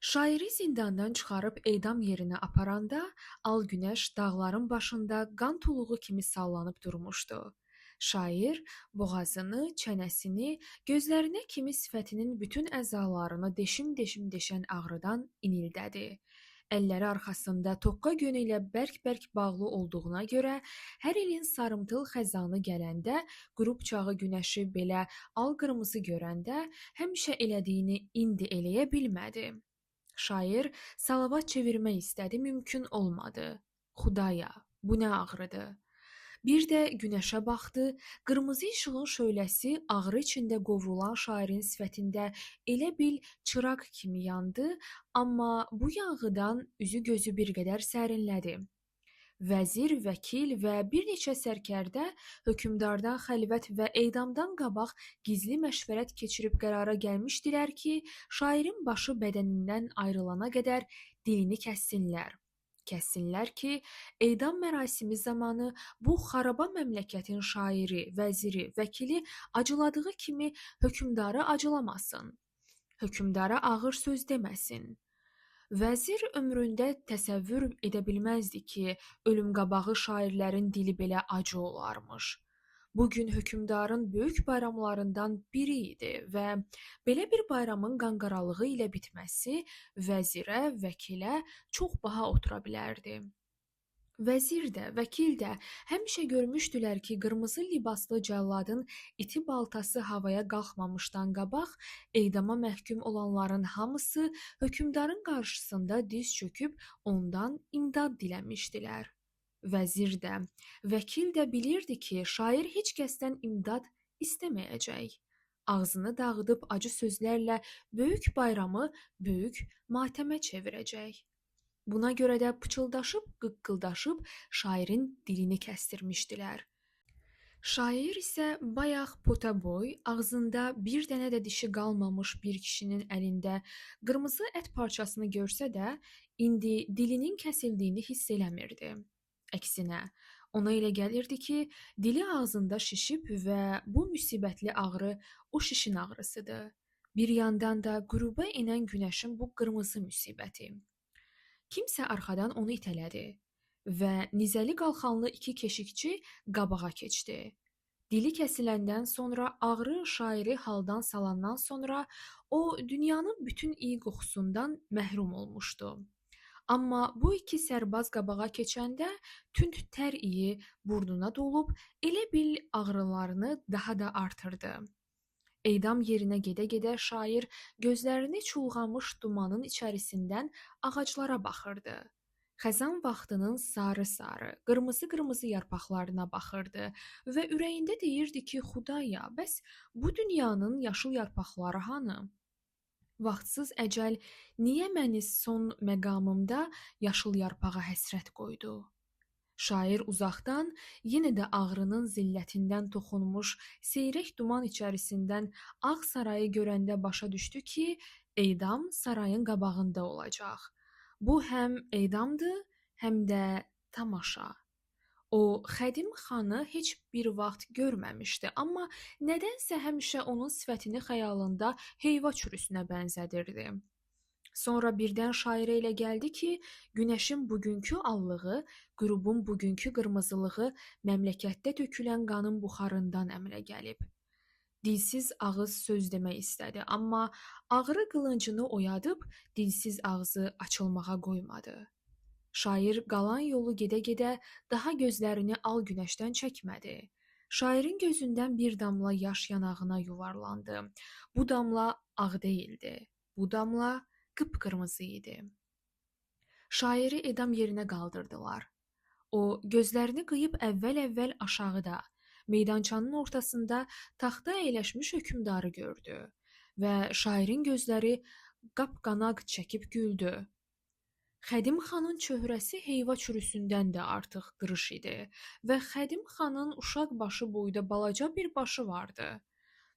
Şairi zindandan çıxarıb edam yerinə aparanda al günəş dağların başında qan tuluğu kimi sallanıb durmuşdu. Şair boğazını, çənəsini, gözlərinə kimi sifətinin bütün əzalarını deşim-deşim deşən ağrıdan inildədi. Əlləri arxasında toqqa gönü ilə bərk-bərk bağlı olduğuna görə hər ilin sarımtıl xəzanı gələndə, qürub çağı günəşi belə al-qırmızı görəndə həmişə elədiyini indi eləyə bilmədi. Şair salavat çevirmək istədi, mümkün olmadı. Xudaya, bu nə ağrıdır? Bir də günəşə baxdı, qırmızı işığın şöləsi ağrı içində qovrulan şairin sifətində elə bil çıraq kimi yandı, amma bu yanğıdan üzü gözü bir qədər sərinlədi. Vəzir, vəkil və bir neçə sərkərdə hökmdardan xəlvət və edamdan qabaq gizli məşvərət keçirib qərara gəlmişdilər ki, şairin başı bədənindən ayrılana qədər dilini kəssinlər. Kəssinlər ki, edam mərasimi zamanı bu xaraba məmləkətin şairi, vəziri, vəkili acıladığı kimi hökmdarı acılamasın. Hökmdara ağır söz deməsin. Vəzir ömründə təsəvvür edə bilməzdi ki, ölüm qabağı şairlərin dili belə acı olarmış. Bu gün hökmdarın böyük bayramlarından biri idi və belə bir bayramın qanqaralığı ilə bitməsi vəzirə, vəkilə çox baha otura bilərdi. Vəzir də, vəkil də həmişə görmüşdülər ki, qırmızı libaslı cəlladın iti baltası havaya qalxmamışdan qabaq edama məhkum olanların hamısı hökmdarın qarşısında diz çöküb ondan imdad diləmişdilər. Vəzir də, vəkil də bilirdi ki, şair heç kəsdən imdad istəməyəcək. Ağzını dağıdıb acı sözlərlə böyük bayramı böyük matəmə çevirəcək. Buna görə də pıçıldaşıb, qıqqıldaşıb şairin dilini kəsdirmişdilər. Şair isə bayaq potaboy, ağzında bir dənə də dişi qalmamış bir kişinin əlində qırmızı ət parçasını görsə də, indi dilinin kəsildiyini hiss eləmirdi. Əksinə, ona elə gəlirdi ki, dili ağzında şişib və bu müsibətli ağrı o şişin ağrısıdır. Bir yandan da qüruba enən günəşin bu qırmızı müsibəti. Kimsə arxadan onu itələdi və nizəli qalxanlı iki keşikçi qabağa keçdi. Dili kəsiləndən sonra, ağrı şairi haldan salandan sonra o dünyanın bütün iyi qoxusundan məhrum olmuşdu. Amma bu iki sərbaz qabağa keçəndə tünd tər iyi burnuna dolub elə bil ağrılarını daha da artırdı. Edam yerinə gedə-gedə şair gözlərini çulğamış dumanın içərisindən ağaclara baxırdı. Xəzan vaxtının sarı-sarı, qırmızı-qırmızı yarpaqlarına baxırdı və ürəyində deyirdi ki, Xudaya, bəs bu dünyanın yaşıl yarpaqları hanı? Vaxtsız əcəl niyə məni son məqamımda yaşıl yarpağa həsrət qoydu? Şair uzaqdan yenə də ağrının zillətindən toxunmuş seyrək duman içərisindən ağ sarayı görəndə başa düşdü ki, edam sarayın qabağında olacaq. Bu həm edamdır, həm də tamaşa. O, Xədim xanı heç bir vaxt görməmişdi, amma nədənsə həmişə onun sifətini xəyalında heyva çürüsünə bənzədirdi. Sonra birdən şairə elə gəldi ki, günəşin bugünkü allığı, qürubun bugünkü qırmızılığı məmləkətdə tökülən qanın buxarından əmələ gəlib. Dilsiz ağız söz demək istədi, amma ağrı qılıncını oyadıb dilsiz ağzı açılmağa qoymadı. Şair qalan yolu gedə-gedə daha gözlərini al günəşdən çəkmədi. Şairin gözündən bir damla yaş yanağına yuvarlandı. Bu damla ağ deyildi. Bu damla qıpqırmızı idi. Şairi edam yerinə qaldırdılar. O, gözlərini qıyıb əvvəl-əvvəl aşağıda, meydançanın ortasında taxta əyləşmiş hökmdarı gördü və şairin gözləri qapqanaq çəkib güldü. Xədim xanın çöhrəsi heyva çürüsündən də artıq qırış idi və Xədim xanın uşaq başı boyda balaca bir başı vardı.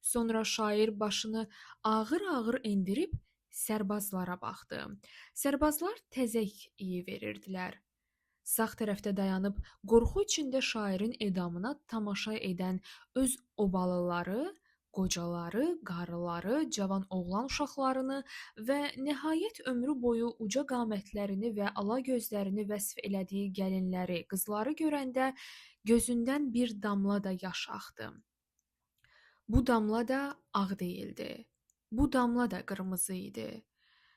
Sonra şair başını ağır-ağır endirib sərbazlara baxdı. Sərbazlar təzək iyi verirdilər. Sağ tərəfdə dayanıb qorxu içində şairin edamına tamaşa edən öz obalıları Qocaları, qarıları, cavan oğlan uşaqlarını və nəhayət ömrü boyu uca qamətlərini və ala gözlərini vəsf elədiyi gəlinləri, qızları görəndə gözündən bir damla da yaş axdı. Bu damla da ağ deyildi. Bu damla da qırmızı idi.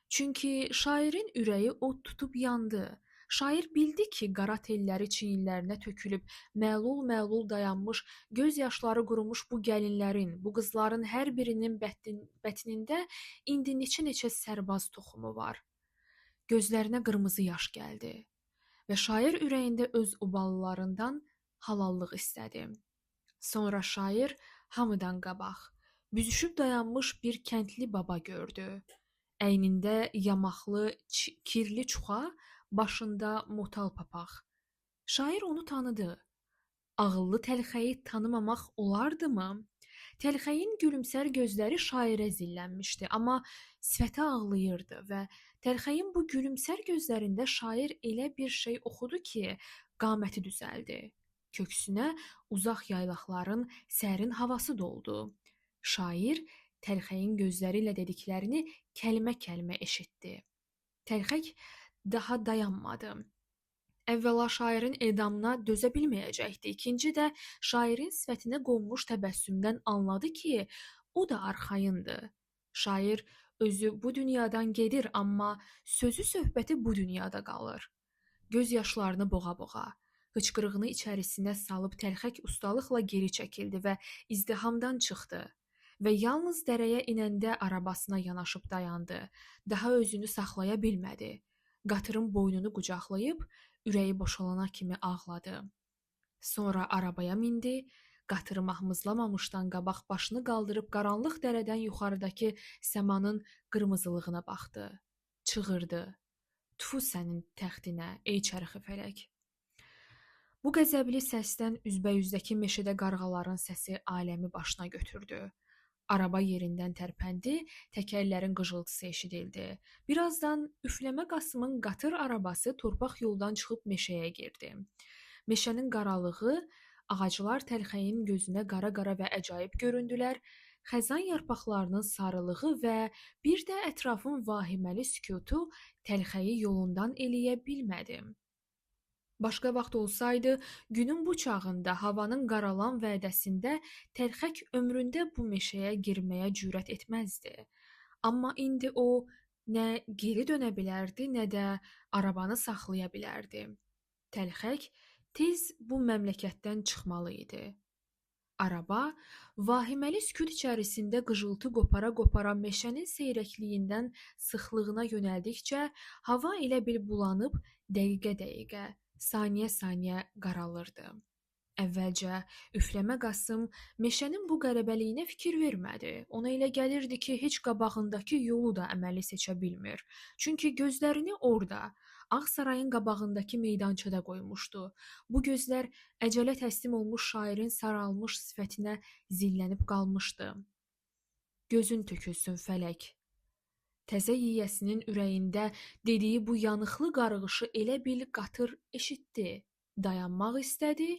Çünki şairin ürəyi od tutub yandı. Şair bildi ki, qara telləri çiyinlərinə tökülüb, məlul-məlul dayanmış, göz yaşları qurumuş bu gəlinlərin, bu qızların hər birinin bətnində indi neçə-neçə sərbaz toxumu var. Gözlərinə qırmızı yaş gəldi və şair ürəyində öz obalılarından halallıq istədi. Sonra şair hamıdan qabaq büzüşüb dayanmış bir kəndli baba gördü. Əynində yamaqlı, kirli çuxa, başında motal papaq. Şair onu tanıdı. Ağıllı Təlxəyi tanımamaq olardımı? Təlxəyin gülümsər gözləri şairə zillənmişdi, amma sifəti ağlayırdı və Təlxəyin bu gülümsər gözlərində şair elə bir şey oxudu ki, qaməti düzəldi. Köksünə uzaq yaylaqların sərin havası doldu. Şair Təlxəyin gözləri ilə dediklərini kəlmə-kəlmə eşitdi. Təlxək daha dayanmadı. Əvvəla şairin edamına dözə bilməyəcəkdi. İkinci də şairin sifətinə qonmuş təbəssümdən anladı ki, o da arxayındır. Şair özü bu dünyadan gedir, amma sözü söhbəti bu dünyada qalır. Göz yaşlarını boğa-boğa, hıçqırığını içərisinə salıb Təlxək ustalıqla geri çəkildi və izdihamdan çıxdı. Və yalnız dərəyə inəndə arabasına yanaşıb dayandı. Daha özünü saxlaya bilmədi. Qatırın boynunu qucaqlayıb ürəyi boşalana kimi ağladı. Sonra arabaya mindi, qatırı mahmızlamamışdan qabaq başını qaldırıb qaranlıq dərədən yuxarıdakı səmanın qırmızılığına baxdı. Çığırdı. Tfu sənin təxtinə, ey çərxi fələk. Bu qəzəbli səsdən üzbəyüzdəki meşədə qarğaların səsi aləmi başına götürdü. Araba yerindən tərpəndi, təkərlərin qıcıltısı eşidildi. Birazdan Üfləmə Qasımın qatır arabası torpaq yoldan çıxıb meşəyə girdi. Meşənin qaralığı, ağaclar Təlxəyin gözünə qara-qara və əcaib göründülər. Xəzan yarpaqlarının sarılığı və bir də ətrafın vahiməli sükutu Təlxəyi yolundan eləyə bilmədi. Başqa vaxt olsaydı, günün bu çağında havanın qaralan vədəsində Təlxək ömründə bu meşəyə girməyə cürət etməzdi. Amma indi o nə geri dönə bilərdi, nə də arabanı saxlaya bilərdi. Təlxək tez bu məmləkətdən çıxmalı idi. Araba vahiməli sükut içərisində qıcıltı qopara-qopara meşənin seyrəkliyindən sıxlığına yönəldikcə hava elə bil bulanıb dəqiqə-dəqiqə, saniyə-saniyə qaralırdı. Əvvəlcə Üfləmə Qasım meşənin bu qəribəliyinə fikir vermədi. Ona elə gəlirdi ki, heç qabağındakı yolu da əməli seçə bilmir. Çünki gözlərini orada, Ağ Sarayın qabağındakı meydançada qoymuşdu. Bu gözlər əcələ təslim olmuş şairin saralmış sifətinə zillənib qalmışdı. Gözün tökülsün fələk. Təzə yiyəsinin ürəyində dediyi bu yanıqlı qarğışı elə bil qatır eşitdi. Dayanmaq istədi.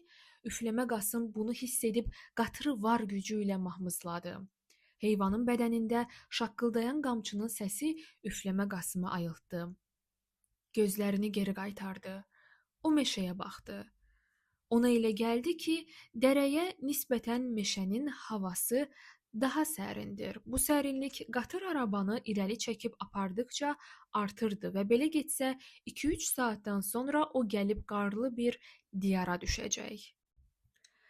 Üfləmə Qasım bunu hiss edib qatırı var gücü ilə mahmızladı. Heyvanın bədənində şaqqıldayan qamçının səsi Üfləmə Qasımı ayıltdı. Gözlərini geri qaytardı. O meşəyə baxdı. Ona elə gəldi ki, dərəyə nisbətən meşənin havası daha sərindir. Bu sərinlik qatır arabanı irəli çəkib apardıqca artırdı və belə getsə 2-3 saatdan sonra o gəlib qarlı bir diyara düşəcək.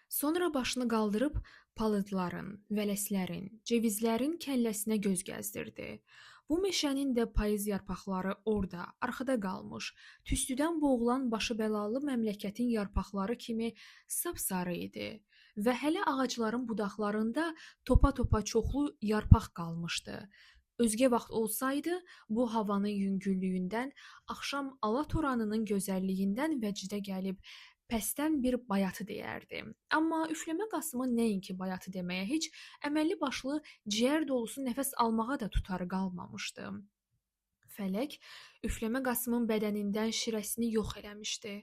Sonra başını qaldırıb palıdların, vələslərin, cevizlərin kəlləsinə göz gəzdirdi. Bu meşənin də payız yarpaqları orada, arxada qalmış, tüstüdən boğulan başı bəlalı məmləkətin yarpaqları kimi sapsarı idi və hələ ağacların budaqlarında topa-topa çoxlu yarpaq qalmışdı. Özgə vaxt olsaydı, bu havanın yüngüllüyündən, axşam alatoranının gözəlliyindən vəcdə gəlib pəstdən bir bayatı deyərdi. Amma Üfləmə Qasımın nəinki bayatı deməyə heç əməlli başlı ciyər dolusu nəfəs almağa da tutarı qalmamışdı. Fələk Üfləmə Qasımın bədənindən şirəsini yox eləmişdi.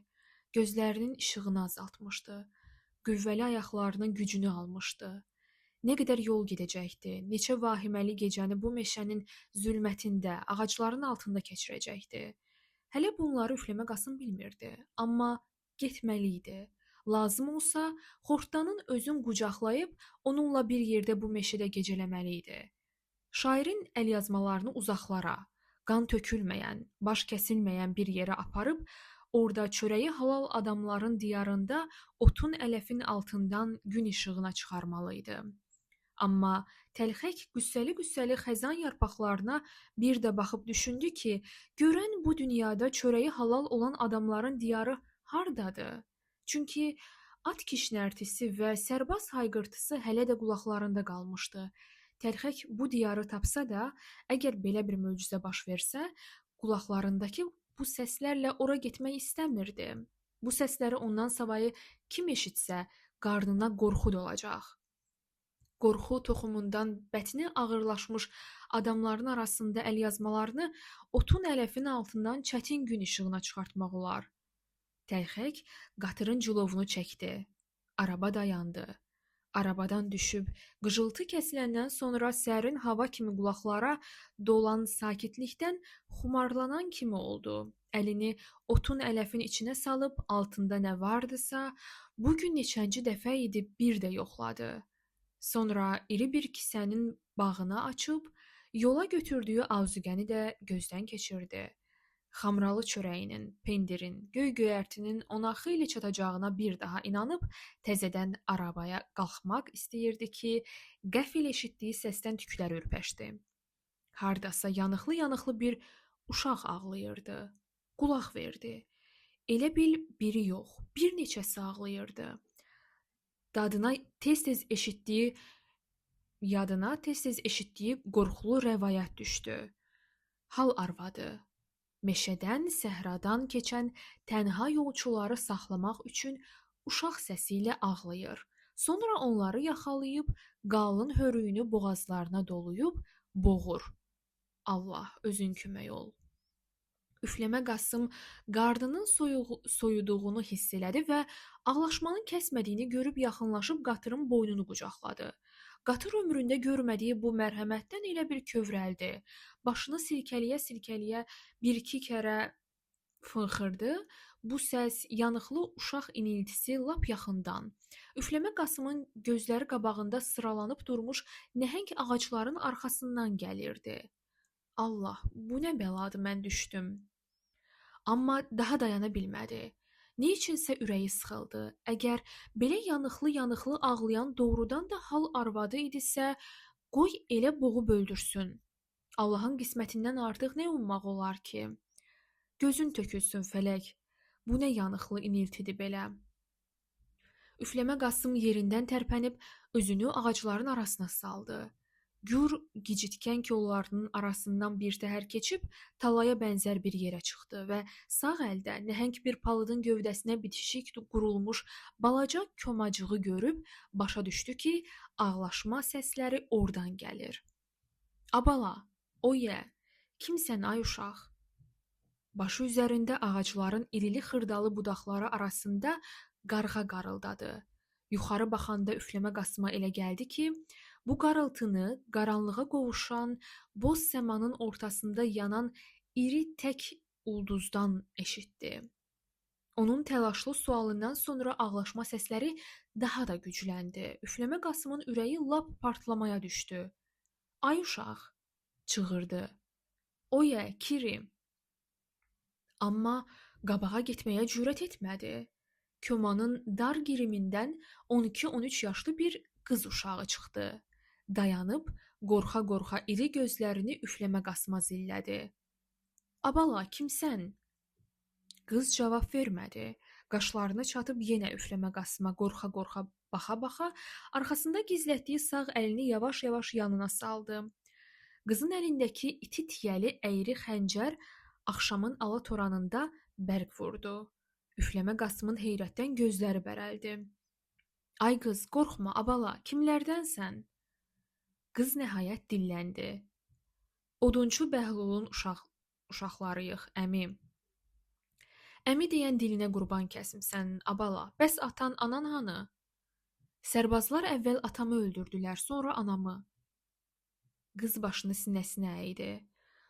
Gözlərinin işığını azaltmışdı. Qüvvəli ayaqlarının gücünü almışdı. Nə qədər yol gedəcəkdi, neçə vahiməli gecəni bu meşənin zülmətində, ağacların altında keçirəcəkdi. Hələ bunları Üfləmə Qasım bilmirdi, amma getməli idi. Lazım olsa, xortdanın özün qucaqlayıb onunla bir yerdə bu meşədə gecələməli idi. Şairin əlyazmalarını uzaqlara, qan tökülməyən, baş kəsilməyən bir yerə aparıb, orada çörəyi halal adamların diyarında otun ələfin altından gün işığına çıxarmalı idi. Amma təlxək qüssəli-qüssəli xəzan yarpaqlarına bir də baxıb düşündü ki, görən bu dünyada çörəyi halal olan adamların diyarı hardadır? Çünki at kişnərtisi və sərbaz hayqırtısı hələ də qulaqlarında qalmışdı. Təlxək bu diyarı tapsa da, əgər belə bir möcüzə baş versə, qulaqlarındakı bu səslərlə ora getmək istəmirdi. Bu səsləri ondan savayı kim eşitsə, qarnına qorxu dolacaq. Qorxu toxumundan bətni ağırlaşmış adamların arasında əlyazmalarını otun ələfin altından çətin gün işığına çıxartmaq olar. Təlxək qatırın cilovunu çəkdi. Araba dayandı. Arabadan düşüb qıcıltı kəsiləndən sonra sərin hava kimi qulaqlara dolan sakitlikdən xumarlanan kimi oldu. Əlini otun ələfin içinə salıb altında nə vardısa, bu gün neçənci dəfə idi bir də yoxladı. Sonra iri bir kisənin bağını açıb yola götürdüyü azuqəni də gözdən keçirdi. Xamralı çörəyinin, pendirin, göy-göyərtinin ona xeyli çatacağına bir daha inanıb təzədən arabaya qalxmaq istəyirdi ki, qəfil eşitdiyi səsdən tükləri ürpəşdi. Hardasa yanıqlı-yanıqlı bir uşaq ağlayırdı. Qulaq verdi. Elə bil biri yox, bir neçəsi ağlayırdı. Dadına tez-tez eşitdiyi, yadına tez-tez eşitdiyi qorxulu rəvayət düşdü. Hal arvadı meşədən, səhradan keçən tənha yolçuları saxlamaq üçün uşaq səsi ilə ağlayır. Sonra onları yaxalayıb qalın hörüyünü boğazlarına doluyub boğur. Allah, özün kömək ol. Üfləmə Qasım qardının soyuduğunu hiss elədi və ağlaşmanın kəsmədiyini görüb yaxınlaşıb qatırın boynunu qucaqladı. Qatır ömründə görmədiyi bu mərhəmətdən elə bir kövrəldi. Başını silkələyə-silkələyə bir-iki kərə fınxırdı. Bu səs yanıqlı uşaq iniltisi lap yaxından, Üfləmə Qasımın gözləri qabağında sıralanıb durmuş nəhəng ağacların arxasından gəlirdi. Allah, bu nə bəladır mən düşdüm. Amma daha dayana bilmədi. Nə üçünsə ürəyi sıxıldı. Əgər belə yanıqlı-yanıqlı ağlayan doğrudan da hal arvadı idisə, qoy elə boğub öldürsün. Allahın qismətindən artıq nə ummaq olar ki? Gözün tökülsün fələk. Bu nə yanıqlı iniltidir belə? Üfləmə Qasım yerindən tərpənib özünü ağacların arasına saldı. Gür gicitkən kollarının arasından bir təhər keçib talaya bənzər bir yerə çıxdı və sağ əldə nəhəng bir palıdın gövdəsinə bitişik qurulmuş balaca komacığı görüb başa düşdü ki, ağlaşma səsləri oradan gəlir. Abala, oyə, kimsən ay uşaq? Başı üzərində ağacların irili xırdalı budaqları arasında qarğa qarıldadı. Yuxarı baxanda Üfləmə Qasıma elə gəldi ki, bu qarıltını qaranlığa qovuşan boz səmanın ortasında yanan iri tək ulduzdan eşitdi. Onun təlaşlı sualından sonra ağlaşma səsləri daha da gücləndi. Üfləmə Qasımın ürəyi lap partlamaya düşdü. Ay uşaq, çığırdı. Oyə, Kiri. Amma qabağa getməyə cürət etmədi. Komanın dar girimindən 12-13 yaşlı bir qız uşağı çıxdı. Dayanıb, qorxa-qorxa iri gözlərini Üfləmə Qasıma zillədi. Abala, kimsən? Qız cavab vermədi. Qaşlarını çatıb yenə Üfləmə Qasıma qorxa-qorxa baxa-baxa, arxasında gizlətdiyi sağ əlini yavaş-yavaş yanına saldı. Qızın əlindəki iti tiyəli əyri xəncər axşamın alatoranında bərq vurdu. Üfləmə Qasımın heyrətdən gözləri bərəldi. Ay qız, qorxma, abala, kimlərdənsən? Qız nəhayət dilləndi. Odunçu Bəhlulun uşaqlarıyıq, əmi. Əmi deyən dilinə qurban kəsim sənin, abala. Bəs atan, anan hanı? Sərbazlar əvvəl atamı öldürdülər, sonra anamı. Qız başını sinəsinə əydi.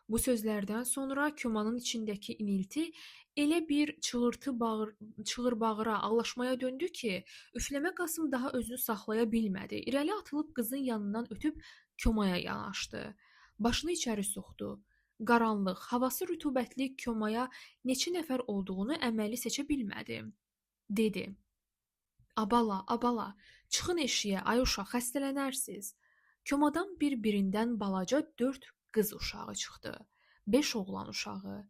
Bu sözlərdən sonra komanın içindəki inilti elə bir çığır-bağıra, ağlaşmaya döndü ki, Üfləmə Qasım daha özünü saxlaya bilmədi. İrəli atılıb qızın yanından ötüb komaya yanaşdı. Başını içəri soxdu. Qaranlıq, havası rütubətli komaya neçə nəfər olduğunu əməli seçə bilmədi. Dedi: "Abala, abala, çıxın eşiyə, ay uşaq, xəstələnərsiz." Komadan bir-birindən balaca 4 qız uşağı çıxdı, 5 oğlan uşağı.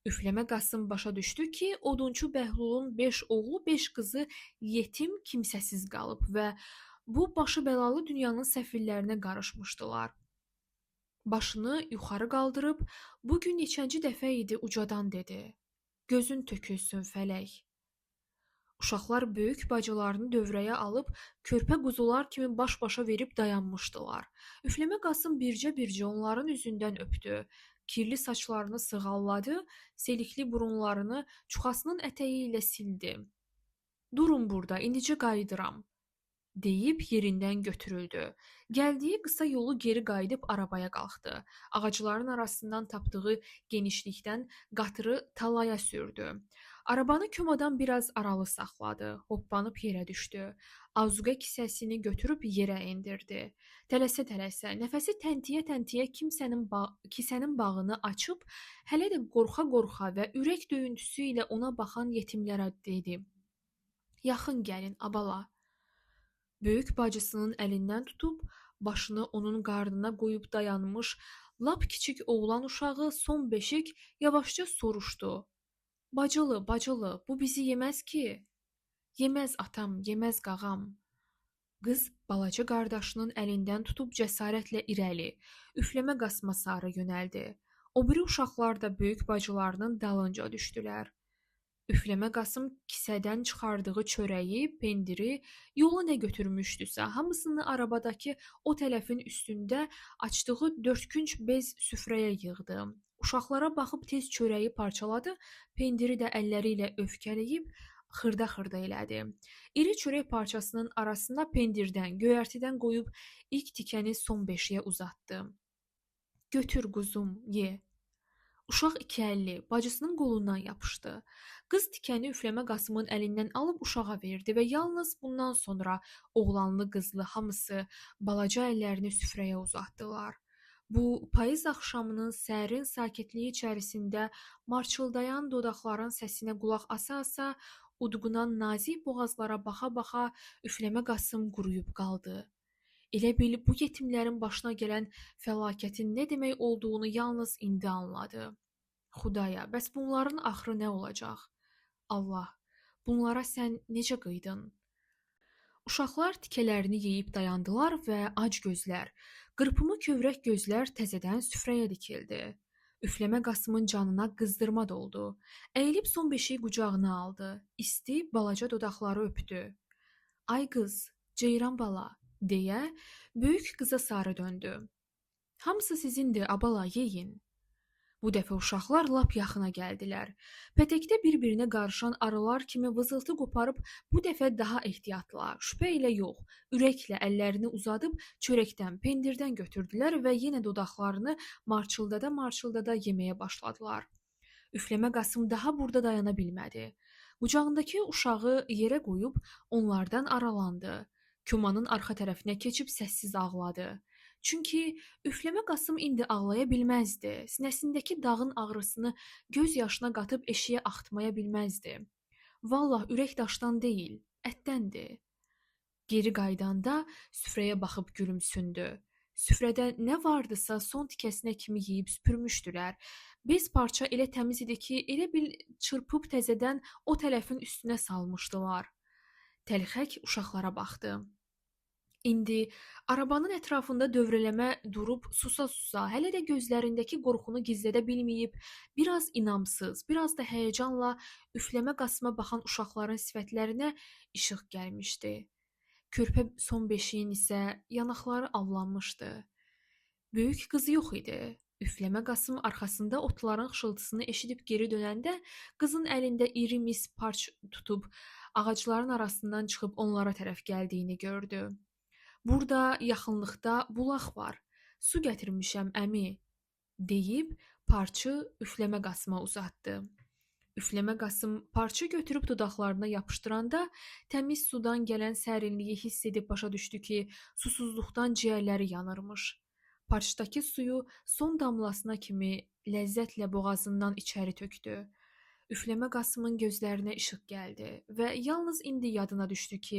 Üfləmə Qasım başa düşdü ki, odunçu Bəhlulun 5 oğlu, 5 qızı yetim, kimsəsiz qalıb və bu başı bəlalı dünyanın səfillərinə qarışmışdılar. Başını yuxarı qaldırıb, bu gün neçənci dəfə idi ucadan dedi: "Gözün tökülsün fələk." Uşaqlar böyük bacılarını dövrəyə alıb, körpə quzular kimi baş-başa verib dayanmışdılar. Üfləmə Qasım bircə-bircə onların üzündən öpdü. Kirli saçlarını sığalladı, selikli burunlarını çuxasının ətəyi ilə sildi. "Durun burada, indicə qayıdıram," deyib yerindən götürüldü. Gəldiyi qısa yolu geri qayıdıb arabaya qalxdı. Ağacların arasından tapdığı genişlikdən qatırı talaya sürdü. Arabanı komadan biraz aralı saxladı. Hoppanıb yerə düşdü. Azuqə kisəsini götürüb yerə endirdi. Tələsə-tələsə, nəfəsi təntiyə-təntiyə kisənin bağını açıb, hələ də qorxa-qorxa və ürək döyüntüsü ilə ona baxan yetimlərə dedi: "Yaxın gəlin, abala." Böyük bacısının əlindən tutub, başını onun qarnına qoyub dayanmış lap kiçik oğlan uşağı son beşik yavaşca soruşdu: "Bacılı, bacılı, bu bizi yeməz ki?" "Yeməz atam, yeməz qağam." Qız balaca qardaşının əlindən tutub cəsarətlə irəli, Üfləmə Qasıma sarı yönəldi. O biri uşaqlar da böyük bacılarının dalınca düşdülər. Üfləmə Qasım kisədən çıxardığı çörəyi, pendiri, yola nə götürmüşdüsə, hamısını arabadakı o tələfin üstündə açdığı dördkünc bez süfrəyə yığdı. Uşaqlara baxıb tez çörəyi parçaladı, pendiri də əlləri ilə övkələyib xırda-xırda elədi. İri çörək parçasının arasına pendirdən, göyərtidən qoyub ilk tikəni son beşiyə uzatdı. "Götür quzum, ye." Uşaq iki əlli bacısının qolundan yapışdı. Qız tikəni Üfləmə Qasımın əlindən alıb uşağa verdi və yalnız bundan sonra oğlanlı qızlı hamısı balaca əllərini süfrəyə uzatdılar. Bu payız axşamının sərin sakitliyi içərisində marçıldayan dodaqların səsinə qulaq asa-asa, udqunan nazik boğazlara baxa-baxa Üfləmə Qasım quruyub qaldı. Elə bil bu yetimlərin başına gələn fəlakətin nə demək olduğunu yalnız indi anladı. Xudaya, bəs bunların axırı nə olacaq? Allah, bunlara sən necə qıydın? Uşaqlar tikələrini yeyib dayandılar və ac gözlər, qırpımı kövrək gözlər təzədən süfrəyə dikildi. Üfləmə Qasımın canına qızdırma doldu. Əyilib son beşiyi qucağına aldı. İsti balaca dodaqları öpdü. "Ay qız, ceyran bala," deyə böyük qıza sarı döndü. "Hamısı sizindir, abala, yeyin." Bu dəfə uşaqlar lap yaxına gəldilər. Pətəkdə bir-birinə qarışan arılar kimi vızıltı qoparıb bu dəfə daha ehtiyatla, şübhə ilə yox, ürəklə əllərini uzadıb çörəkdən, pendirdən götürdülər və yenə dodaqlarını marçıldada-marçıldada yeməyə başladılar. Üfləmə Qasım daha burada dayana bilmədi. Qucağındakı uşağı yerə qoyub onlardan aralandı. Komanın arxa tərəfinə keçib səssiz ağladı. Çünki Üfləmə Qasım indi ağlaya bilməzdi. Sinəsindəki dağın ağrısını göz yaşına qatıb eşiyə axıtmaya bilməzdi. Vallah ürək daşdan deyil, ətdəndir. Geri qayıdanda süfrəyə baxıb gülümsündü. Süfrədə nə vardısa son tikəsinə kimi yeyib süpürmüşdülər. Bez parça elə təmiz idi ki, elə bil çırpıb təzədən o tələfin üstünə salmışdılar. Təlxək uşaqlara baxdı. İndi arabanın ətrafında dövrələmə durub susa-susa, hələ də gözlərindəki qorxunu gizlədə bilməyib, biraz inamsız, biraz da həyəcanla Üfləmə Qasıma baxan uşaqların sifətlərinə işıq gəlmişdi. Körpə son beşiyin isə yanaqları allanmışdı. Böyük qızı yox idi. Üfləmə Qasım arxasında otların xışıltısını eşidib geri dönəndə qızın əlində iri mis parç tutub ağacların arasından çıxıb onlara tərəf gəldiyini gördü. Burada yaxınlıqda bulaq var. Su gətirmişəm əmi, deyib parçı Üfləmə Qasıma uzatdı. Üfləmə Qasım parçı götürüb dodaqlarına yapışdıranda təmiz sudan gələn sərinliyi hiss edib başa düşdü ki, susuzluqdan ciyərləri yanırmış. Parçdakı suyu son damlasına kimi ləzzətlə boğazından içəri tökdü. Üfləmə Qasımın gözlərinə işıq gəldi və yalnız indi yadına düşdü ki,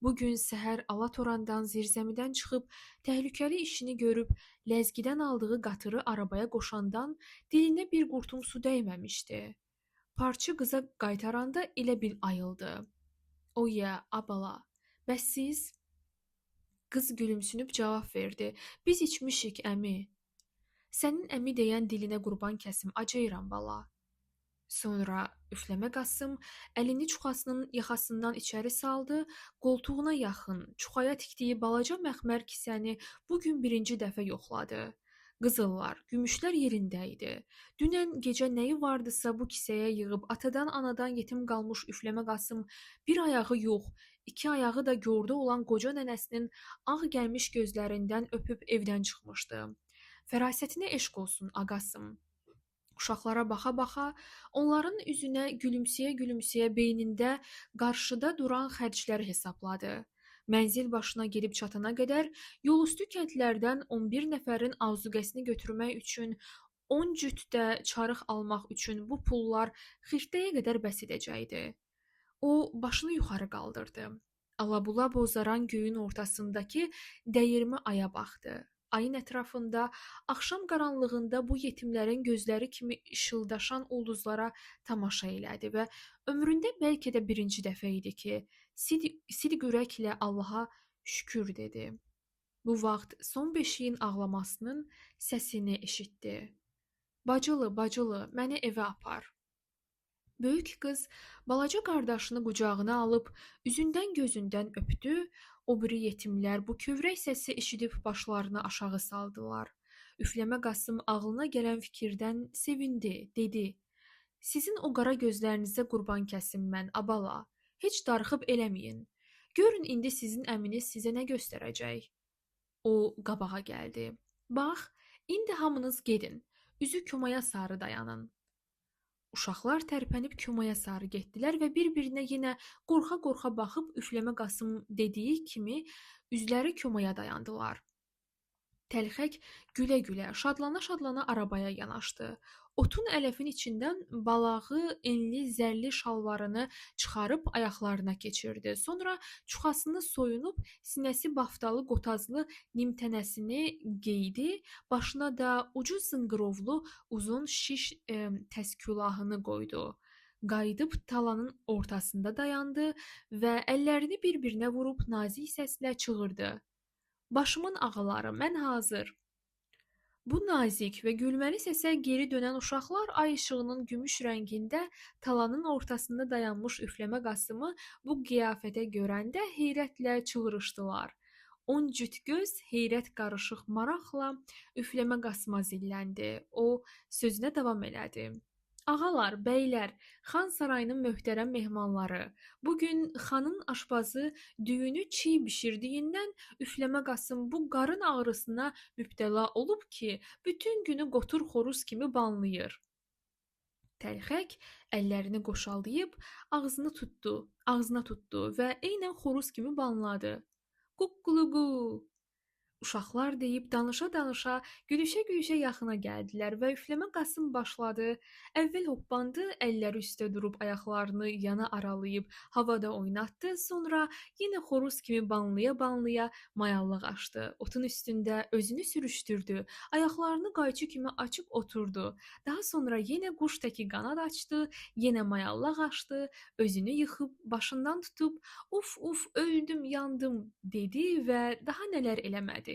bu gün səhər Alatorandan zirzəmidən çıxıb təhlükəli işini görüb Ləzgidən aldığı qatırı arabaya qoşandan dilinə bir qurtum su dəyməmişdi. Parçı qıza qaytaranda elə bil ayıldı. Oya, abala, bəs siz? Qız gülümsünüb cavab verdi. Biz içmişik, əmi. Sənin əmi deyən dilinə qurban kəsim, acıyıram bala. Sonra Üfləmə Qasım əlini çuxasının yaxasından içəri saldı, qoltuğuna yaxın, çuxaya tikdiyi balaca məxmər kisəni bu gün birinci dəfə yoxladı. Qızıllar, gümüşlər yerində idi. Dünən gecə nəyi vardısa bu kisəyə yığıb atadan anadan yetim qalmış Üfləmə Qasım bir ayağı yox, iki ayağı da gorda olan qoca nənəsinin ağ gəlmiş gözlərindən öpüb evdən çıxmışdı. Fərasətinə eşq olsun, Aqasım. Uşaqlara baxa-baxa, onların üzünə gülümsəyə-gülümsəyə beynində qarşıda duran xərcləri hesabladı. Mənzil başına gedib çatana qədər yolüstü kəndlərdən 11 nəfərin azuqəsini götürmək üçün, 10 cüt də çarıq almaq üçün bu pullar xirtdəyə qədər bəs edəcəkdi. O, başını yuxarı qaldırdı. Alabula bozaran göyün ortasındakı dəyirmi aya baxdı. Ayın ətrafında axşam qaranlığında bu yetimlərin gözləri kimi işıldaşan ulduzlara tamaşa elədi və ömründə bəlkə də birinci dəfə idi ki, sidq ürəklə Allaha şükür dedi. Bu vaxt son beşiyin ağlamasının səsini eşitdi. Bacılı, bacılı, məni evə apar. Böyük qız balaca qardaşını qucağına alıb üzündən gözündən öpdü. O biri yetimlər bu kövrək səsi eşidib başlarını aşağı saldılar. Üfləmə Qasım ağlına gələn fikirdən sevindi, dedi: Sizin o qara gözlərinizə qurban kəsim mən, abala. Heç darıxıb eləməyin. Görün indi sizin əminiz sizə nə göstərəcək. O qabağa gəldi. Bax, indi hamınız gedin. Üzü komaya sarı dayanın. Uşaqlar tərpənib komaya sarı getdilər və bir-birinə yenə qorxa-qorxa baxıb Üfləmə Qasım dediyi kimi üzləri komaya dayandılar. Təlxək gülə-gülə, şadlana-şadlana arabaya yanaşdı. Otun ələfin içindən balağı enli zərli şalvarını çıxarıb ayaqlarına keçirdi. Sonra çuxasını soyunub sinəsi baftalı qotazlı nimtənəsini geydi, başına da ucu zınqırovlu uzun şiş təskülahını qoydu. Qayıdıb talanın ortasında dayandı və əllərini bir-birinə vurub nazik səslə çığırdı. Başımın ağaları, mən hazır. Bu nazik və gülməli səsə geri dönən uşaqlar ay işığının gümüş rəngində talanın ortasında dayanmış Üfləmə Qasımı bu qiyafətə görəndə heyrətlə çığırışdılar. 10 cüt göz heyrət qarışıq maraqla Üfləmə Qasıma zilləndi. O sözünə davam elədi. Ağalar, bəylər, xan sarayının möhtərəm mehmanları, bugün xanın aşpazı düyünü çiğ bişirdiyindən Üfləmə Qasım bu qarın ağrısına mübtəla olub ki, bütün günü qotur xoruz kimi banlayır. Təlxək əllərini qoşalayıb ağzına tutdu və eynən xoruz kimi banladı. Quqquluqu! Uşaqlar deyib danışa-danışa, gülüşə-gülüşə yaxına gəldilər və Üfləmə Qasım başladı. Əvvəl hoppandı, əlləri üstə durub ayaqlarını yana aralayıb havada oynatdı. Sonra yenə xoruz kimi banlaya-banlaya mayallaq açdı. Otun üstündə özünü sürüşdürdü. Ayaqlarını qayçı kimi açıb oturdu. Daha sonra yenə quş təki qanad açdı, yenə mayallaq açdı, özünü yıxıb başından tutub uf uf öldüm, yandım dedi və daha nələr eləmədi.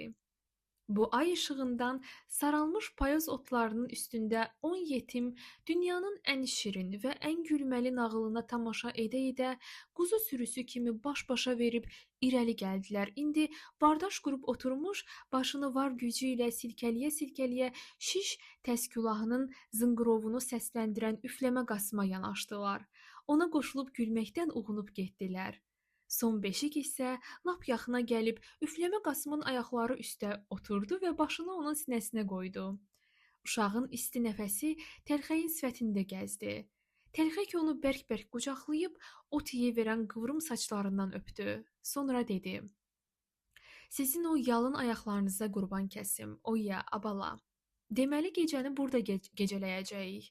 Bu ay işığından saralmış payız otlarının üstündə 10 yetim dünyanın ən şirin və ən gülməli nağılına tamaşa edə-edə quzu sürüsü kimi baş-başa verib irəli gəldilər. İndi bardaş qurub oturmuş, başını var gücü ilə silkələyə-silkələyə şiş təskülahının zınqırovunu səsləndirən Üfləmə Qasıma yanaşdılar. ona qoşulub gülməkdən uğunub getdilər. Son beşik isə lap yaxına gəlib Üfləmə Qasımın ayaqları üstə oturdu və başını onun sinəsinə qoydu. Uşağın isti nəfəsi Təlxəyin sifətində gəzdi. Təlxək onu bərk-bərk qucaqlayıb ot yeyə qıvrım saçlarından öpdü. Sonra dedi: "Sizin o yalın ayaqlarınıza qurban kəsim, oya, abala. Deməli gecəni burada gecələyəcəyik.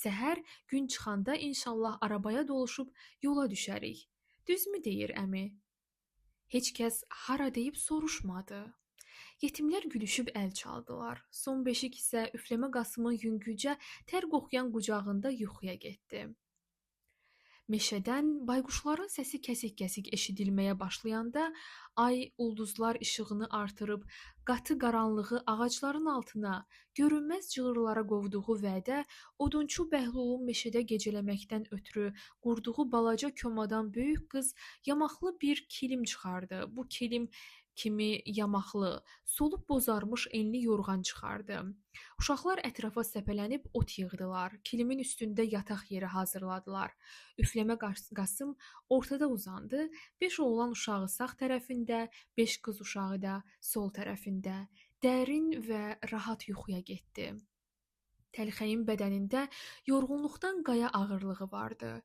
Səhər gün çıxanda inşallah arabaya doluşub yola düşərik. Düzmü deyir əmi?" Heç kəs hara deyib soruşmadı. Yetimlər gülüşüb əl çaldılar. Son beşik isə Üfləmə Qasımın yüngülcə tər qoxuyan qucağında yuxuya getdi. Meşədən bayquşların səsi kəsik-kəsik eşidilməyə başlayanda ay ulduzlar işığını artırıb qatı qaranlığı ağacların altına, görünməz cığırlara qovduğu vədə odunçu Bəhlulun meşədə gecələməkdən ötrü qurduğu balaca komadan böyük qız yamaqlı bir kilim çıxardı. Bu kilim kimi yamaqlı, solub bozarmış enli yorğan çıxardı. Uşaqlar ətrafa səpələnib ot yığdılar. Kilimin üstündə yataq yeri hazırladılar. Üfləmə Qasım ortada uzandı. 5 oğlan uşağı sağ tərəfində, 5 qız uşağı da sol tərəfində. Dərin və rahat yuxuya getdi. Təlxəyin bədənində yorğunluqdan qaya ağırlığı vardı.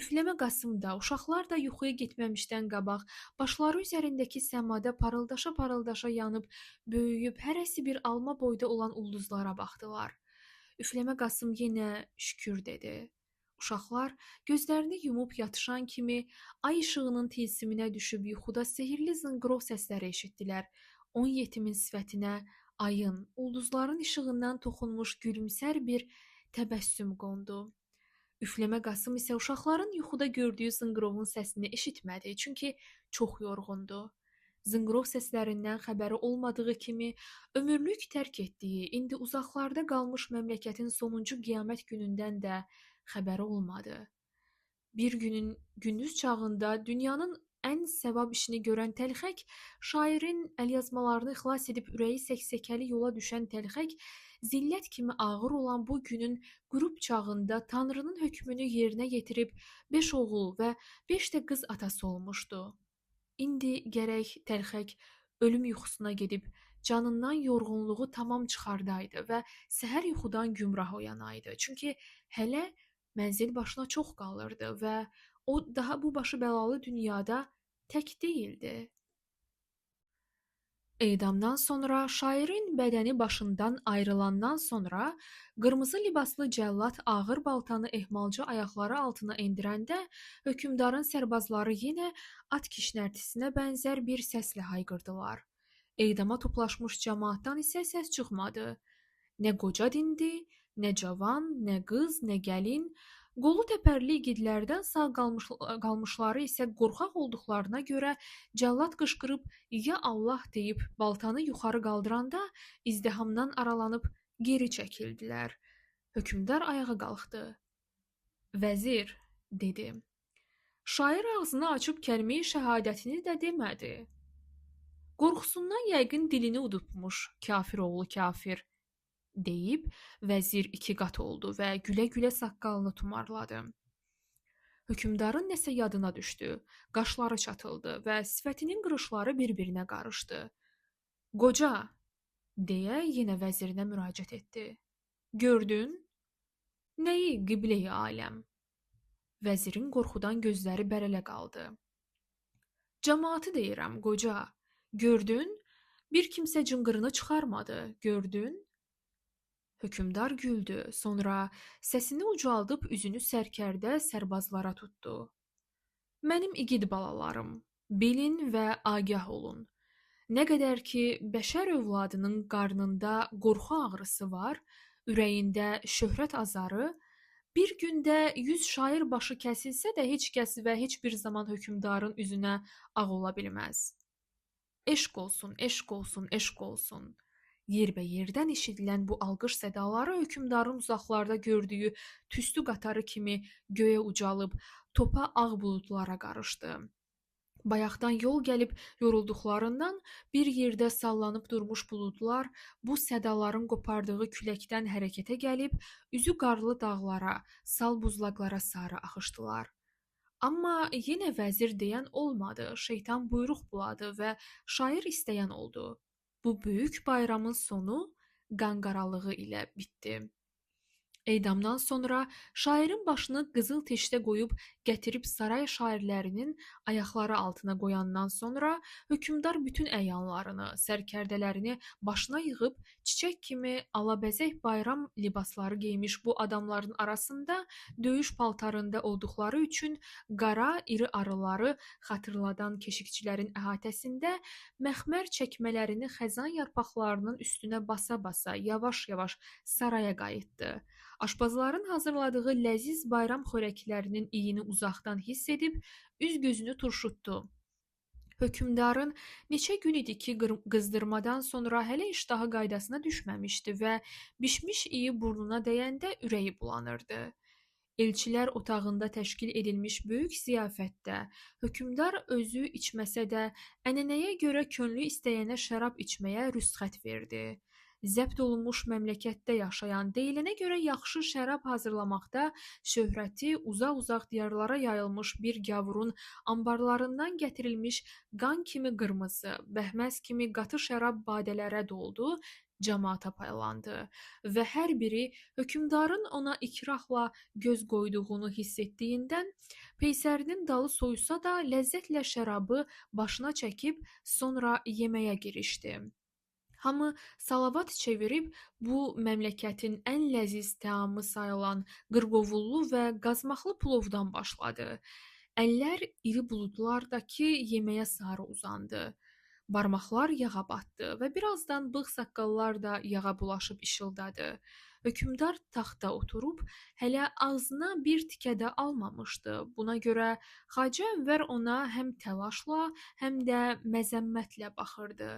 Üfləmə Qasım da, uşaqlar da yuxuya getməmişdən qabaq başları üzərindəki səmada parıldaşa-parıldaşa yanıb, böyüyüb hərəsi bir alma boyda olan ulduzlara baxdılar. Üfləmə Qasım yenə şükür dedi. Uşaqlar gözlərini yumub yatışan kimi ay işığının tilsiminə düşüb yuxuda sehirli zınqırov səsləri eşitdilər. 10 yetimin sifətinə ayın, ulduzların işığından toxunmuş gülümsər bir təbəssüm qondu. Üfləmə Qasım isə uşaqların yuxuda gördüyü zınqırovun səsini eşitmədi, çünki çox yorğundu. Zınqırov səslərindən xəbəri olmadığı kimi ömürlük tərk etdiyi, indi uzaqlarda qalmış məmləkətin sonuncu qiyamət günündən də xəbəri olmadı. Bir günün gündüz çağında dünyanın ən səvab işini görən Təlxək, şairin əlyazmalarını xilas edib ürəyi səksəkəli yola düşən Təlxək, zillət kimi ağır olan bu günün qürub çağında Tanrının hökmünü yerinə yetirib 5 oğul və 5 də qız atası olmuşdu. İndi gərək Təlxək ölüm yuxusuna gedib canından yorğunluğu tamam çıxardaydı və səhər yuxudan gümrah oyanaydı. Çünki hələ mənzil başına çox qalırdı və o daha bu başı bəlalı dünyada tək deyildi. Edamdan sonra şairin bədəni başından ayrılandan sonra qırmızı libaslı cəllad ağır baltanı ehmalca ayaqları altına endirəndə hökmdarın sərbazları yenə at kişnərtisinə bənzər bir səslə hayqırdılar. Edama toplaşmış camaatdan isə səs çıxmadı. Nə qoca dindi, nə cavan, nə qız, nə gəlin. Qolu təpərli igidlərdən sağ qalmışları isə qorxaq olduqlarına görə cəllad qışqırıb "Ya Allah" deyib baltanı yuxarı qaldıranda izdihamdan aralanıb geri çəkildilər. Hökmdar ayağa qalxdı. "Vəzir," dedi. Şair ağzını açıb kəlməyi şəhadətini də demədi. Qorxusundan yəqin dilini udubmuş, kafir oğlu kafir, deyib vəzir iki qat oldu və gülə-gülə saqqalını tumarladı. Hökmdarın nəsə yadına düşdü, qaşları çatıldı və sifətinin qırışları bir-birinə qarışdı. "Qoca," deyə yenə vəzirinə müraciət etdi. "Gördün? Nəyi, qibleyi aləm?" Vəzirin qorxudan gözləri bərələ qaldı. "Camaatı deyirəm, qoca. Gördün? Bir kimsə cınqırını çıxarmadı. Gördün?" Hökmdar güldü, sonra səsini ucaldıb üzünü sərkərdə sərbazlara tutdu. "Mənim igid balalarım, bilin və agah olun. Nə qədər ki, bəşər övladının qarnında qorxu ağrısı var, ürəyində şöhrət azarı, bir gündə 100 şair başı kəsilsə də heç kəs və heç bir zaman hökmdarın üzünə ağ ola bilməz. Eşq olsun, eşq olsun, eşq olsun." Yerbəyerdən eşidilən bu alqış sədaları hökmdarın uzaqlarda gördüyü tüstü qatarı kimi göyə ucalıb, topa ağ buludlara qarışdı. Bayaqdan yol gəlib yorulduqlarından bir yerdə sallanıb durmuş buludlar bu sədaların qopardığı küləkdən hərəkətə gəlib, üzü qarlı dağlara, sal buzlaqlara sarı axışdılar. Amma yenə vəzir deyən olmadı, şeytan buyruq buladı və şair istəyən oldu. Bu böyük bayramın sonu qanqaralığı ilə bitdi. Edamdan sonra şairin başını qızıl teşdə qoyub gətirib saray şairlərinin ayaqları altına qoyandan sonra hökmdar bütün əyanlarını, sərkərdələrini başına yığıb çiçək kimi alabəzək bayram libasları geymiş bu adamların arasında döyüş paltarında olduqları üçün qara iri arıları xatırladan keşikçilərin əhatəsində məxmər çəkmələrini xəzan yarpaqlarının üstünə basa-basa yavaş-yavaş saraya qayıtdı. Aşpazların hazırladığı ləziz bayram xörəklərinin iyini uzaqdan hiss edib üz-gözünü turşutdu. Hökmdarın neçə gün idi ki, qızdırmadan sonra hələ iştahı qaydasına düşməmişdi və bişmiş iyi burnuna dəyəndə ürəyi bulanırdı. Elçilər otağında təşkil edilmiş böyük ziyafətdə hökmdar özü içməsə də ənənəyə görə könlü istəyənə şərab içməyə rüsxət verdi. Zəbt olunmuş məmləkətdə yaşayan, deyilənə görə yaxşı şərab hazırlamaqda şöhrəti uzaq-uzaq diyarlara yayılmış bir gavurun anbarlarından gətirilmiş qan kimi qırmızı, bəhməz kimi qatı şərab badələrə doldu, camaata paylandı və hər biri hökmdarın ona ikrahla göz qoyduğunu hiss etdiyindən peysərinin dalı soyusa da ləzzətlə şərabı başına çəkib sonra yeməyə girişdi. Hamı salavat çevirib bu məmləkətin ən ləziz təamı sayılan qırqovullu və qazmaqlı plovdan başladı. Əllər iri buludlardakı yeməyə sarı uzandı. Barmaqlar yağa batdı və birazdan bığ saqqallar da yağa bulaşıb işıldadı. Hökmdar taxta oturub hələ ağzına bir tikə də almamışdı. Buna görə Xacə Ənvər ona həm təlaşla, həm də məzəmmətlə baxırdı.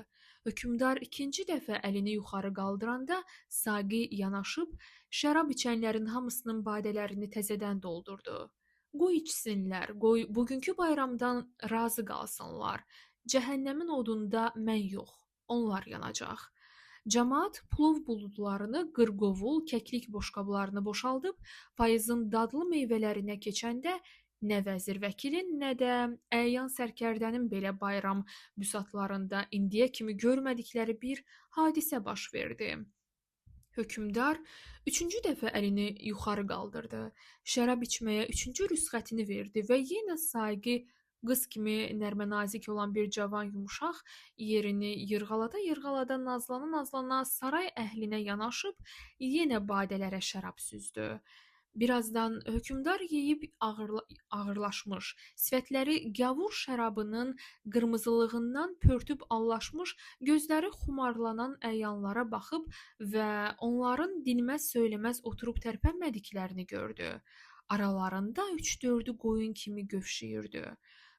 Hökmdar ikinci dəfə əlini yuxarı qaldıranda saqi yanaşıb şərab içənlərin hamısının badələrini təzədən doldurdu. Qoy içsinlər, qoy bugünkü bayramdan razı qalsınlar. Cəhənnəmin odunda mən yox, onlar yanacaq. Camaat plov buludlarını, qırqovul, kəklik boşqablarını boşaldıb payızın dadlı meyvələrinə keçəndə nə vəzir vəkilin, nə də əyan sərkərdənin belə bayram büsatlarında indiyə kimi görmədikləri bir hadisə baş verdi. Hökmdar üçüncü dəfə əlini yuxarı qaldırdı. Şərab içməyə üçüncü rüsxətini verdi və yenə saqi qız kimi nərmə-nazik olan bir cavan yumşaq yerini yırğalada-yırğalada nazlana-nazlana saray əhlinə yanaşıb yenə badələrə şərab süzdü. Birazdan hökmdar yeyib ağırlaşmış, sifətləri gavur şərabının qırmızılığından pörtüb allaşmış, gözləri xumarlanan əyanlara baxıb və onların dinməz söyləməz oturub tərpənmədiklərini gördü. Aralarında üç-dördü qoyun kimi gövşəyirdi.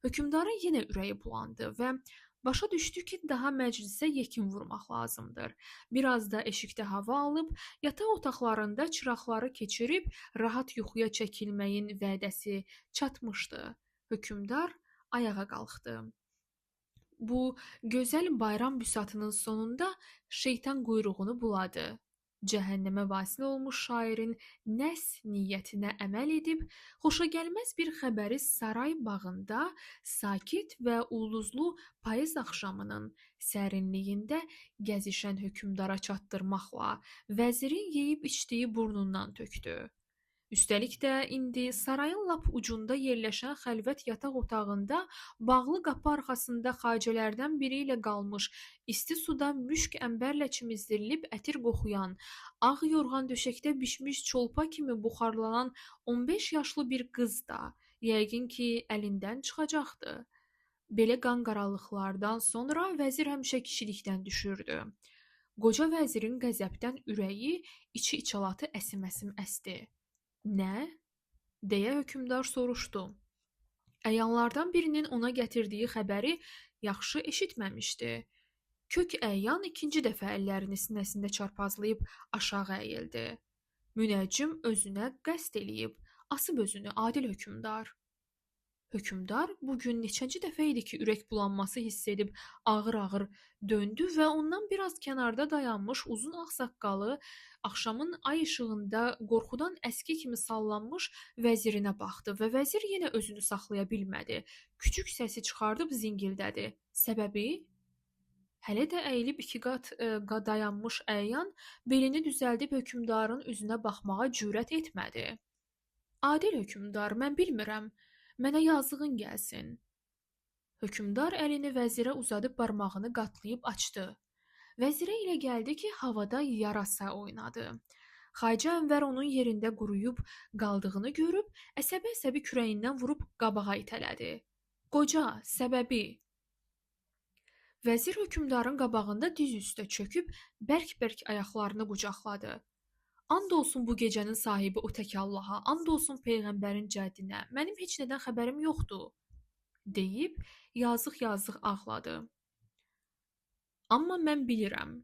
Hökmdarın yenə ürəyi bulandı və başa düşdü ki, daha məclisə yekin vurmaq lazımdır. Biraz da eşikdə hava alıb, yataq otaqlarında çıraqları keçirib rahat yuxuya çəkilməyin vədəsi çatmışdı. Hökmdar ayağa qalxdı. Bu gözəl bayram büsatının sonunda şeytan quyruğunu buladı. Cəhənnəmə vasil olmuş şairin nəs niyyətinə əməl edib, xoşagəlməz bir xəbəri saray bağında sakit və ulduzlu payız axşamının sərinliyində gəzişən hökmdara çatdırmaqla vəzirin yeyib içdiyi burnundan tökdü. Üstəlik də indi sarayın lap ucunda yerləşən xəlvət yataq otağında bağlı qapı arxasında xacələrdən biri ilə qalmış, isti suda müşk əmbərlə çimizdirilib ətir qoxuyan, ağ yorğan döşəkdə bişmiş çolpa kimi buxarlanan 15 yaşlı bir qız da yəqin ki, əlindən çıxacaqdı. Belə qanqaralıqlardan sonra vəzir həmişə kişilikdən düşürdü. Qoca vəzirin qəzəbdən ürəyi içi içalatı əsim-əsim əsdi. Nə? Deyə hökmdar soruşdu. Əyanlardan birinin ona gətirdiyi xəbəri yaxşı eşitməmişdi. Kök əyan ikinci dəfə əllərini sinəsində çarpazlayıb aşağı əyildi. Münəccim özünə qəsd eləyib, asıb özünü adil hökmdar. Hökmdar bu gün neçənci dəfə idi ki, ürək bulanması hiss edib ağır-ağır döndü və ondan biraz kənarda dayanmış uzun ağsaqqalı axşamın ay işığında qorxudan əski kimi sallanmış vəzirinə baxdı və vəzir yenə özünü saxlaya bilmədi. Küçük səsi çıxardıb zingildədi. Səbəbi? Hələ də əyilib iki qat dayanmış əyan belini düzəldib hökmdarın üzünə baxmağa cürət etmədi. Adil hökmdar, mən bilmirəm. Mənə yazığın gəlsin. Hökmdar əlini vəzirə uzadıb barmağını qatlayıb açdı. Vəzirə elə gəldi ki, havada yarasa oynadı. Xacə Ənvər onun yerində quruyub qaldığını görüb, əsəbi-əsəbi kürəyindən vurub qabağa itələdi. Qoca, səbəbi. Vəzir hökmdarın qabağında diz üstə çöküb bərk-bərk ayaqlarını qucaqladı. And olsun bu gecənin sahibi o tək Allaha, and olsun Peyğəmbərin cəddinə, mənim heç nədən xəbərim yoxdur, deyib yazıq-yazıq ağladı. Amma mən bilirəm.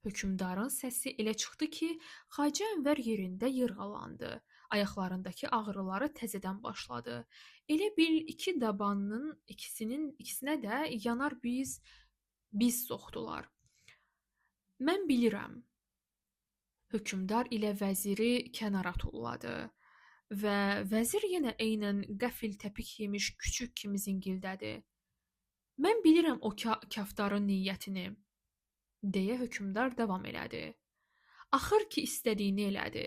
Hökmdarın səsi elə çıxdı ki, Xacə Ənvər yerində yırğalandı. Ayaqlarındakı ağrıları təzədən başladı. Elə bil iki dabanının ikisinə də yanar biz soxdular. Mən bilirəm. Hökmdar ilə vəziri kənara tulladı və vəzir yenə eynən qəfil təpik yemiş küçük kimi zingildədi. Mən bilirəm o kaftarın niyyətini, deyə hökmdar davam elədi. Axır ki, istədiyini elədi.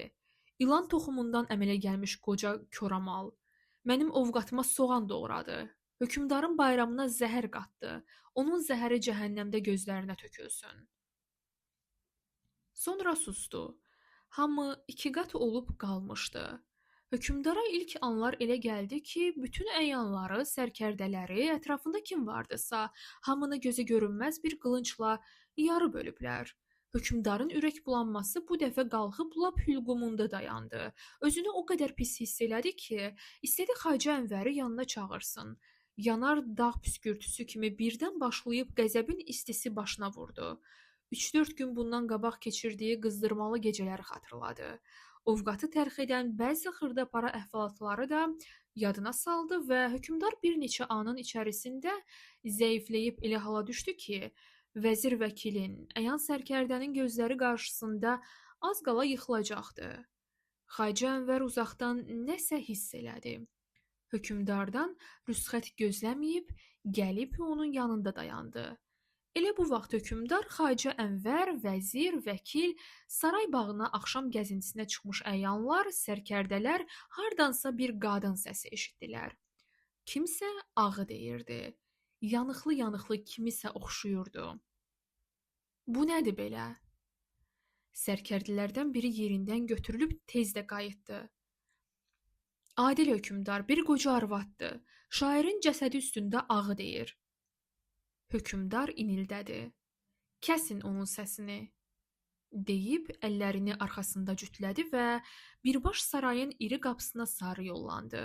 İlan toxumundan əmələ gəlmiş qoca koramal mənim ovqatıma soğan doğradı. Hökmdarın bayramına zəhər qatdı. Onun zəhəri cəhənnəmdə gözlərinə tökülsün. Sonra sustu. Hamı iki qat olub qalmışdı. Hökmdara ilk anlar elə gəldi ki, bütün əyanları, sərkərdələri, ətrafında kim vardısa, hamını gözə görünməz bir qılıncla yarı bölüblər. Hökmdarın ürək bulanması bu dəfə qalxıb lap hülqumunda dayandı. Özünü o qədər pis hiss elədi ki, istədi Xacə Ənvəri yanına çağırsın. Yanar dağ püskürtüsü kimi birdən başlayıb qəzəbin istisi başına vurdu. 3-4 gün bundan qabaq keçirdiyi qızdırmalı gecələri xatırladı. Ovqatı tərx edən bəzi xırda-para əhvalatları da yadına saldı və hökmdar bir neçə anın içərisində zəifləyib elə hala düşdü ki, vəzir vəkilin, əyan sərkərdənin gözləri qarşısında az qala yıxılacaqdı. Xacə Ənvər uzaqdan nəsə hiss elədi. Hökmdardan rüsxət gözləməyib, gəlib onun yanında dayandı. Elə bu vaxt hökmdar Xacə Ənvər, vəzir, vəkil, saray bağına axşam gəzintisinə çıxmış əyanlar, sərkərdələr hardansa bir qadın səsi eşitdilər. Kimsə ağı deyirdi. Yanıqlı-yanıqlı kimisə oxşuyurdu. Bu nədir belə? Sərkərdələrdən biri yerindən götürülüb tez də qayıtdı. Adil hökmdar bir qoca arvaddır. Şairin cəsədi üstündə ağı deyir. Hökmdar inildədi. Kəsin onun səsini, deyib əllərini arxasında cütlədi və birbaş sarayın iri qapısına sarı yollandı.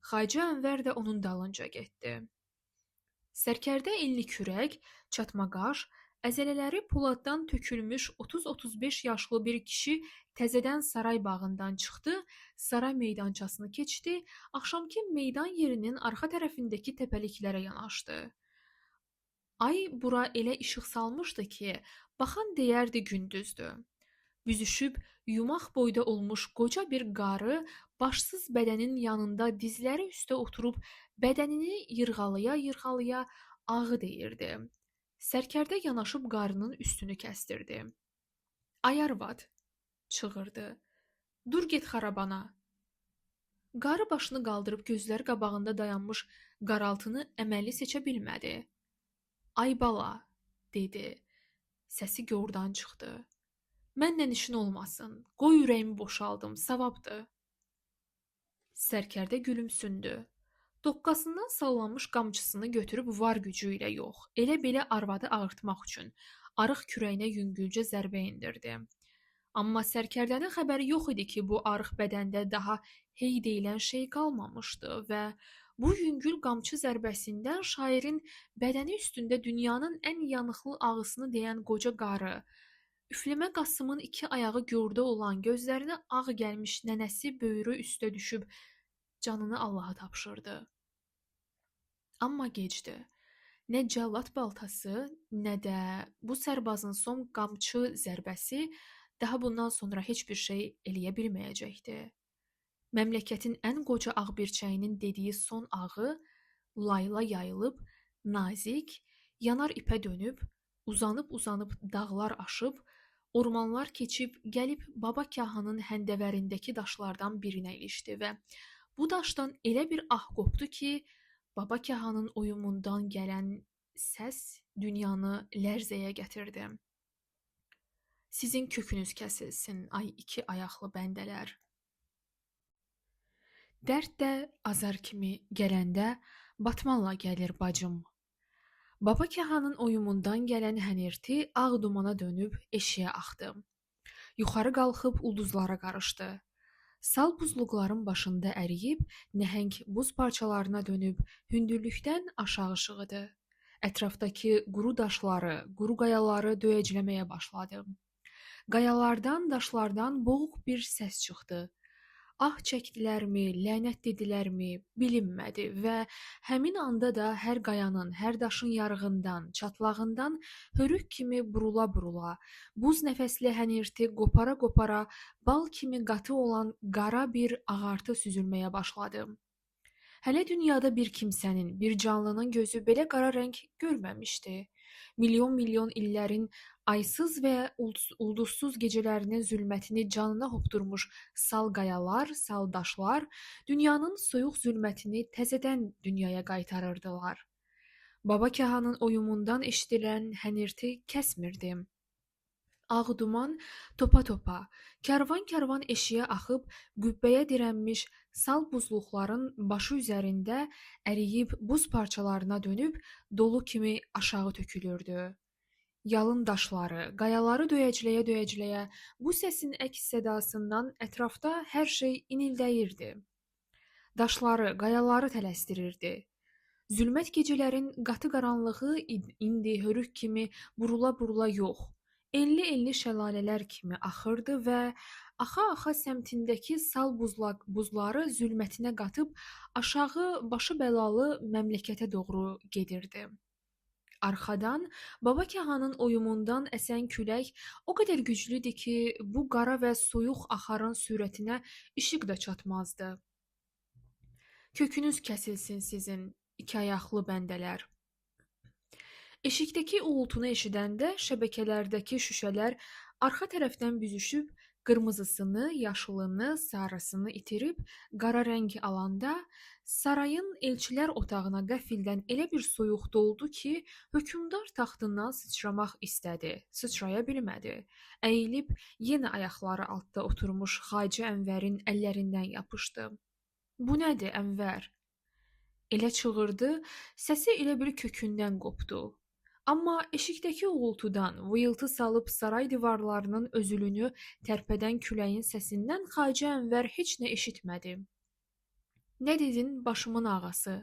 Xacə Ənvər də onun dalınca getdi. Sərkərdə enli kürək, çatmaqaş, əzələləri poladdan tökülmüş 30-35 yaşlı bir kişi təzədən saray bağından çıxdı, saray meydançasını keçdi, axşamkı meydan yerinin arxa tərəfindəki təpəliklərə yanaşdı. Ay bura elə işıq salmışdı ki, baxan deyərdi gündüzdür. Büzüşüb yumaq boyda olmuş qoca bir qarı başsız bədənin yanında dizləri üstə oturub bədənini yırğalaya-yırğalaya ağı deyirdi. Sərkərdə yanaşıb qarının üstünü kəstirdi. Ay arvad, çığırdı. Dur get xarabana. Qarı başını qaldırıb gözləri qabağında dayanmış qaraltını əməlli seçə bilmədi. Ay bala, dedi. Səsi gordan çıxdı. Mənlə işin olmasın. Qoy ürəyimi boşaldım, savabdır. Sərkərdə gülümsündü. Doqqasından sallanmış qamçısını götürüb var gücü ilə yox, elə belə arvadı ağırtmaq üçün arıq kürəyinə yüngülcə zərbə endirdi. Amma sərkərdənin xəbəri yox idi ki, bu arıq bədəndə daha hey deyilən şey qalmamışdı və bu yüngül qamçı zərbəsindən şairin bədəni üstündə dünyanın ən yanıqlı ağısını deyən qoca qarı, Üfləmə Qasımın iki ayağı gorda olan, gözlərinə ağ gəlmiş nənəsi böyrü üstə düşüb Canını Allaha tapşırdı. Amma gecdi. Nə cəllad baltası, nə də bu sərbazın son qamçı zərbəsi daha bundan sonra heç bir şey eləyə bilməyəcəkdi. Məmləkətin ən qoca ağbirçəyinin dediyi son ağı layla yayılıb, nazik, yanar ipə dönüb, uzanıb-uzanıb dağlar aşıb, ormanlar keçib, gəlib Baba Kahanın həndəvərindəki daşlardan birinə ilişdi və bu daşdan elə bir ah qopdu ki, Baba Kahanın oyumundan gələn səs dünyanı lərzəyə gətirdi. Sizin kökünüz kəsilsin, ay iki ayaqlı bəndələr. Dərd də azar kimi gələndə batmanla gəlir bacım. Baba Kahanın oyumundan gələn hənirti ağ dumana dönüb eşiyə axdı. Yuxarı qalxıb ulduzlara qarışdı. Sal buzluqların başında əriyib, nəhəng buz parçalarına dönüb hündürlükdən aşağı şığıdı. Ətrafdakı quru daşları, quru qayaları döyəcləməyə başladı. Qayalardan, daşlardan boğuq bir səs çıxdı. Ah çəkdilərmi, lənət dedilərmi, bilinmədi və həmin anda da hər qayanın, hər daşın yarığından, çatlağından hörük kimi burula-burula, buz nəfəsli hənirti qopara-qopara bal kimi qatı olan qara bir ağartı süzülməyə başladı. Hələ dünyada bir kimsənin, bir canlının gözü belə qara rəng görməmişdi. Milyon-milyon illərin aysız və ulduzsuz gecələrinin zülmətini canına hopdurmuş sal qayalar, sal daşlar dünyanın soyuq zülmətini təzədən dünyaya qaytarırdılar. Baba Kahanın oyumundan eşidilən hənirti kəsmirdi. Ağ duman topa-topa, karvan-karvan eşiyə axıb qübbəyə dirənmiş sal buzluqların başı üzərində əriyib buz parçalarına dönüb dolu kimi aşağı tökülürdü. Yalın daşları, qayaları döyəcləyə-döyəcləyə bu səsin əks sədasından ətrafda hər şey inildəyirdi. Daşları, qayaları tələsdirirdi. Zülmət gecələrin qatı qaranlığı indi hörük kimi burula-burula yox, enli-enli şəlalələr kimi axırdı və axa-axa səmtindəki sal buzları zülmətinə qatıb aşağı başı bəlalı məmləkətə doğru gedirdi. Arxadan Baba Kahanın oyumundan əsən külək o qədər güclü idi ki, bu qara və soyuq axarın sürətinə işıq da çatmazdı. Kökünüz kəsilsin sizin, iki ayaqlı bəndələr. Eşikdəki uğultunu eşidəndə şəbəkələrdəki şüşələr arxa tərəfdən büzüşüb qırmızısını, yaşılını, sarısını itirib qara rəng alanda sarayın elçilər otağına qəfildən elə bir soyuq doldu ki, hökmdar taxtından sıçramaq istədi, sıçraya bilmədi. Əyilib yenə ayaqları altda oturmuş Xacə Ənvərin əllərindən yapışdı. Bu nədir, Ənvər? Elə çığırdı, səsi elə bil kökündən qopdu. Amma eşikdəki uğultudan, vıyıltı salıb saray divarlarının özülünü tərpədən küləyin səsindən Xacə Ənvər heç nə eşitmədi. Nə dedin, başımın ağası?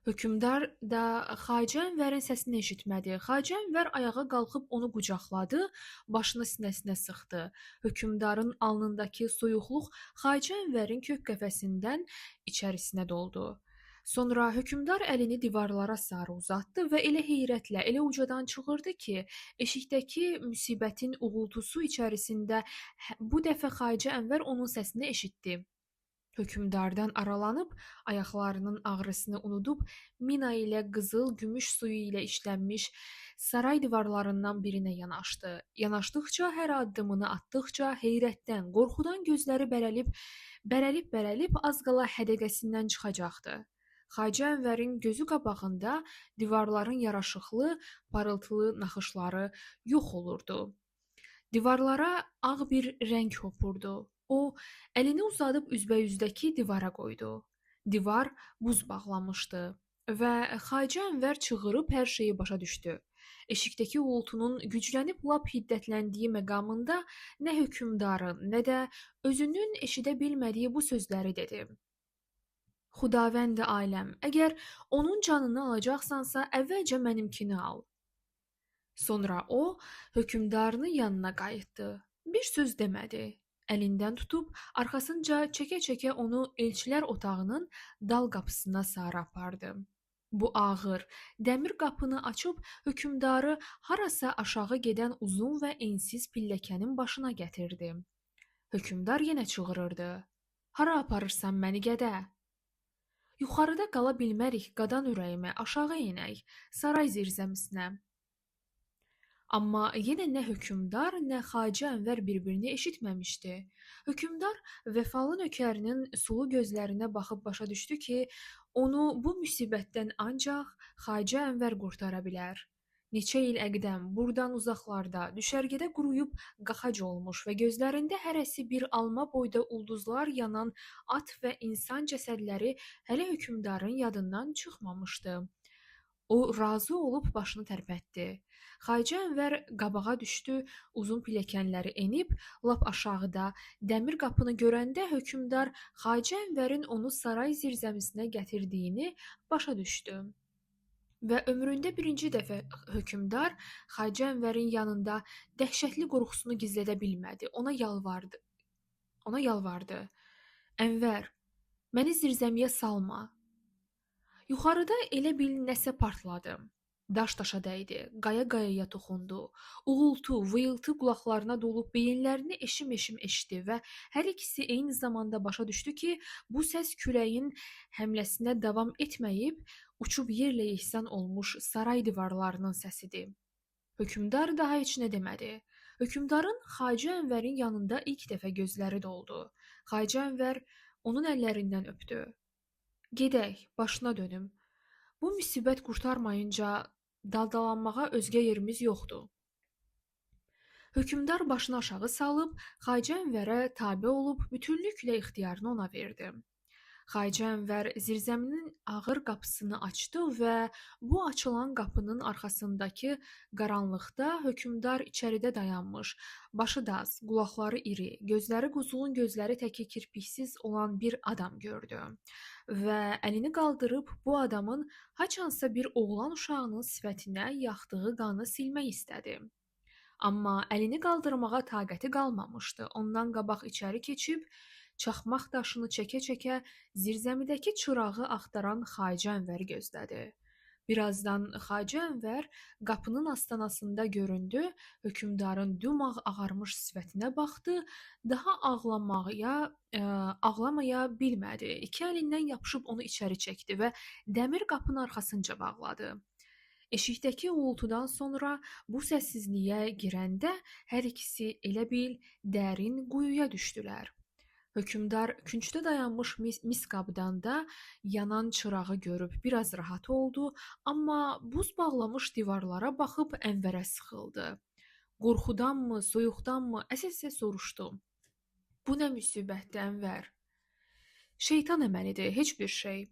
Hökmdar da Xacə Ənvərin səsini eşitmədi. Xacə Ənvər ayağa qalxıb onu qucaqladı, başını sinəsinə sıxdı. Hökmdarın alnındakı soyuqluq Xacə Ənvərin kök qəfəsindən içərisinə doldu. Sonra hökmdar əlini divarlara sarı uzatdı və elə heyrətlə, elə ucadan çığırdı ki, eşikdəki müsibətin uğultusu içərisində bu dəfə Xacə Ənvər onun səsini eşitdi. Hökmdardan aralanıb, ayaqlarının ağrısını unudub, mina ilə qızıl, gümüş suyu ilə işlənmiş saray divarlarından birinə yanaşdı. Yanaşdıqca, hər addımını atdıqca heyrətdən, qorxudan gözləri bərəlib, bərəlib-bərəlib az qala hədəqəsindən çıxacaqdı. Xacə Ənvərin gözü qabağında divarların yaraşıqlı, parıltılı naxışları yox olurdu. Divarlara ağ bir rəng hopurdu. O, əlini uzadıb üzbəyüzdəki divara qoydu. Divar buz bağlamışdı və Xacə Ənvər çığırıb hər şeyi başa düşdü. Eşikdəki uğultunun güclənib lap hiddətləndiyi məqamında nə hökmdarın, nə də özünün eşidə bilmədiyi bu sözləri dedi. Xudavəndi aləm, əgər onun canını alacaqsansa, əvvəlcə mənimkini al. Sonra o, hökmdarının yanına qayıtdı. Bir söz demədi. Əlindən tutub, arxasınca çəkə-çəkə onu elçilər otağının dal qapısına sarı apardı. Bu ağır, dəmir qapını açıb hökmdarı harasa aşağı gedən uzun və ensiz pilləkənin başına gətirdi. Hökmdar yenə çığırırdı. Hara aparırsan məni gədə? Yuxarıda qala bilmərik qadan ürəyimə, aşağı enək, saray zirzəmisinə. Amma yenə nə hökmdar, nə Xacə Ənvər bir-birini eşitməmişdi. Hökmdar vəfalı nökərinin sulu gözlərinə baxıb başa düşdü ki, onu bu müsibətdən ancaq Xacə Ənvər qurtara bilər. Neçə il əqdəm, burdan uzaqlarda, düşərgədə quruyub qaxac olmuş və gözlərində hərəsi bir alma boyda ulduzlar yanan at və insan cəsədləri hələ hökmdarın yadından çıxmamışdı. O razı olub başını tərpətdi. Xacə Ənvər qabağa düşdü, uzun pilləkənləri enib, lap aşağıda dəmir qapını görəndə hökmdar Xacə Ənvərin onu saray zirzəmisinə gətirdiyini başa düşdü. Və ömründə birinci dəfə hökmdar Xacə Ənvərin yanında dəhşətli qorxusunu gizlədə bilmədi. Ona yalvardı. Ona yalvardı. Ənvər, məni zirzəmiyə salma. Yuxarıda elə bil nəsə partladı. Daş daşa dəydi, qaya qayaya toxundu. Uğultu, vıyıltı qulaqlarına dolub beyinlərini eşim-eşim eşitdi və hər ikisi eyni zamanda başa düşdü ki, bu səs küləyin həmləsinə davam etməyib, uçub yerlə yeksan olmuş saray divarlarının səsidir. Hökmdar daha heç nə demədi. Hökmdarın Xacə Ənvərin yanında ilk dəfə gözləri doldu. Xacə Ənvər onun əllərindən öpdü. Gedək, başına dönüm. Bu müsibət qurtarmayınca daldalanmağa özgə yerimiz yoxdur. Hökmdar başını aşağı salıb, Xacə Ənvərə tabe olub, bütünlüklə ixtiyarını ona verdi. Xacə Ənvər zirzəminin ağır qapısını açdı və bu açılan qapının arxasındakı qaranlıqda hökmdar içəridə dayanmış, başı daz, qulaqları iri, gözləri quzğun gözləri təki kirpiksiz olan bir adam gördü və əlini qaldırıb bu adamın haçansa bir oğlan uşağının sifətinə yaxdığı qanı silmək istədi. Amma əlini qaldırmağa taqəti qalmamışdı. Ondan qabaq içəri keçib çaxmaq daşını çəkə-çəkə zirzəmidəki çırağı axtaran Xacə Ənvəri gözlədi. Birazdan Xacə Ənvər qapının astanasında göründü, hökmdarın dümağ ağarmış sifətinə baxdı, daha ağlamaya bilmədi. İki əlindən yapışıb onu içəri çəkdi və dəmir qapının arxasınca bağladı. Eşikdəki uğultudan sonra bu səssizliyə girəndə hər ikisi elə bil dərin quyuya düşdülər. Hökmdar küncdə dayanmış mis qabdan da yanan çırağı görüb biraz rahat oldu, amma buz bağlamış divarlara baxıb Ənvərə sıxıldı. Qorxudanmı, soyuqdanmı, əsə-əsə soruşdu. Bu nə müsibətdir, Ənvər? Şeytan əməlidir, heç bir şey.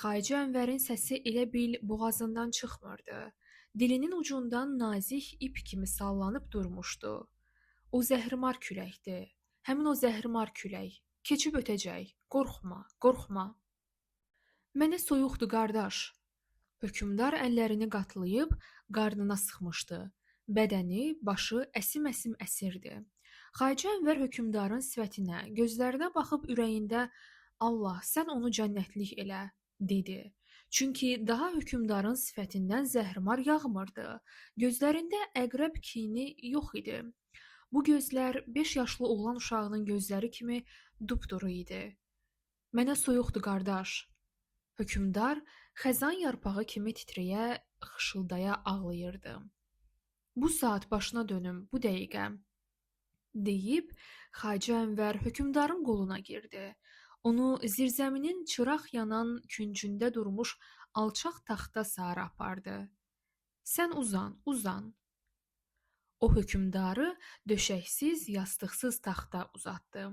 Xacə Ənvərin səsi elə bil boğazından çıxmırdı. Dilinin ucundan nazik ip kimi sallanıb durmuşdu. O zəhrimar küləkdir. Həmin o zəhrimar külək. Keçib ötəcək. Qorxma, qorxma. Mənə soyuqdur, qardaş. Hökmdar əllərini qatlayıb qarnına sıxmışdı. Bədəni, başı əsim-əsim əsirdi. Xacə Ənvər hökmdarın sifətinə, gözlərinə baxıb ürəyində Allah, sən onu cənnətlik elə, dedi. Çünki daha hökmdarın sifətindən zəhrimar yağmırdı. Gözlərində əqrəb kini yox idi. Bu gözlər 5 yaşlı oğlan uşağının gözləri kimi dupduru idi. Mənə soyuqdur, qardaş. Hökmdar xəzan yarpağı kimi titrəyə, xışıldaya ağlayırdı. Bu saat başına dönüm, bu dəqiqə, deyib Xacə Ənvər hökmdarın qoluna girdi. Onu zirzəminin çıraq yanan küncündə durmuş alçaq taxta sarı apardı. Sən uzan, uzan. O hökmdarı döşəksiz, yastıqsız taxta uzatdı.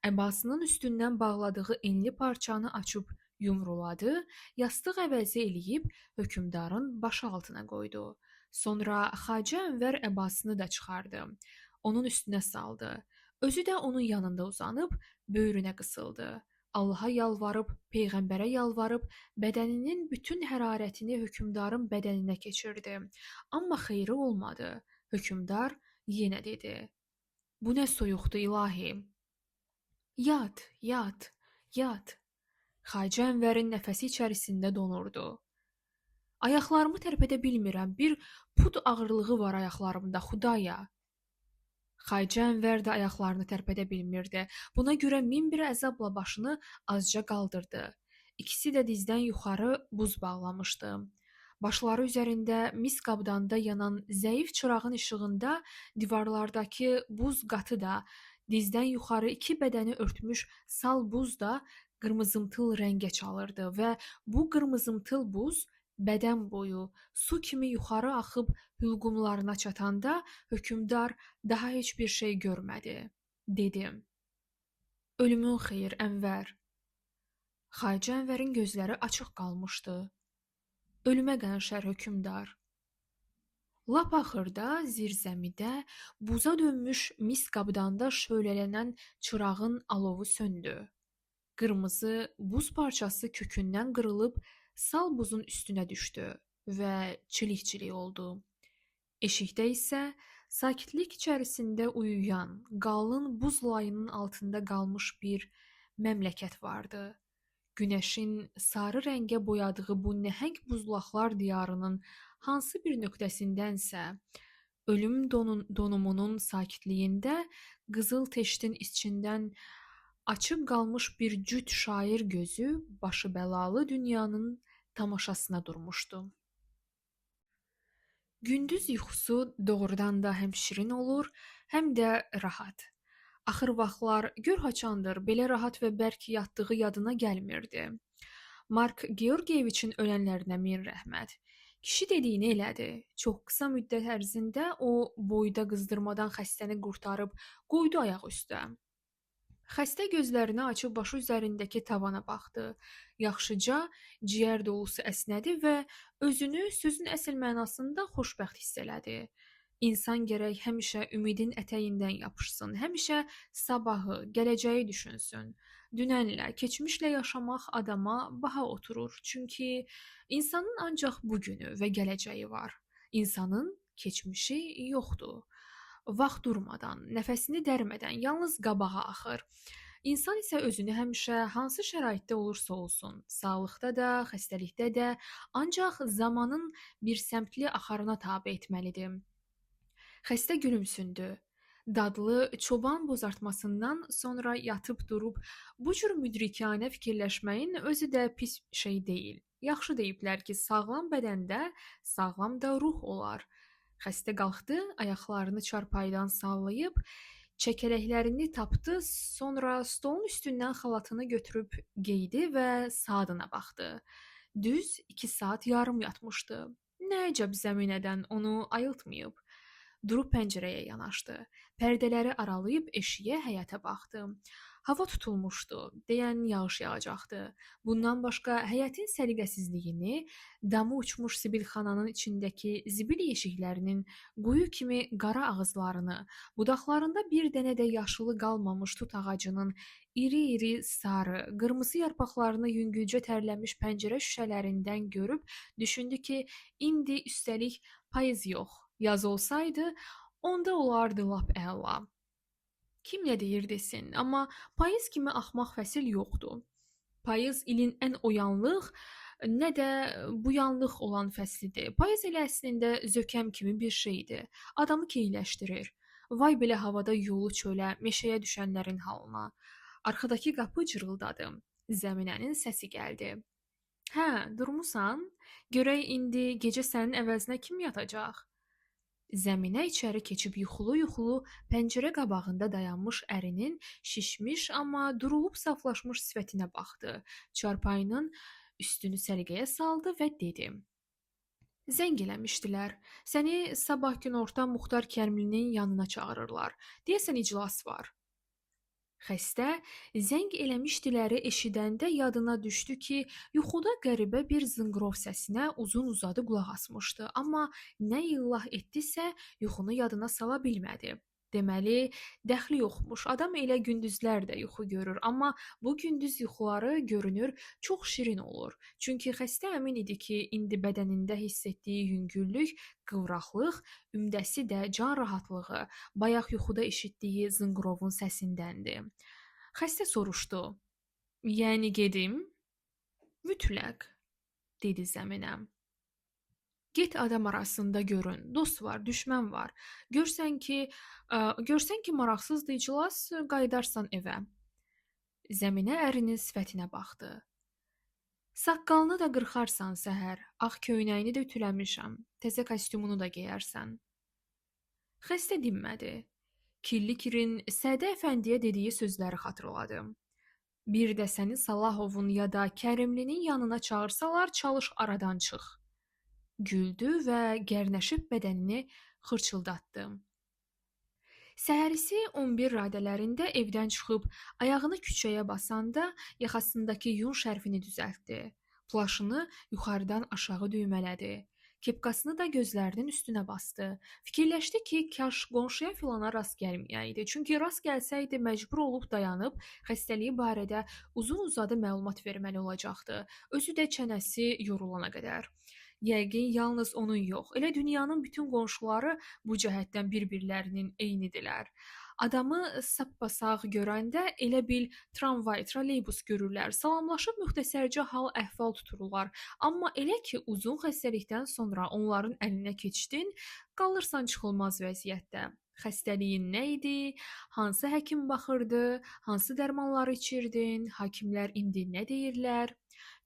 Əbasının üstündən bağladığı enli parçanı açıb yumruladı, yastıq əvəzi eləyib hökmdarın başı altına qoydu. Sonra Xacə Ənvər əbasını da çıxardı, onun üstünə saldı. Özü də onun yanında uzanıb böyrünə qısıldı. Allaha yalvarıb, peyğəmbərə yalvarıb, bədəninin bütün hərarətini hökmdarın bədəninə keçirdi. Amma xeyri olmadı. Hökmdar yenə dedi: Bu nə soyuqdur ilahi. Yat, yat, yat. Xacə Ənvərin nəfəsi içərisində donurdu. Ayaqlarımı tərpədə bilmirəm, bir pud ağırlığı var ayaqlarımda, Xudaya. Xacə Ənvər də ayaqlarını tərpədə bilmirdi. Buna görə min bir əzabla başını azca qaldırdı. İkisi də dizdən yuxarı buz bağlamışdı. Başları üzərində mis qabdanda yanan zəif çırağın işığında divarlardakı buz qatı da, dizdən yuxarı iki bədəni örtmüş sal buz da qırmızımtıl rəngə çalırdı və bu qırmızımtıl buz bədən boyu su kimi yuxarı axıb hülqumlarına çatanda hökmdar daha heç bir şey görmədi. Dedi: "Ölümün xeyir, Ənvər." Xacə Ənvərin gözləri açıq qalmışdı. Ölümə qənşər hökmdar. Lap axırda zirzəmidə buza dönmüş mis qabdanda şölələnən çırağın alovu söndü. Qırmızı buz parçası kökündən qırılıb sal buzun üstünə düşdü və çilik-çilik oldu. Eşikdə isə sakitlik içərisində uyuyan, qalın buz layının altında qalmış bir məmləkət vardı. Günəşin sarı rəngə boyadığı bu nəhəng buzlaqlar diyarının hansı bir nöqtəsindənsə ölüm donumunun sakitliyində qızıl teştin içindən açıq qalmış bir cüt şair gözü başı bəlalı dünyanın tamaşasına durmuşdu. Gündüz yuxusu doğrudan da həm şirin olur, həm də rahat. Axır vaxtlar gör haçandır belə rahat və bərk yatdığı yadına gəlmirdi. Mark Georgiyeviçin ölənlərinə min rəhmət. Kişi dediyini elədi. Çox qısa müddət ərzində o boyda qızdırmadan xəstəni qurtarıb qoydu ayaq üstə. Xəstə gözlərini açıb başı üzərindəki tavana baxdı. Yaxşıca ciyər dolusu əsnədi və özünü sözün əsl mənasında xoşbəxt hiss elədi. İnsan gərək həmişə ümidin ətəyindən yapışsın, həmişə sabahı, gələcəyi düşünsün. Dünənlə, keçmişlə yaşamaq adama baha oturur. Çünki insanın ancaq bugünü və gələcəyi var. İnsanın keçmişi yoxdur. Vaxt durmadan, nəfəsini dərmədən yalnız qabağa axır. İnsan isə özünü həmişə hansı şəraitdə olursa olsun, sağlıqda da, xəstəlikdə də ancaq zamanın bir səmtli axarına tabe etməlidir. Xəstə gülümsündü. Dadlı çoban bozartmasından sonra yatıb durub bu cür müdrikanə fikirləşməyin özü də pis şey deyil. Yaxşı deyiblər ki, sağlam bədəndə sağlam da ruh olar. Xəstə qalxdı, ayaqlarını çarpayıdan sallayıb, çəkələklərini tapdı, sonra stolun üstündən xalatını götürüb geydi və saatına baxdı. Düz 2 saat yarım yatmışdı. Nə əcəb zəminədən onu ayıltmayıb. Durub pəncərəyə yanaşdı. Pərdələri aralayıb eşiyə, həyətə baxdı. Hava tutulmuşdu, deyən yağış yağacaqdı. Bundan başqa həyətin səliqəsizliyini, damı uçmuş zibilxananın içindəki zibil yeşiklərinin quyu kimi qara ağızlarını, budaqlarında bir dənə də yaşılı qalmamış tut ağacının iri-iri sarı, qırmızı yarpaqlarını yüngülcə tərləmiş pəncərə şüşələrindən görüb düşündü ki, indi üstəlik payız yox. Yaz olsaydı, onda olardı lap əla. Kim nə deyir desin, amma payız kimi axmaq fəsil yoxdur. Payız ilin ən oyanlıq, nə də buyanlıq olan fəslidir. Payız elə əslində zökəm kimi bir şeydir. Adamı keyləşdirir. Vay belə havada yolu çölə, meşəyə düşənlərin halına. Arxadakı qapı cırıldadı. Zəminənin səsi gəldi. Hə, durmusan? Görək indi gecə sənin əvəzinə kim yatacaq? Zəminə içəri keçib yuxulu-yuxulu pəncərə qabağında dayanmış ərinin şişmiş, amma durulub saflaşmış sifətinə baxdı. Çarpayının üstünü səliqəyə saldı və dedi: "Zəng eləmişdilər. Səni sabah günorta Muxtar Kərimlinin yanına çağırırlar. Deyəsən iclas var." Xəstə zəng eləmişdiləri eşidəndə yadına düşdü ki, yuxuda qəribə bir zınqrov səsinə uzun-uzadı qulaq asmışdı, amma nə illah etdisə yuxunu yadına sala bilmədi. Deməli, dəxli yoxmuş. Adam elə gündüzlər də yuxu görür, amma bu gündüz yuxuları görünür çox şirin olur. Çünki xəstə əmin idi ki, indi bədənində hiss etdiyi yüngüllük, qıvraqlıq, ümdəsi də can rahatlığı, bayaq yuxuda eşitdiyi zınqrovun səsindəndir. Xəstə soruşdu: "Yəni gedim?" "Mütləq," dedi Zəminə. Get adam arasında görün. Dost var, düşmən var. Görsən ki maraqsızdır iclas, qayıdarsan evə. Zəminə ərinin sifətinə baxdı. Saqqalını da qırxarsan səhər, ağ köynəyini də ütüləmişəm, təzə kostyumunu da geyərsən. Xəstə dinmədi. Kirlikirin Sədə əfəndiyə dediyi sözləri xatırladı. Bir də səni Salahovun ya da Kərimlinin yanına çağırsalar, çalış aradan çıx. Güldü və gərnəşib bədənini xırçıldatdı. Səhərisi 11 radələrində evdən çıxıb ayağını küçəyə basanda yaxasındakı yun şərfini düzəltdi. Plaşını yuxarıdan aşağı düymələdi. Kepkasını da gözlərinin üstünə bastı. Fikirləşdi ki, kaş qonşuya filana rast gəlməyəydi. Çünki rast gəlsəydi məcbur olub dayanıb xəstəliyi barədə uzun-uzadı məlumat verməli olacaqdı. Özü də çənəsi yorulana qədər. Yəqin yalnız onun yox, elə dünyanın bütün qonşuları bu cəhətdən bir-birlərinin eynidirlər. Adamı sappasağ görəndə elə bil tramvay, trolleybus görürlər, salamlaşıb müxtəsərcə hal-əhval tuturlar. Amma elə ki, uzun xəstəlikdən sonra onların əlinə keçdin, qalırsan çıxılmaz vəziyyətdə. Xəstəliyin nə idi, hansı həkim baxırdı, hansı dərmanları içirdin, hakimlər indi nə deyirlər?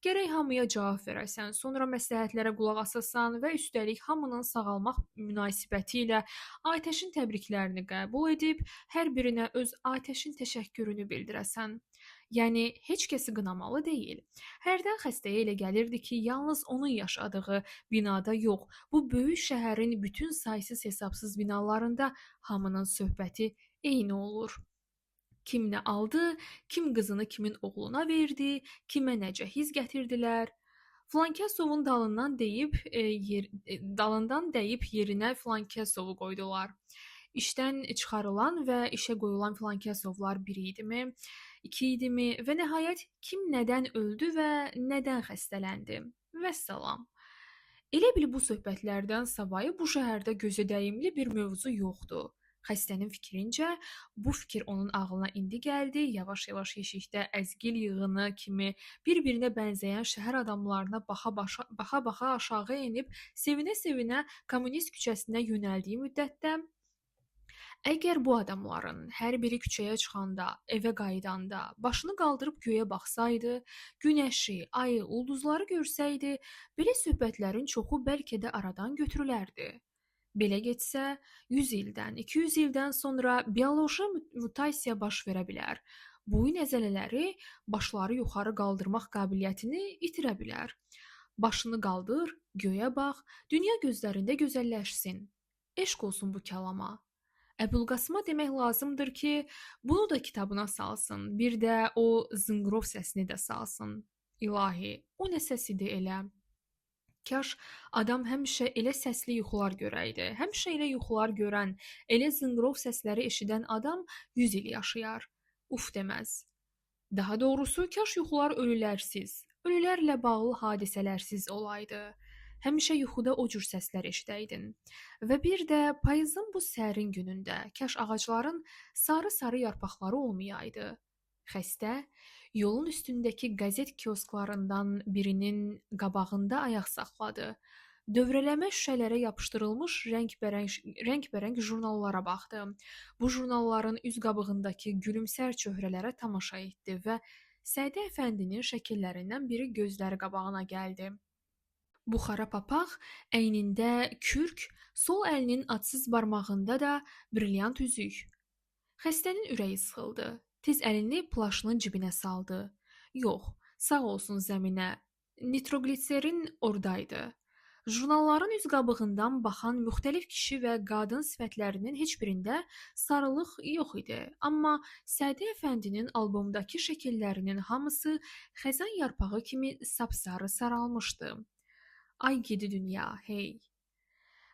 Gərək hamıya cavab verəsən, sonra məsləhətlərə qulaq asasan və üstəlik hamının sağalmaq münasibəti ilə atəşin təbriklərini qəbul edib, hər birinə öz atəşin təşəkkürünü bildirəsən. Yəni, heç kəsi qınamalı deyil. Hərdən xəstəyə elə gəlirdi ki, yalnız onun yaşadığı binada yox, bu böyük şəhərin bütün saysız hesabsız binalarında hamının söhbəti eyni olur. Kim nə aldı, kim qızını kimin oğluna verdi, kimə nə cəhiz gətirdilər. Filankəsovun dalından deyib yerinə Filankasovu qoydular. İşdən çıxarılan və işə qoyulan Filankəsovlar biri idimi, iki idimi və nəhayət kim nədən öldü və nədən xəstələndi. Vəssalam. Elə bil bu söhbətlərdən savayı bu şəhərdə gözədəyimli bir mövzu yoxdur. Xəstənin fikrincə, bu fikir onun ağlına indi gəldi, yavaş-yavaş yeşikdə əzgil yığını kimi bir-birinə bənzəyən şəhər adamlarına baxa-baxa aşağı enib, sevinə-sevinə kommunist küçəsinə yönəldiyi müddətdə, əgər bu adamların hər biri küçəyə çıxanda, evə qayıdanda, başını qaldırıb göyə baxsaydı, günəşi, ayı, ulduzları görsəydi, belə söhbətlərin çoxu bəlkə də aradan götürülərdi. Belə getsə, 100 ildən, 200 ildən sonra bioloji mutasiya baş verə bilər. Boyun əzələləri başları yuxarı qaldırmaq qabiliyyətini itirə bilər. Başını qaldır, göyə bax, dünya gözlərində gözəlləşsin. Eşq olsun bu kəlama. Əbülqasıma demək lazımdır ki, bunu da kitabına salsın, bir də o zınqrov səsini də salsın. İlahi, o nə səs idi elə? Kaş adam həmişə elə səsli yuxular görəydi. Həmişə elə yuxular görən, elə zınqrov səsləri eşidən adam 100 il yaşayar. Uf deməz. Daha doğrusu, kaş yuxular ölülərsiz, ölülərlə bağlı hadisələrsiz olaydı. Həmişə yuxuda o cür səslər eşidəydin. Və bir də payızın bu sərin günündə kaş ağacların sarı-sarı yarpaqları olmayaydı. Xəstə yolun üstündəki qəzet kiosklarından birinin qabağında ayaq saxladı. Dövrələmə şüşələrə yapışdırılmış rəngbərəng jurnallara baxdı. Bu jurnalların üz qabığındakı gülümsər çöhrələrə tamaşa etdi və Sədi əfəndinin şəkillərindən biri gözləri qabağına gəldi. Buxara papaq, əynində kürk, sol əlinin adsız barmağında da brilyant üzük. Xəstənin ürəyi sıxıldı. Tez əlini plaşının cibinə saldı. Yox, sağ olsun Zəminə, nitrogliserin oradaydı. Jurnalların üz qabığından baxan müxtəlif kişi və qadın sifətlərinin heç birində sarılıq yox idi. Amma Sədi əfəndinin albomdakı şəkillərinin hamısı xəzan yarpağı kimi sapsarı saralmışdı. Ay gidi dünya, hey!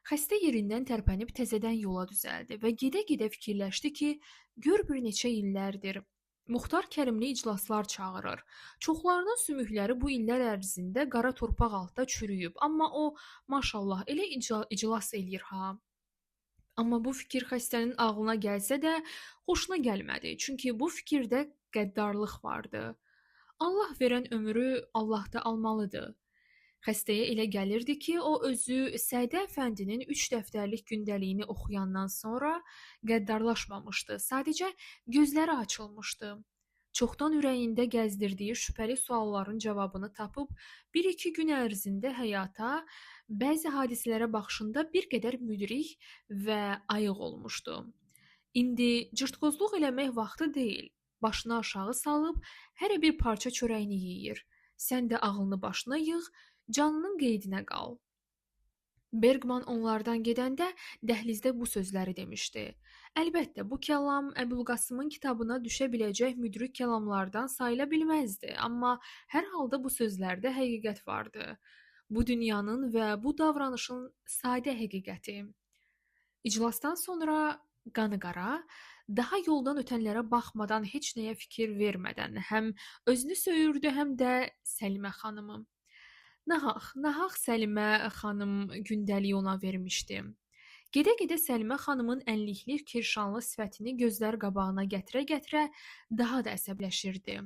Xəstə yerindən tərpənib təzədən yola düzəldi və gedə-gedə fikirləşdi ki, gör bir neçə illərdir Muxtar Kərimli iclaslar çağırır. Çoxlarının sümükləri bu illər ərzində qara torpaq altda çürüyüb, amma o, maşallah, elə iclas eləyir ha. Amma bu fikir xəstənin ağlına gəlsə də xoşuna gəlmədi, çünki bu fikirdə qəddarlıq vardı. Allah verən ömrü Allah da almalıdır. Xəstəyə elə gəlirdi ki, o özü Sədi Əfəndinin 3 dəftərlik gündəliyini oxuyandan sonra qəddarlaşmamışdı, sadəcə gözləri açılmışdı. Çoxdan ürəyində gəzdirdiyi şübhəli sualların cavabını tapıb, bir-iki gün ərzində həyata, bəzi hadisələrə baxışında bir qədər müdrik və ayıq olmuşdu. İndi cırtqozluq eləmək vaxtı deyil, başını aşağı salıb hərə bir parça çörəyini yeyir. Sən də ağlını başına yığ, canının qeydinə qal. Berqman onlardan gedəndə dəhlizdə bu sözləri demişdi. Əlbəttə, bu kəlam Əbülqasımın kitabına düşə biləcək müdrik kəlamlardan sayıla bilməzdi, amma hər halda bu sözlərdə həqiqət vardı. Bu dünyanın və bu davranışın sadə həqiqəti. İclasdan sonra qanı qara, daha yoldan ötənlərə baxmadan, heç nəyə fikir vermədən həm özünü söyürdü, həm də Səlimə xanımı. Nahaq Səlimə xanım gündəliyi ona vermişdi. Gedə-gedə Səlimə xanımın ənlikli, kirşanlı sifətini gözlər qabağına gətirə-gətirə daha da əsəbləşirdi.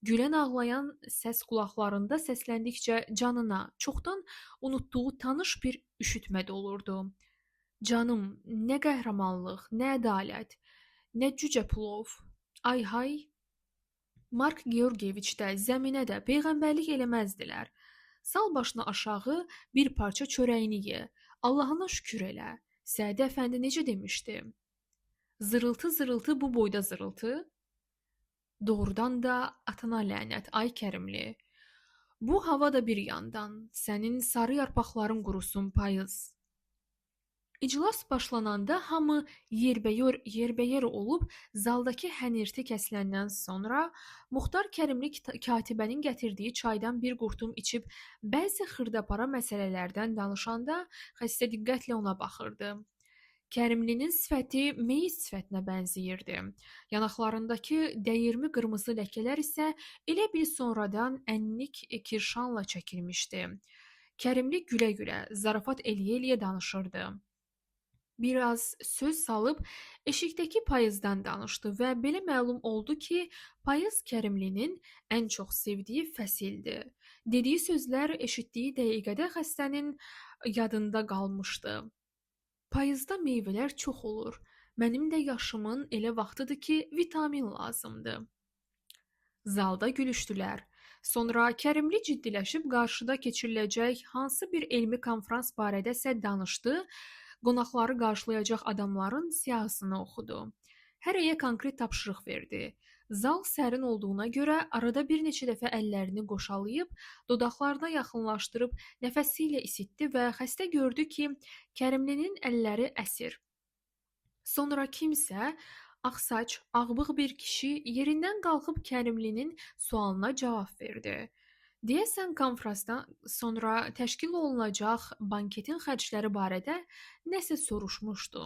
Gülən ağlayan səs qulaqlarında səsləndikcə canına çoxdan unutduğu tanış bir üşütmə dolurdu. Canım, nə qəhrəmanlıq, nə ədalət, nə cücə plov, ay hay. Mark Georgiyeviç də, zəminə də peyğəmbərlik eləməzdilər. Sal başını aşağı, bir parça çörəyini ye, Allahına şükür elə. Sədi Əfəndi necə demişdi? Zırıltı zırıltı bu boyda zırıltı. Doğrudan da atana lənət, ay Kərimli. Bu hava da bir yandan, sənin sarı yarpaqların qurusun payız. İclas başlananda hamı yerbəyer olub zaldakı hənirti kəsiləndən sonra Muxtar Kərimli katibənin gətirdiyi çaydan bir qurtum içib bəzi xırdapara məsələlərdən danışanda xəstə diqqətlə ona baxırdı. Kərimlinin sifəti meyit sifətinə bənzəyirdi. Yanaqlarındakı dəyirmi qırmızı ləkələr isə elə bil sonradan ənlik kirşanla çəkilmişdi. Kərimli gülə-gülə, zarafat eləyə-eləyə danışırdı. Biraz söz salıb eşikdəki payızdan danışdı və belə məlum oldu ki, payız Kərimlinin ən çox sevdiyi fəsildir. Dediyi sözlər eşitdiyi dəqiqədə xəstənin yadında qalmışdı. Payızda meyvələr çox olur. Mənim də yaşımın elə vaxtıdır ki, vitamin lazımdır. Zalda gülüşdülər. Sonra Kərimli ciddiləşib qarşıda keçiriləcək hansı bir elmi konfrans barədəsə danışdı, qonaqları qarşılayacaq adamların siyahısını oxudu. Hərəyə konkret tapşırıq verdi. Zal sərin olduğuna görə arada bir neçə dəfə əllərini qoşalayıb, dodaqlarına yaxınlaşdırıb nəfəsi ilə isitdi və xəstə gördü ki, Kərimlinin əlləri əsir. Sonra kimsə, ağsaç, ağbığ bir kişi yerindən qalxıb Kərimlinin sualına cavab verdi. Deyəsən, konfransdan sonra təşkil olunacaq banketin xərcləri barədə nəsə soruşmuşdu.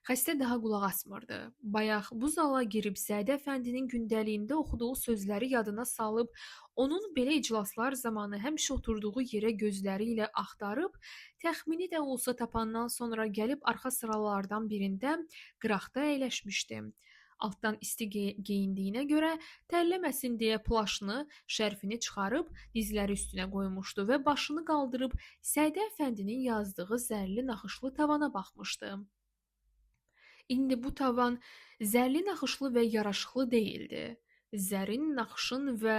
Xəstə daha qulaq asmırdı. Bayaq bu zala girib Sədi Əfəndinin gündəliyində oxuduğu sözləri yadına salıb, onun belə iclaslar zamanı həmişə oturduğu yerə gözləri ilə axtarıb, təxmini də olsa tapandan sonra gəlib arxa sıralardan birində qıraqda əyləşmişdi. Altdan isti geyindiyinə görə tərləməsin deyə plaşını, şərfini çıxarıb dizləri üstünə qoymuşdu və başını qaldırıb Sədi Əfəndinin yazdığı zərli naxışlı tavana baxmışdı. İndi bu tavan zərli naxışlı və yaraşıqlı deyildi. Zərin, naxışın və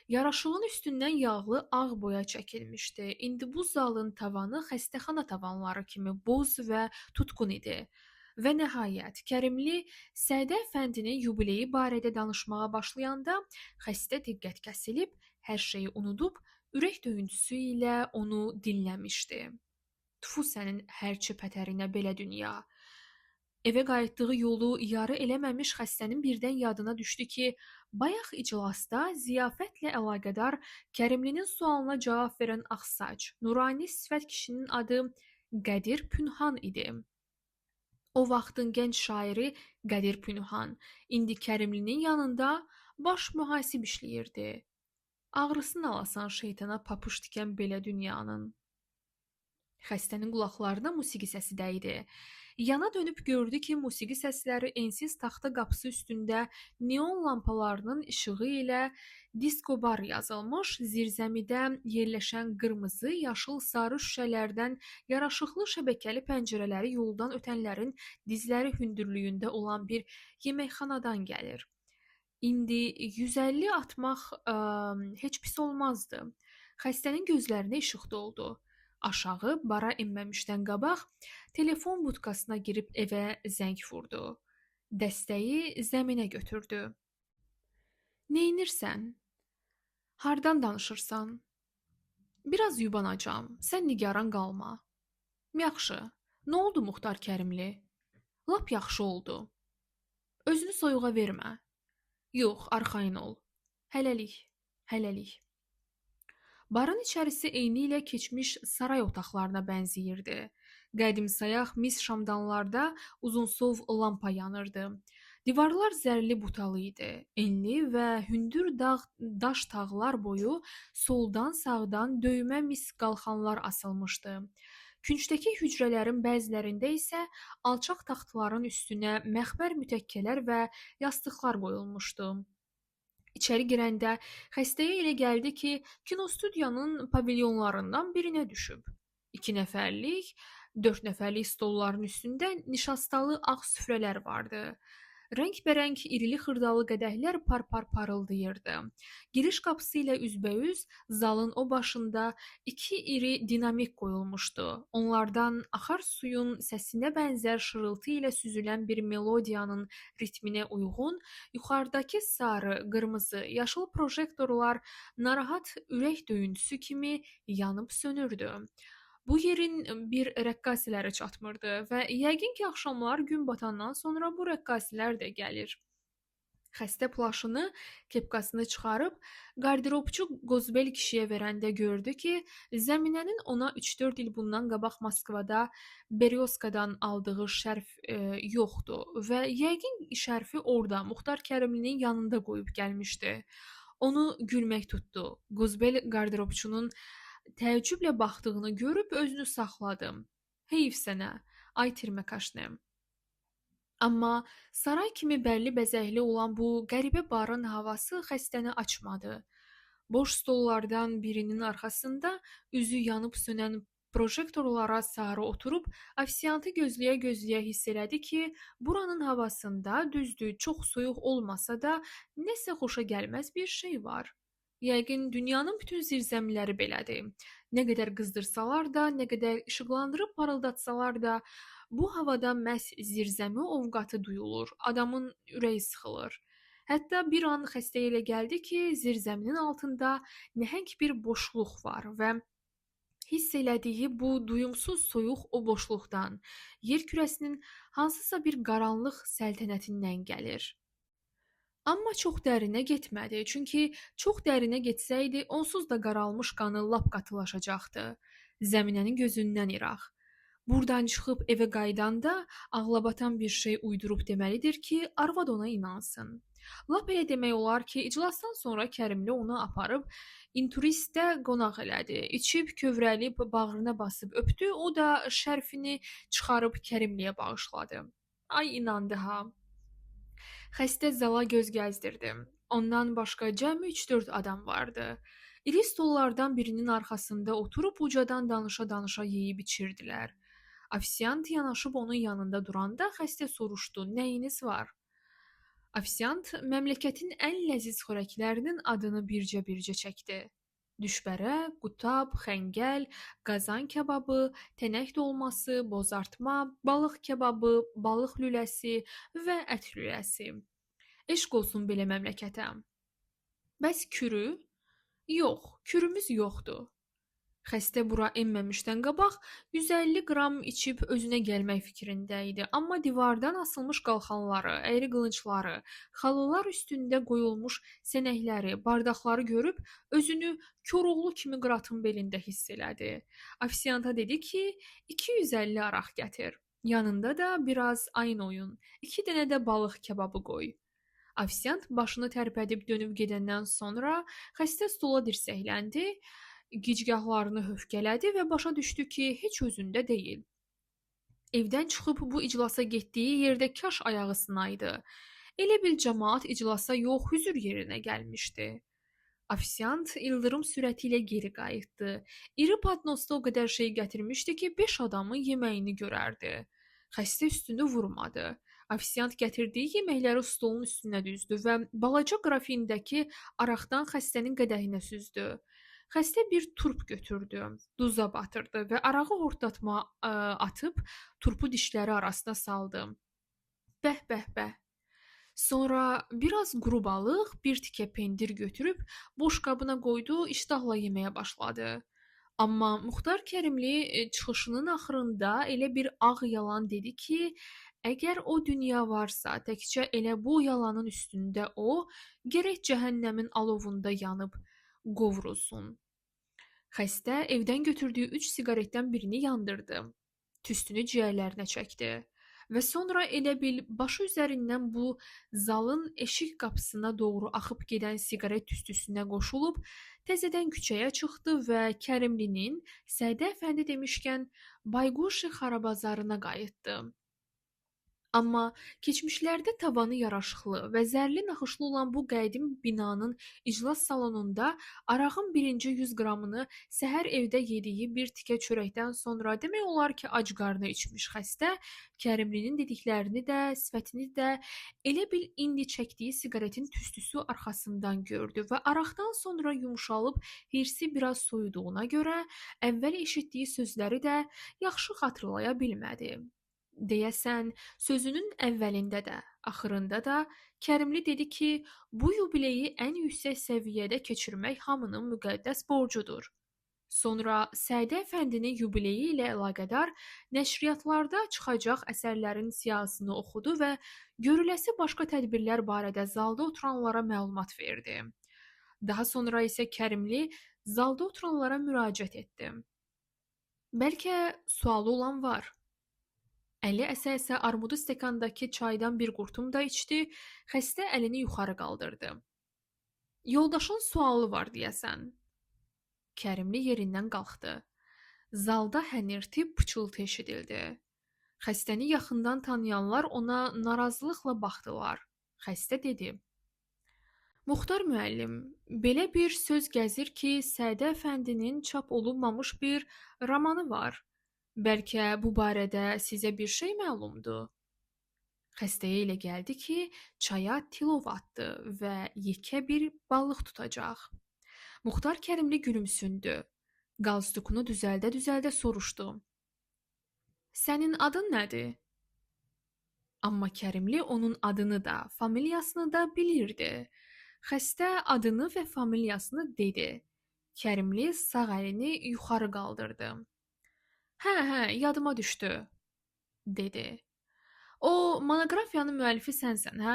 yaraşığın üstündən yağlı ağ boya çəkilmişdi. İndi bu zalın tavanı xəstəxana tavanları kimi boz və tutqun idi. Və nəhayət, Kərimli Sədi Əfəndinin yubileyi barədə danışmağa başlayanda xəstə diqqət kəsilib, hər şeyi unudub, ürək döyüntüsü ilə onu dinləmişdi. Tfu sənin hərçi pətərinə belə dünya. Evə qayıtdığı yolu yarı eləməmiş xəstənin birdən yadına düşdü ki, bayaq iclasda ziyafətlə əlaqədar Kərimlinin sualına cavab verən ağsaç, nurani sifət kişinin adı Qədir Pünhan idi. O vaxtın gənc şairi Qədir Pünhan indi Kərimlinin yanında baş mühasib işləyirdi. Ağrısını alasan şeytana papuş tikən belə dünyanın. Xəstənin qulaqlarına musiqi səsi dəydi. Yana dönüb gördü ki, musiqi səsləri ensiz taxta qapısı üstündə neon lampalarının işığı ilə disko bar yazılmış zirzəmidə yerləşən qırmızı, yaşıl, sarı şüşələrdən yaraşıqlı şəbəkəli pəncərələri yoldan ötənlərin dizləri hündürlüyündə olan bir yeməkxanadan gəlir. İndi 150 atmaq heç pis olmazdı. Xəstənin gözlərinə işıq doldu. Aşağı bara enməmişdən qabaq telefon budkasına girib evə zəng vurdu. Dəstəyi zəminə götürdü. Neynirsən? Hardan danışırsan? Biraz yubanacam. Sən nigaran qalma. Yaxşı. Nə oldu Muxtar Kərimli? Lap yaxşı oldu. Özünü soyuğa vermə. Yox, arxayın ol. Hələlik, hələlik. Barın içərisi eynilə keçmiş saray otaqlarına bənzəyirdi. Qədim sayaq mis şamdanlarda uzunsov lampa yanırdı. Divarlar zərli butalı idi. Enli və hündür daş tağlar boyu soldan sağdan döymə mis qalxanlar asılmışdı. Küncdəki hücrələrin bəzilərində isə alçaq taxtların üstünə məxmər mütəkkələr və yastıqlar qoyulmuşdu. İçəri girəndə xəstəyə elə gəldi ki, kinostudiyanın pavilyonlarından birinə düşüb. 2 nəfərlik, 4 nəfərlik stolların üstündə nişastalı ağ süfrələr vardı. Rəngbərəng irili xırdalı qədəhlər par-par parıldayırdı. Giriş qapısı ilə üzbəüz zalın o başında 2 iri dinamik qoyulmuşdu. Onlardan axar suyun səsinə bənzər şırıltı ilə süzülən bir melodiyanın ritminə uyğun yuxarıdakı sarı, qırmızı, yaşıl projektorlar narahat ürək döyüntüsü kimi yanıb sönürdü. Bu yerin bir rəqqasələri çatmırdı və yəqin ki, axşamlar gün batandan sonra bu rəqqasələr də gəlir. Xəstə plaşını, kepkasını çıxarıb qarderobçu Qozbel kişiyə verəndə gördü ki, zəminənin ona 3-4 il bundan qabaq Moskvada Beryoskadan aldığı şərf yoxdur və yəqin şərfi orada Muxtar Kərimlinin yanında qoyub gəlmişdi. Onu gülmək tutdu. Qozbel qarderobçunun təəccüblə baxdığını görüb özünü saxladı. Heyf sənə, ay tirmə kaşne. Amma saray kimi bərli bəzəkli olan bu qəribə barın havası xəstəni açmadı. Boş stollardan birinin arxasında üzü yanıb sönən projektorlara sarı oturub ofisiantı gözləyə-gözləyə hiss elədi ki, buranın havasında düzdür, çox soyuq olmasa da nəsə xoşa gəlməz bir şey var. Yəqin dünyanın bütün zirzəmiləri belədir. Nə qədər qızdırsalar da, nə qədər işıqlandırıb parıldatsalar da, bu havada məhz zirzəmi ovqatı duyulur, adamın ürəyi sıxılır. Hətta bir an xəstəyə elə gəldi ki, zirzəminin altında nəhəng bir boşluq var və hiss elədiyi bu duyumsuz soyuq o boşluqdan, yer kürəsinin hansısa bir qaranlıq səltənətindən gəlir. Amma çox dərinə getmədi, çünki çox dərinə getsəydi, onsuz da qaralmış qanı lap qatılaşacaqdı. Zəminənin gözündən iraq. Buradan çıxıb evə qayıdanda ağlabatan bir şey uydurub deməlidir ki, arvad ona inansın. Lap elə demək olar ki, iclasdan sonra Kərimli onu aparıb inturistdə qonaq elədi. İçib, kövrəlib, bağrına basıb öpdü, o da şərfini çıxarıb Kərimliyə bağışladı. Ay inandı ha. Xəstə zala göz gəzdirdi. Ondan başqa cəmi 3-4 adam vardı. İri stollardan birinin arxasında oturub ucadan danışa-danışa yeyib içirdilər. Ofisiant yanaşıb onun yanında duranda xəstə soruşdu, nəyiniz var? Ofisiant məmləkətin ən ləziz xörəklərinin adını bircə-bircə çəkdi. Düşbərə, qutab, xəngəl, qazan kebabı, tənək dolması, bozartma, balıq kebabı, balıq lüləsi və ət lüləsi. Eşq olsun belə məmləkətə. Bəs kürü? Yox, kürümüz yoxdur. Xəstə bura enməmişdən qabaq 150 qram içib özünə gəlmək fikrində idi. Amma divardan asılmış qalxanları, əyri qılıncları, xalılar üstündə qoyulmuş sənəkləri, bardaqları görüb özünü Koroğlu kimi qıratın belində hiss elədi. Ofisianta dedi ki, 250 araq gətir. Yanında da biraz ayın oyun, 2 dənə də balıq kebabı qoy. Ofisiant başını tərpədib dönüb gedəndən sonra xəstə stola dirsəkləndi, gicgahlarını höfkələdi və başa düşdü ki, heç özündə deyil. Evdən çıxıb bu iclasa getdiyi yerdə kaş ayağı sınaydı. Elə bil camaat iclasa yox, hüzür yerinə gəlmişdi. Ofisiant ildırım sürəti ilə geri qayıtdı. İri padnosda o qədər şey gətirmişdi ki, 5 adamın yeməyini görərdi. Xəstə üstünü vurmadı. Ofisiant gətirdiyi yeməkləri stolun üstünə düzdü və balaca qrafindəki araqdan xəstənin qədəhinə süzdü. Xəstə bir turp götürdü, duza batırdı və arağı hortlatma atıb turpu dişləri arasına saldı. Bəh, bəh, bəh. Sonra biraz quru balıq, bir tikə pendir götürüb boş qabına qoydu, iştahla yeməyə başladı. Amma Muxtar Kərimli çıxışının axırında elə bir ağ yalan dedi ki, əgər o dünya varsa, təkcə elə bu yalanın üstündə o, gərək cəhənnəmin alovunda yanıb qovrulsun. Xəstə evdən götürdüyü 3 siqaretdən birini yandırdı. Tüstünü ciyərlərinə çəkdi və sonra elə bil başı üzərindən bu zalın eşik qapısına doğru axıb gedən siqaret tüstüsünə qoşulub təzədən küçəyə çıxdı və Kərimlinin Sədi əfəndi demişkən Bayquşi xarabazarına qayıtdı. Amma keçmişlərdə tavanı yaraşıqlı və zərli naxışlı olan bu qədim binanın iclas salonunda arağın birinci 100 qramını səhər evdə yediyi bir tikə çörəkdən sonra demək olar ki, ac qarnı içmiş xəstə Kərimlinin dediklərini də, sifətini də elə bil indi çəkdiyi siqaretin tüstüsü arxasından gördü və araqdan sonra yumşalıb hirsi biraz soyuduğuna görə əvvəl eşitdiyi sözləri də yaxşı xatırlaya bilmədi. Deyəsən, sözünün əvvəlində də, axırında da Kərimli dedi ki, bu yubileyi ən yüksək səviyyədə keçirmək hamının müqəddəs borcudur. Sonra Sədi əfəndinin yubileyi ilə əlaqədar nəşriyyatlarda çıxacaq əsərlərin siyahısını oxudu və görüləsi başqa tədbirlər barədə zalda oturanlara məlumat verdi. Daha sonra isə Kərimli zalda oturanlara müraciət etdi. Bəlkə sualı olan var. Əli əsə-əsə armudu stəkandakı çaydan bir qurtum da içdi, xəstə əlini yuxarı qaldırdı. Yoldaşın sualı var deyəsən. Kərimli yerindən qalxdı. Zalda hənirti, pıçıltı eşidildi. Xəstəni yaxından tanıyanlar ona narazılıqla baxdılar. Xəstə dedi: Muxtar müəllim, belə bir söz gəzir ki, Sədi əfəndinin çap olunmamış bir romanı var. Bəlkə bu barədə sizə bir şey məlumdur? Xəstəyə elə gəldi ki, çaya tilov atdı və yekə bir balıq tutacaq. Muxtar Kərimli gülümsündü. Qalstukunu düzəldə-düzəldə soruşdu: Sənin adın nədir? Amma Kərimli onun adını da, familiyasını da bilirdi. Xəstə adını və familiyasını dedi. Kərimli sağ əlini yuxarı qaldırdı. Hə, hə, yadıma düşdü, dedi. O monoqrafiyanın müəllifi sənsən, hə?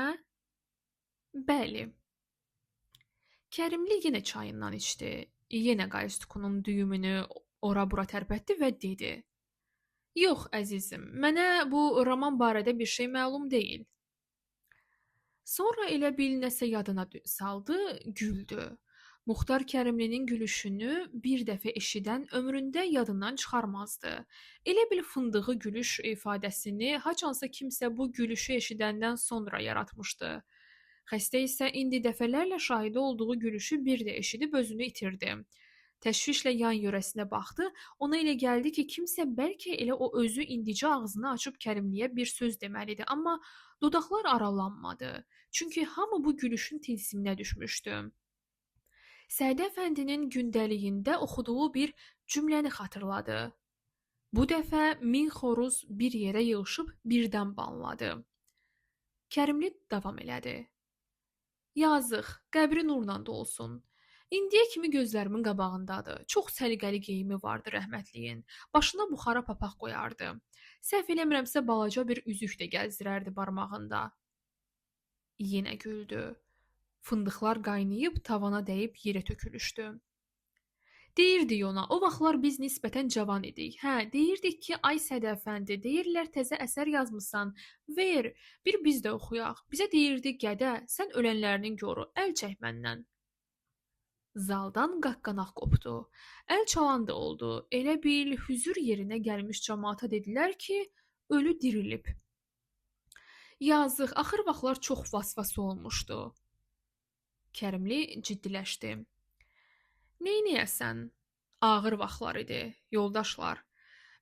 Bəli. Kərimli yenə çayından içdi, yenə qalstukunun düyümünü ora-bura tərpətdi və dedi: Yox, əzizim, mənə bu roman barədə bir şey məlum deyil. Sonra elə bil nəsə yadına saldı, güldü. Muxtar Kərimlinin gülüşünü bir dəfə eşidən ömründə yadından çıxarmazdı. Elə bil fındığı gülüş ifadəsini haçansa kimsə bu gülüşü eşidəndən sonra yaratmışdı. Xəstə isə indi dəfələrlə şahidi olduğu gülüşü bir də eşidib özünü itirdi. Təşvişlə yan yörəsinə baxdı, ona elə gəldi ki, kimsə bəlkə elə o özü indicə ağzını açıb Kərimliyə bir söz deməlidir, amma dodaqlar aralanmadı. Çünki hamı bu gülüşün tilsiminə düşmüşdü. Sədi əfəndinin gündəliyində oxuduğu bir cümləni xatırladı. Bu dəfə 1000 xoruz bir yerə yığışıb birdən banladı. Kərimli davam elədi. Yazıq, qəbri nurla dolsun. İndiyə kimi gözlərimin qabağındadır. Çox səliqəli geyimi vardı rəhmətliyin. Başına buxara papaq qoyardı. Səhv eləmirəmsə balaca bir üzük də gəzdirərdi barmağında. Yenə güldü. Fındıqlar qaynayıb tavana dəyib yerə tökülüşdü. Deyirdik ona, o vaxtlar biz nisbətən cavan idik. Hə, deyirdik ki, ay Sədi əfəndi, deyirlər təzə əsər yazmısan, ver, bir biz də oxuyaq. Bizə deyirdi, gədə, sən ölənlərinin goru, əl çək məndən. Zaldan qaqqanaq qopdu. Əl çalan da oldu. Elə bil, hüzür yerinə gəlmiş camaata dedilər ki, ölü dirilib. Yazıq, axır vaxtlar çox vasvası olmuşdu. Kərimli ciddiləşdi. Neynəyəsən? Ağır vaxtlar idi, yoldaşlar.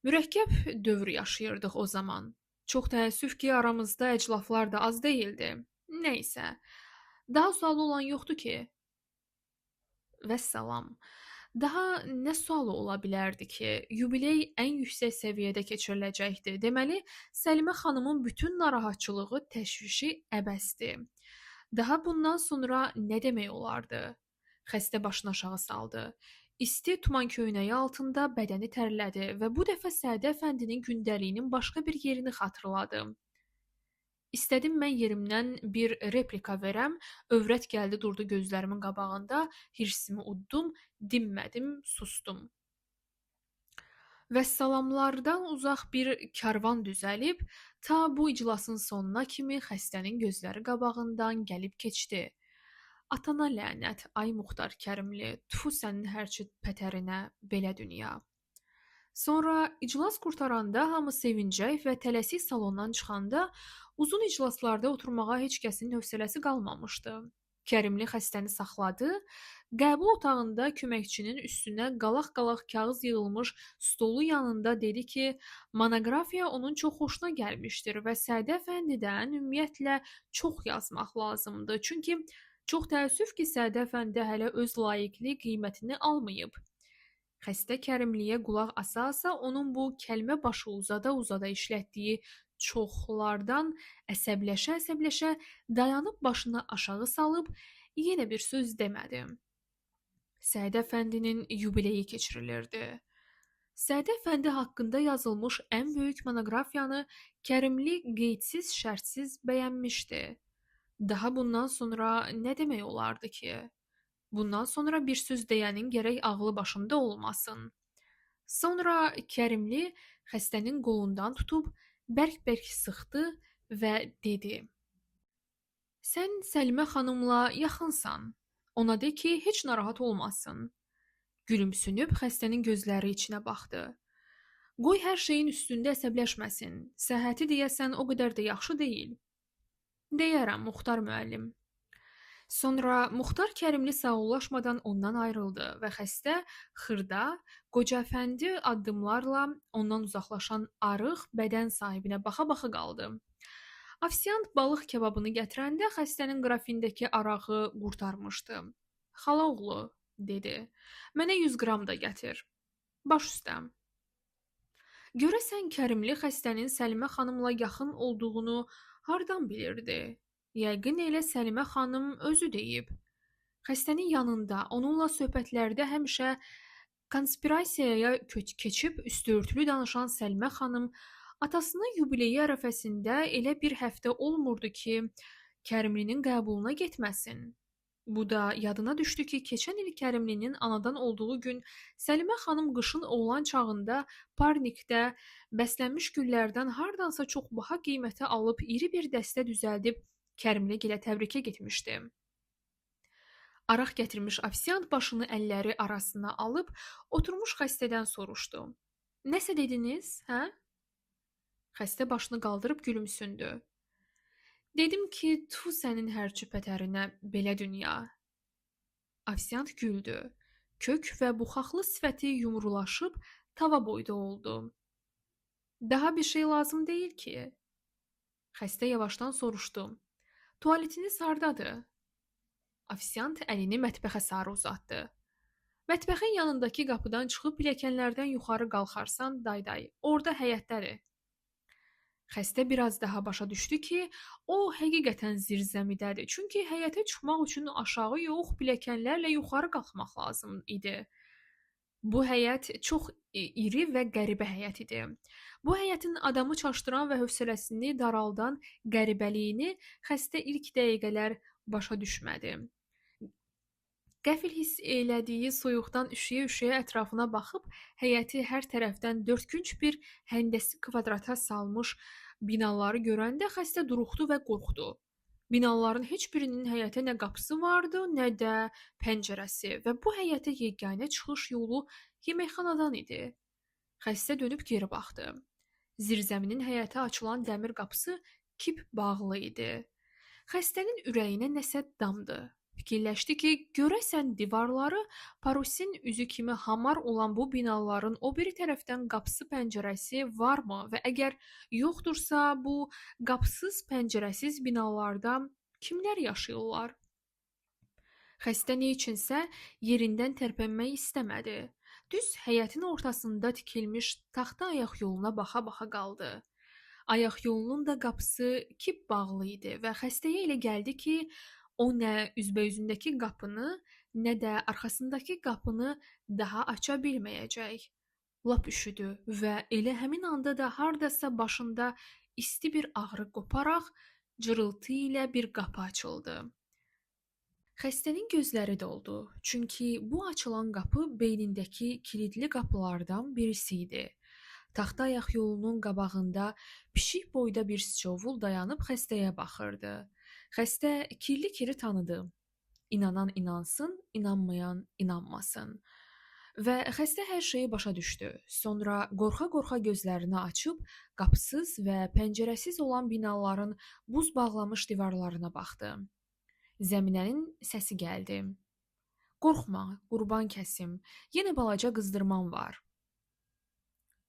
Mürəkkəb dövr yaşayırdıq o zaman. Çox təəssüf ki, aramızda əclaflar da az deyildi. Nəysə, daha sualı olan yoxdur ki. Vəssalam. Daha nə sualı ola bilərdi ki? Yubiley ən yüksək səviyyədə keçiriləcəkdi. Deməli, Səlimə xanımın bütün narahatçılığı, təşvişi əbəsdir. Daha bundan sonra nə demək olardı? Xəstə başını aşağı saldı. İsti tuman köynəyi altında bədəni tərlədi və bu dəfə Sədi əfəndinin gündəliyinin başqa bir yerini xatırladı. İstədim mən yerimdən bir replika verəm, övrət gəldi durdu gözlərimin qabağında, hirsimi uddum, dinmədim, sustum. Vəssalamlardan uzaq bir karvan düzəlib, ta bu iclasın sonuna kimi xəstənin gözləri qabağından gəlib keçdi. Atana lənət, ay Muxtar Kərimli, tfu sənin hərçi pətərinə, belə dünya. Sonra iclas qurtaranda hamı sevincək və tələsik salondan çıxanda uzun iclaslarda oturmağa heç kəsin hövsələsi qalmamışdı. Kərimli xəstəni saxladı, qəbul otağında köməkçinin üstünə qalaq-qalaq kağız yığılmış stolu yanında dedi ki, monoqrafiya onun çox xoşuna gəlmişdir və Sədi əfəndidən ümumiyyətlə çox yazmaq lazımdır. Çünki çox təəssüf ki, Sədi əfəndi hələ öz layiqli qiymətini almayıb. Xəstə Kərimliyə qulaq asa-asa onun bu kəlmə başı uzada-uzada işlətdiyi çoxlardan əsəbləşə-əsəbləşə dayanıb başını aşağı salıb yenə bir söz demədi. Sədi əfəndinin yubileyi keçirilirdi. Sədi əfəndi haqqında yazılmış ən böyük monoqrafiyanı Kərimli qeydsiz şərtsiz bəyənmişdi. Daha bundan sonra nə demək olardı ki? Bundan sonra bir söz deyənin gərək ağlı başında olmasın. Sonra Kərimli xəstənin qolundan tutub bərk-bərk sıxdı və dedi: "Sən Səlimə xanımla yaxınsan. Ona de ki, heç narahat olmasın." Gülümsünüb xəstənin gözləri içinə baxdı. Qoy hər şeyin üstündə əsəbləşməsin. Səhhəti deyəsən o qədər də yaxşı deyil. Deyərəm, Muxtar müəllim. Sonra Muxtar Kərimli sağollaşmadan ondan ayrıldı və xəstə xırda, qoca əfəndi addımlarla ondan uzaqlaşan arıq bədən sahibinə baxa-baxa qaldı. Ofisiant balıq kebabını gətirəndə xəstənin qrafindəki arağı qurtarmışdı. "Xalaoğlu," dedi, "mənə 100 qram da gətir." "Baş üstə." Görəsən Kərimli xəstənin Səlimə xanımla yaxın olduğunu hardan bilirdi? Yəqin elə Səlimə xanım özü deyib. Xəstənin yanında, onunla söhbətlərdə həmişə konspirasiyaya keçib üstü örtülü danışan Səlimə xanım atasının yubileyi ərəfəsində elə bir həftə olmurdu ki, Kərimlinin qəbuluna getməsin. Bu da yadına düşdü ki, keçən il Kərimlinin anadan olduğu gün Səlimə xanım qışın oğlan çağında parnikdə bəslənmiş güllərdən hardansa çox baha qiymətə alıb iri bir dəstə düzəldib Kərimligilə təbrikə getmişdi. Araq gətirmiş ofisiant başını əlləri arasına alıb oturmuş xəstədən soruşdu: "Nəsə dediniz, hə?" Xəstə başını qaldırıb gülümsündü. "Dedim ki, tfu sənin hərçi pətərinə, belə dünya." Ofisiant güldü. Kök və buxaqlı sifəti yumrulaşıb tava boyda oldu. "Daha bir şey lazım deyil ki?" Xəstə yavaşdan soruşdu. "Tualetiniz hardadır?" Ofisiant əlini mətbəxə sarı uzatdı. "Mətbəxin yanındakı qapıdan çıxıb pilləkənlərdən yuxarı qalxarsan, day-day, orada həyətdədir." Xəstə biraz daha başa düşdü ki, o həqiqətən zirzəmidədir. Çünki həyətə çıxmaq üçün aşağı yox, pilləkənlərlə yuxarı qalxmaq lazım idi. Bu həyət çox iri və qəribə həyət idi. Bu həyətin adamı çaşdıran və hövsələsini daraldan qəribəliyini xəstə ilk dəqiqələr başa düşmədi. Qəfil hiss elədiyi soyuqdan üşüyə-üşüyə ətrafına baxıb, həyəti hər tərəfdən dördkünc bir həndəsi kvadrata salmış binaları görəndə xəstə duruxdu və qorxdu. Binaların heç birinin həyətə nə qapısı vardı, nə də pəncərəsi və bu həyətə yeganə çıxış yolu yeməkxanadan idi. Xəstə dönüb geri baxdı. Zirzəminin həyətə açılan dəmir qapısı kip bağlı idi. Xəstənin ürəyinə nəsə damdı. Fikirləşdi ki, görəsən divarları parusin üzü kimi hamar olan bu binaların o biri tərəfdən qapısı pəncərəsi varmı və əgər yoxdursa, bu qapısız pəncərəsiz binalarda kimlər yaşayırlar? Xəstə nə üçünsə yerindən tərpənmək istəmədi. Düz həyətin ortasında tikilmiş taxta ayaq yoluna baxa-baxa qaldı. Ayaq yolunun da qapısı kip bağlı idi və xəstəyə elə gəldi ki, o nə üzbəüzündəki qapını, nə də arxasındakı qapını daha aça bilməyəcək. Lap üşüdü və elə həmin anda da hardasa başında isti bir ağrı qoparaq cırıltı ilə bir qapı açıldı. Xəstənin gözləri doldu, çünki bu açılan qapı beynindəki kilidli qapılardan birisi idi. Taxta ayaq yolunun qabağında pişik boyda bir sıçovul dayanıb xəstəyə baxırdı. Xəstə kirli-kiri tanıdı. İnanan inansın, inanmayan inanmasın. Və xəstə hər şeyi başa düşdü. Sonra qorxa-qorxa gözlərini açıb qapısız və pəncərəsiz olan binaların buz bağlamış divarlarına baxdı. Zəminənin səsi gəldi. Qorxma, qurban kəsim, yenə balaca qızdırmam var.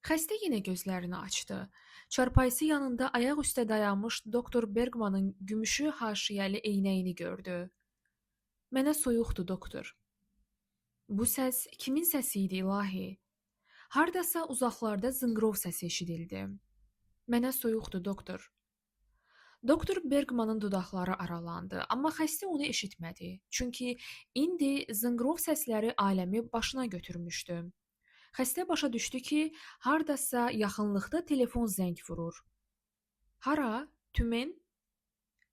Xəstə yenə gözlərini açdı. Çarpayısı yanında ayaq üstə dayanmış doktor Berqmanın gümüşü haşiyəli eynəyini gördü. Mənə soyuqdur, doktor. Bu səs kimin səsi idi, ilahi? Hardasa uzaqlarda zınqrov səsi eşidildi. Mənə soyuqdur, doktor. Doktor Berqmanın dodaqları aralandı, amma xəstə onu eşitmədi. Çünki indi zınqrov səsləri aləmi başına götürmüşdü. Xəstə başa düşdü ki, hardasa yaxınlıqda telefon zəng vurur. Hara? Tümen?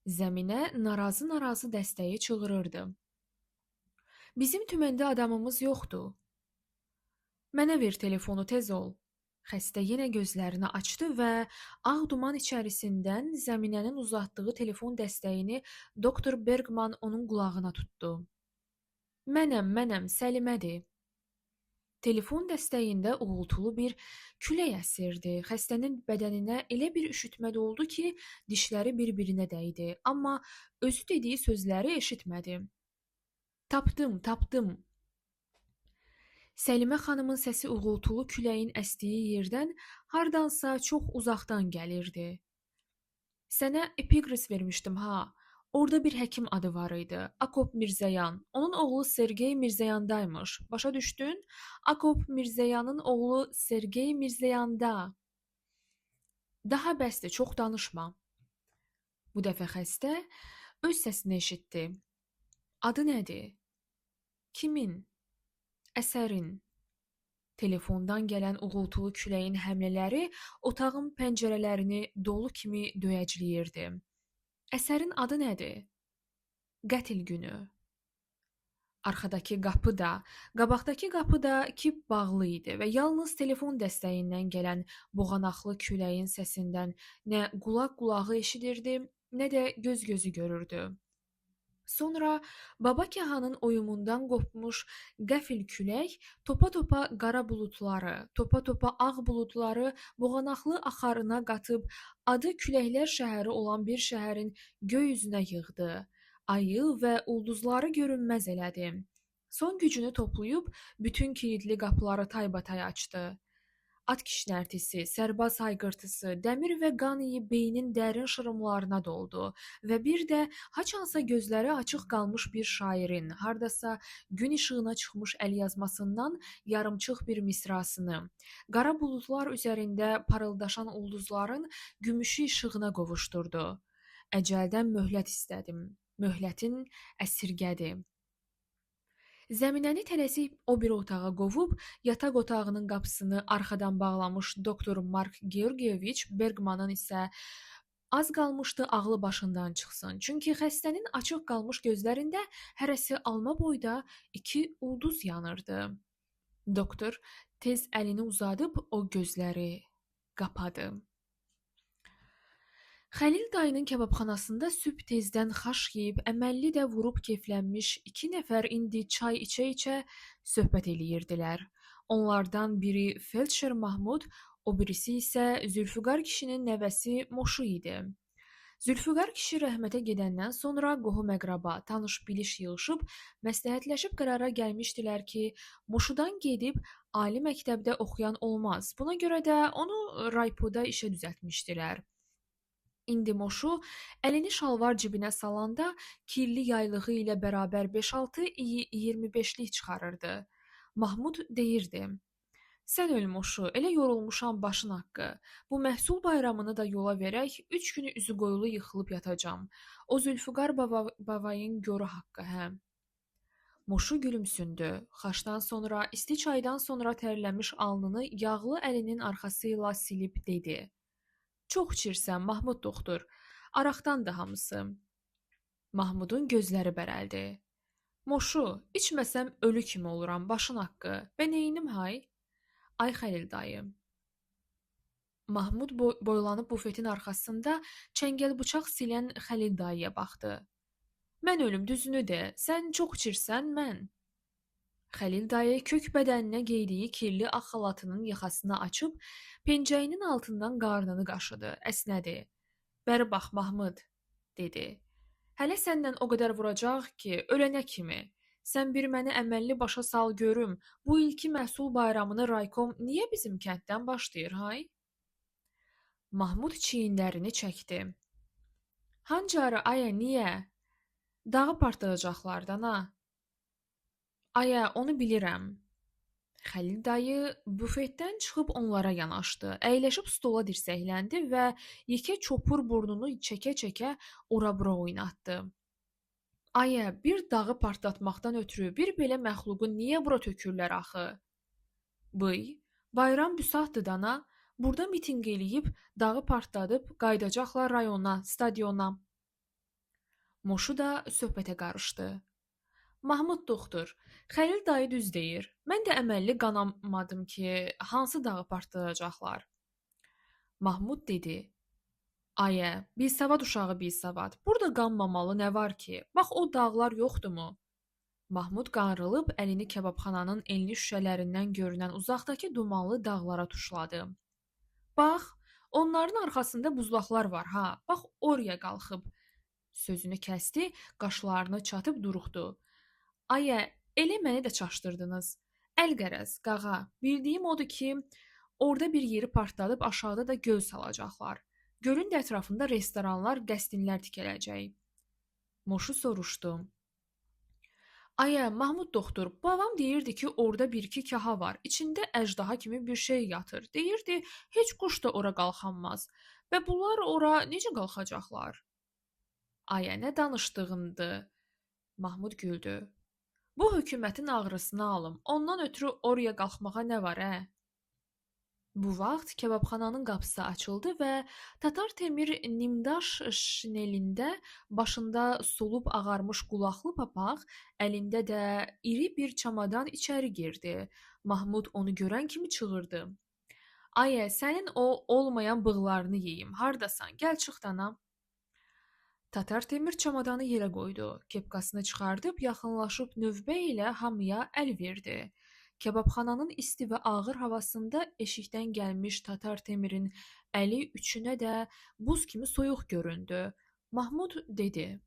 Zəminə narazı-narazı dəstəyi çığırırdı. Bizim Tümendə adamımız yoxdur. Mənə ver telefonu, tez ol. Xəstə yenə gözlərini açdı və ağ duman içərisindən zəminənin uzatdığı telefon dəstəyini doktor Berqman onun qulağına tutdu. Mənəm, mənəm, Səlimədir. Telefon dəstəyində uğultulu bir külək əsirdi. Xəstənin bədəninə elə bir üşütmə doldu ki, dişləri bir-birinə dəydi. Amma özü dediyi sözləri eşitmədi. Tapdım, tapdım. Səlimə xanımın səsi uğultulu küləyin əsdiyi yerdən hardansa çox uzaqdan gəlirdi. Sənə epiqris vermişdim ha. Orada bir həkim adı var idi. Akop Mirzəyan. Onun oğlu Sergey Mirzəyandaymış. Başa düşdün? Akop Mirzəyanın oğlu Sergey Mirzəyanda. Daha bəsdir, çox danışma. Bu dəfə xəstə öz səsini eşitdi. Adı nədir? Kimin? Əsərin. Telefondan gələn uğultulu küləyin həmlələri otağın pəncərələrini dolu kimi döyəcləyirdi. Əsərin adı nədir? Qətl günü. Arxadakı qapı da, qabaqdakı qapı da kip bağlı idi və yalnız telefon dəstəyindən gələn boğanaqlı küləyin səsindən nə qulaq qulağı eşidirdi, nə də göz gözü görürdü. Sonra Baba Kahanın oyumundan qopmuş qəfil külək topa-topa qara buludları, topa-topa ağ buludları boğanaqlı axarına qatıb adı Küləklər şəhəri olan bir şəhərin göy üzünə yığdı. Ayı və ulduzları görünməz elədi. Son gücünü toplayıb bütün kilidli qapıları taybatay açdı. At kişnərtisi, sərbaz hayqırtısı, dəmir və qan iyi beynin dərin şırımlarına doldu və bir də haçansa gözləri açıq qalmış bir şairin hardasa gün işığına çıxmış əlyazmasından yarımçıq bir misrasını, qara buludlar üzərində parıldaşan ulduzların gümüşü işığına qovuşdurdu. Əcəldən möhlət istədim, möhlətin əsirgədi. Zəminəni tələsik o bir otağa qovub, yataq otağının qapısını arxadan bağlamış doktor Mark Georgiyeviç Berqmanın isə az qalmışdı ağlı başından çıxsın. Çünki xəstənin açıq qalmış gözlərində hərəsi alma boyda 2 ulduz yanırdı. Doktor tez əlini uzadıb o gözləri qapadı. Xəlil dayının kebabxanasında sübh tezdən xaş yeyib, əməlli də vurub keyflənmiş 2 nəfər indi çay içə-içə söhbət eləyirdilər. Onlardan biri feldşer Mahmud, o birisi isə Zülfüqar kişinin nəvəsi Moşu idi. Zülfüqar kişi rəhmətə gedəndən sonra qohum-əqraba, tanış-biliş yığışıb, məsləhətləşib qərara gəlmişdilər ki, Moşudan gedib ali məktəbdə oxuyan olmaz. Buna görə də onu raypoda işə düzəltmişdilər. İndi Moşu əlini şalvar cibinə salanda kirli yaylığı ilə bərabər 5-6 25-lik çıxarırdı. Mahmud deyirdi: "Sən öl Moşu, elə yorulmuşam başın haqqı. Bu məhsul bayramını da yola verək, 3 günü üzü qoyulu yıxılıb yatacam. O Zülfüqar babayın goru haqqı, hə." Moşu gülümsündü. Xaşdan sonra, isti çaydan sonra tərləmiş alnını yağlı əlinin arxası ilə silib dedi: "Çox içirsən, Mahmud doktor, araqdan da hamısı." Mahmudun gözləri bərəldi. "Moşu, içməsəm ölü kimi oluram, başın haqqı. Və neyinim hay?" "Ay Xəlil dayı." Mahmud boylanıb bufetin arxasında çəngəl bıçaq silən Xəlil dayıya baxdı. "Mən ölüm, düzünü de, sən çox içirsən, mən." Xəlil dayı kök bədəninə geydiyi kirli ağ xalatının yaxasını açıb, pencəyinin altından qarnını qaşıdı, əsnədi. "Bəri bax, Mahmud," dedi. "Hələ səndən o qədər vuracaq ki, ölənə kimi. Sən bir məni əməlli başa sal görüm, bu ilki məhsul bayramını raykom niyə bizim kənddən başlayır, hay?" Mahmud çiyinlərini çəkdi. "Hancarı, ayə, niyə? Dağı partladacaqlar dana." "Ayə, onu bilirəm." Xəlil dayı bufetdən çıxıb onlara yanaşdı. Əyləşib stola dirsəkləndi və yekə çopur burnunu çəkə-çəkə ora-bura oynatdı. "Ayə, bir dağı partlatmaqdan ötrü bir belə məxluqu niyə bura tökürlər axı?" "Bıy, bayram büsatdır dana. Burada mitinq eləyib, dağı partladıb qayıdacaqlar rayona, stadiona." Moşu da söhbətə qarışdı. "Mahmud doktor, Xəlil dayı düz deyir. Mən də əməlli qanamadım ki, hansı dağı partladacaqlar." Mahmud dedi: "Ayə, bisavad uşağı bisavad. Burada qanmamalı nə var ki? Bax o dağlar yoxdurmu?" Mahmud qanrılıb əlini kebabxananın enli şüşələrindən görünən uzaqdakı dumanlı dağlara tuşladı. "Bax, onların arxasında buzlaqlar var ha, bax oraya qalxıb." Sözünü kəsdi, qaşlarını çatıb duruxdu. "Ayə, elə məni də çaşdırdınız. Əlqərəz, qağa, bildiyim odur ki, orada bir yeri partladıb aşağıda da göl salacaqlar. Gölün də ətrafında restoranlar, qəstinlər tikiləcək." Moşu soruşdu: "Ayə, Mahmud doktor, babam deyirdi ki, orada bir-iki kaha var, içində əjdaha kimi bir şey yatır. Deyirdi, heç quş da ora qalxanmaz. Və bunlar ora necə qalxacaqlar?" "Ayə, nə danışdığındır?" Mahmud güldü. "Bu hökumətin ağrısını alım, ondan ötrü oraya qalxmağa nə var, ə?" Bu vaxt kebabxananın qapısı açıldı və Tatar Temir nimdaş şinelində, başında solub ağarmış qulaqlı papaq, əlində də iri bir çamadan içəri girdi. Mahmud onu görən kimi çığırdı: "Ayə, sənin o olmayan bığlarını yeyim, hardasan, gəl çıx dana." Tatar Temir çamadanı yerə qoydu, kepkasını çıxardıb yaxınlaşıb növbə ilə hamıya əl verdi. Kebabxananın isti və ağır havasında eşikdən gəlmiş Tatar Temirin əli üçünə də buz kimi soyuq göründü. Mahmud dedi: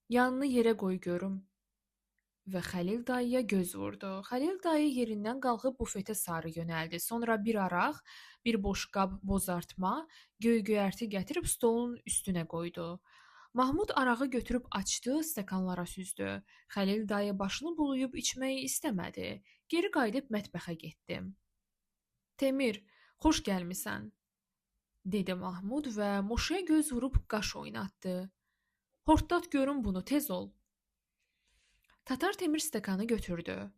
"Yanını yerə qoy görüm." Və Xəlil dayıya göz vurdu. Xəlil dayı yerindən qalxıb bufetə sarı yönəldi. Sonra bir araq, bir boşqab bozartma, göy-göyərti gətirib stolun üstünə qoydu. Mahmud arağı götürüb açdı, stəkanlara süzdü. Xəlil dayı başını bulayıb içməyi istəmədi. Geri qayıdıb mətbəxə getdi. Temir, xoş gəlmisən, dedi Mahmud və Moşuya göz vurub qaş oynatdı. Hortlat görüm bunu, tez ol. Tatar Temir stəkanı götürdü.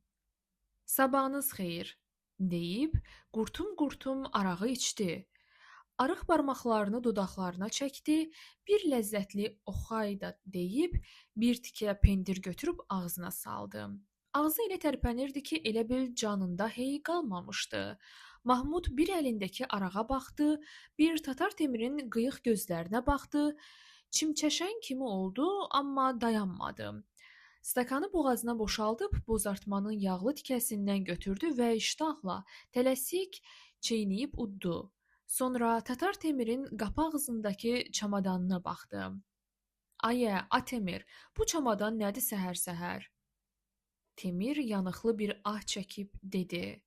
Sabahınız xeyir, deyib qurtum-qurtum arağı içdi. Arıq barmaqlarını dodaqlarına çəkdi, bir ləzzətli oxay da deyib, bir tikə pendir götürüb ağzına saldı. Ağzı elə tərpənirdi ki, elə bil canında hey qalmamışdı. Mahmud bir əlindəki arağa baxdı, bir Tatar Temirin qıyıq gözlərinə baxdı, çimçəşən kimi oldu, amma dayanmadı. Stəkanı boğazına boşaldıb, bozartmanın yağlı tikəsindən götürdü və iştahla tələsik çeynəyib uddu. Sonra Tatar Temirin qapı ağzındakı çamadanına baxdı. Ayə, a Temir, bu çamadan nədir səhər-səhər? Temir yanıqlı bir ah çəkib dedi.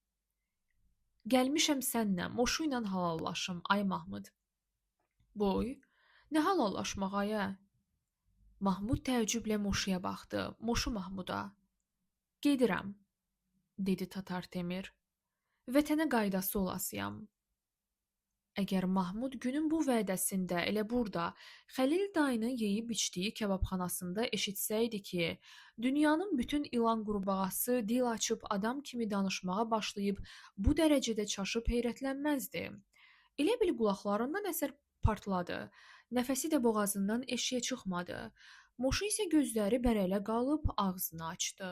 Gəlmişəm sənlə, Moşu ilə halallaşım, ay Mahmud. Boy, nə halallaşmaq ayə? Mahmud təəccüblə Moşuya baxdı, Moşu Mahmuda. Gedirəm, dedi Tatar Temir. Vətənə qaydası olasıyam. Əgər Mahmud günün bu vədəsində elə burada Xəlil dayının yeyib içdiyi kebabxanasında eşitsəydi ki, dünyanın bütün ilan qurbağası dil açıb adam kimi danışmağa başlayıb bu dərəcədə çaşıb heyrətlənməzdi. Elə bil qulaqlarında nəsə partladı. Nəfəsi də boğazından eşiyə çıxmadı. Moşu isə gözləri bərələ qalıb ağzını açdı.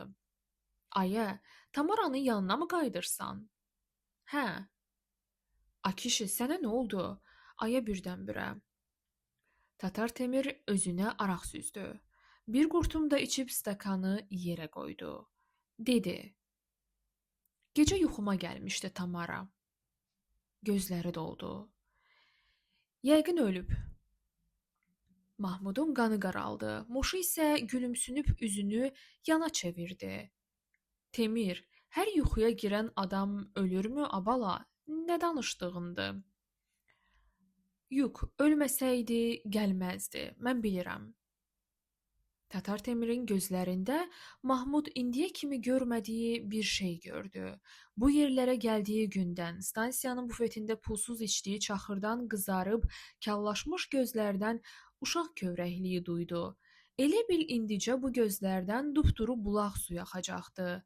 Ayə, Tamaranın yanına mı qayıdırsan? Hə. A kişi, sənə nə oldu? Ayə birdən-birə. Tatar Temir özünə araq süzdü. Bir qurtum da içib stəkanı yerə qoydu. Dedi. Gecə yuxuma gəlmişdi Tamara. Gözləri doldu. Yəqin ölüb. Mahmudun qanı qaraldı. Moşu isə gülümsünüb üzünü yana çevirdi. Temir, hər yuxuya girən adam ölürmü abala? Nə danışdığındır? Yox, ölməsəydi gəlməzdi, mən bilirəm. Tatar Temirin gözlərində Mahmud indiyə kimi görmədiyi bir şey gördü. Bu yerlərə gəldiyi gündən stansiyanın bufetində pulsuz içdiyi çaxırdan qızarıb kallaşmış gözlərdən uşaq kövrəkliyi duydu. Elə bil indicə bu gözlərdən dupduru bulaq suyu axacaqdı.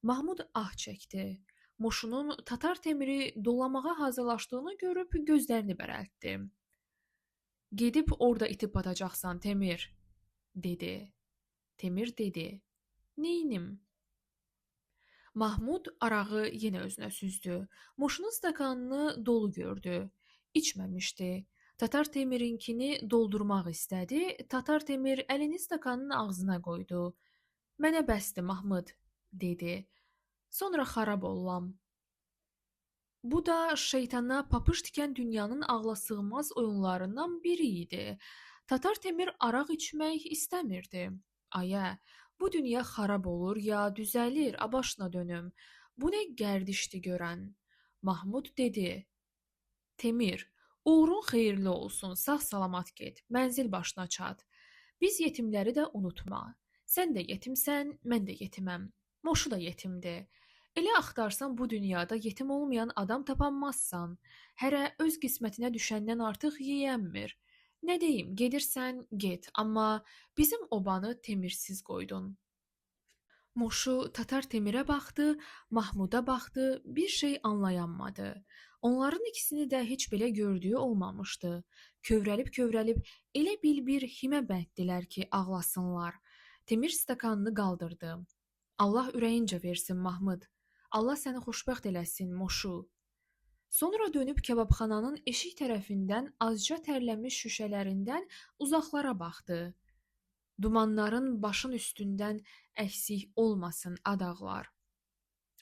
Mahmud ah çəkdi. Moşunun Tatar Temiri dolamağa hazırlaşdığını görüb gözlərini bərəltdi. Gedib orada itib batacaqsan Temir, dedi. Temir dedi. Neynim? Mahmud arağı yenə özünə süzdü. Moşunun stəkanını dolu gördü. İçməmişdi. Tatar Temirinkini doldurmaq istədi. Tatar Temir əlini stəkanın ağzına qoydu. Mənə bəsdir Mahmud, dedi. Sonra xarab ollam. Bu da şeytana papış tikən dünyanın ağlasığmaz oyunlarından biri idi. Tatar Temir araq içmək istəmirdi. Ayə, bu dünya xarab olur ya düzəlir, a başına dönüm. Bu nə gərdişdi görən? Mahmud dedi. Temir, uğurun xeyirli olsun, sağ-salamat get, mənzil başına çat. Biz yetimləri də unutma. Sən də yetimsən, mən də yetiməm. Moşu da yetimdir. Elə axtarsan bu dünyada yetim olmayan adam tapanmazsan. Hərə öz qismətinə düşəndən artıq yeyənmir. Nə deyim, gedirsən, get, amma bizim obanı Temirsiz qoydun. Moşu Tatar Temirə baxdı, Mahmuda baxdı, bir şey anlayanmadı. Onların ikisini də heç belə gördüyü olmamışdı. Kövrəlib-kövrəlib elə bil bir himə bənddilər ki, ağlasınlar. Temir stəkanını qaldırdı. Allah ürəyincə versin Mahmud. Allah səni xoşbəxt eləsin Moşu. Sonra dönüb kebabxananın eşik tərəfindən azca tərləmiş şüşələrindən uzaqlara baxdı. Dumanların başın üstündən əksik olmasın adağlar.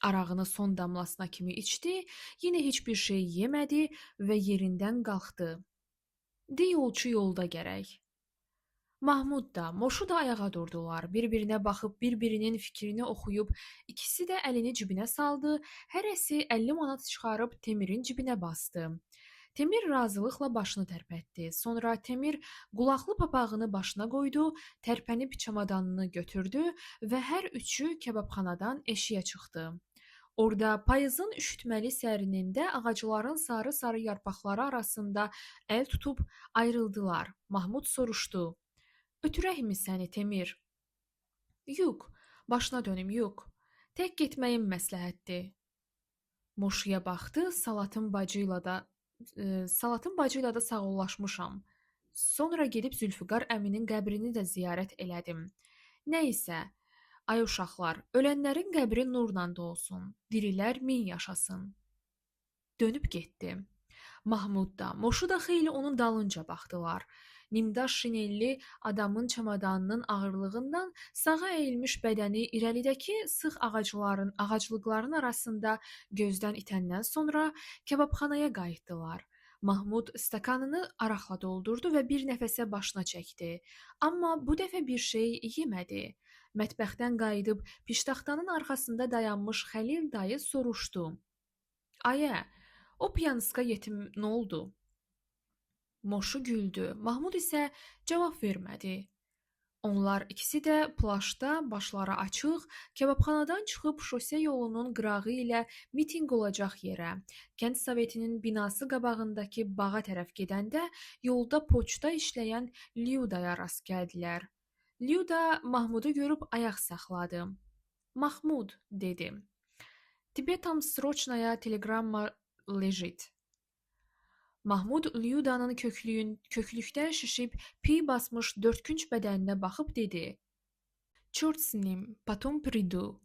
Arağını son damlasına kimi içdi, yenə heç bir şey yemədi və yerindən qalxdı. De yolçu yolda gərək. Mahmud da, Moşu da ayağa durdular. Bir-birinə baxıb, bir-birinin fikrini oxuyub, ikisi də əlini cibinə saldı, hərəsi 50 manat çıxarıb Temirin cibinə basdı. Temir razılıqla başını tərpətdi. Sonra Temir qulaqlı papağını başına qoydu, tərpənib çamadanını götürdü və hər üçü kebabxanadan eşiyə çıxdı. Orada payızın üşütməli sərinində ağacların sarı-sarı yarpaqları arasında əl tutub ayrıldılar. Mahmud soruşdu: "Ötürəkmi səni, Temir?" "Yox, başına dönüm, yox. Tək getməyim məsləhətdir." Moşuya baxdı, Salatın bacı ilə də sağollaşmışam. Sonra gedib Zülfüqar əminin qəbrini də ziyarət elədim. Nə isə, ay uşaqlar, ölənlərin qəbri nurla dolsun, dirilər min yaşasın. Dönüb getdi. Mahmud da, Moşu da xeyli onun dalınca baxdılar. Nimdaş şinelli adamın çamadanının ağırlığından sağa əyilmiş bədəni irəlidəki sıx ağaclıqların arasında gözdən itəndən sonra kebabxanaya qayıtdılar. Mahmud stəkanını araqla doldurdu və bir nəfəsə başına çəkdi. Amma bu dəfə bir şey yemədi. Mətbəxdən qayıdıb piştaxtanın arxasında dayanmış Xəlil dayı soruşdu: "Ayə, o piyanska yetim nə oldu?" Moşu güldü, Mahmud isə cavab vermədi. Onlar ikisi də plaşda, başları açıq, kebabxanadan çıxıb şose yolunun qırağı ilə mitinq olacaq yerə, kənd sovetinin binası qabağındakı bağa tərəf gedəndə yolda poçtda işləyən Lyudaya rast gəldilər. Lyuda Mahmudu görüb ayaq saxladı. "Mahmud," dedi, "Тебе там срочная телеграмма лежит." Mahmud Lyudanın köklükdən şişib piy basmış dördkünc bədəninə baxıb dedi: "Çort s nim, потом приду."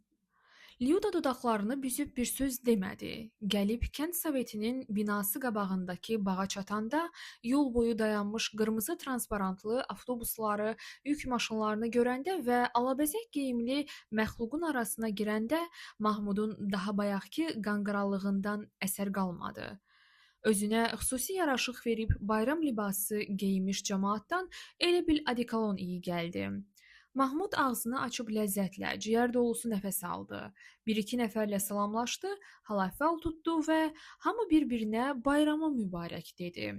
Lyuda dodaqlarını büzüb bir söz demədi. Gəlib kənd sovetinin binası qabağındakı bağa çatanda yol boyu dayanmış qırmızı transparantlı avtobusları, yük maşınlarını görəndə və alabəzək geyimli məxluqun arasına girəndə Mahmudun daha bayaqki qanqaralığından əsər qalmadı. Özünə xüsusi yaraşıq verib bayram libası geymiş camaatdan elə bil odikolon iyi gəldi. Mahmud ağzını açıb ləzzətlə, ciyər dolusu nəfəs aldı. Bir-iki nəfərlə salamlaşdı, hal-əhval tutdu və hamı bir-birinə bayramı mübarək dedi.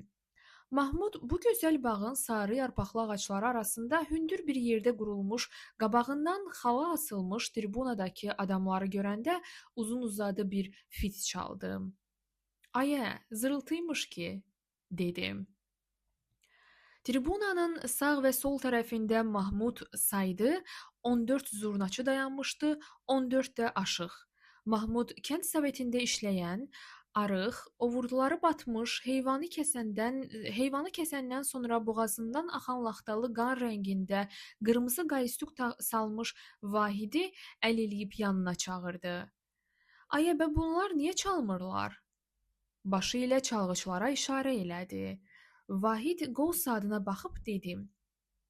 Mahmud bu gözəl bağın sarı yarpaqlı ağacları arasında hündür bir yerdə qurulmuş, qabağından xala asılmış tribunadakı adamları görəndə uzun-uzadı bir fit çaldı. "Ayə, zırıltıymış ki," dedi. Tribunanın sağ və sol tərəfində Mahmud saydı, 14 zurnaçı dayanmışdı, 14 də aşıq. Mahmud kənd sovetində işləyən, arıq, ovurduları batmış, heyvanı kəsəndən sonra boğazından axan laxtalı qan rəngində qırmızı qaystuk salmış Vahidi əl eləyib yanına çağırdı. "Ayə, bə bunlar niyə çalmırlar?" Başı ilə çalğıçılara işarə elədi. Vahid qol saatına baxıb dedi: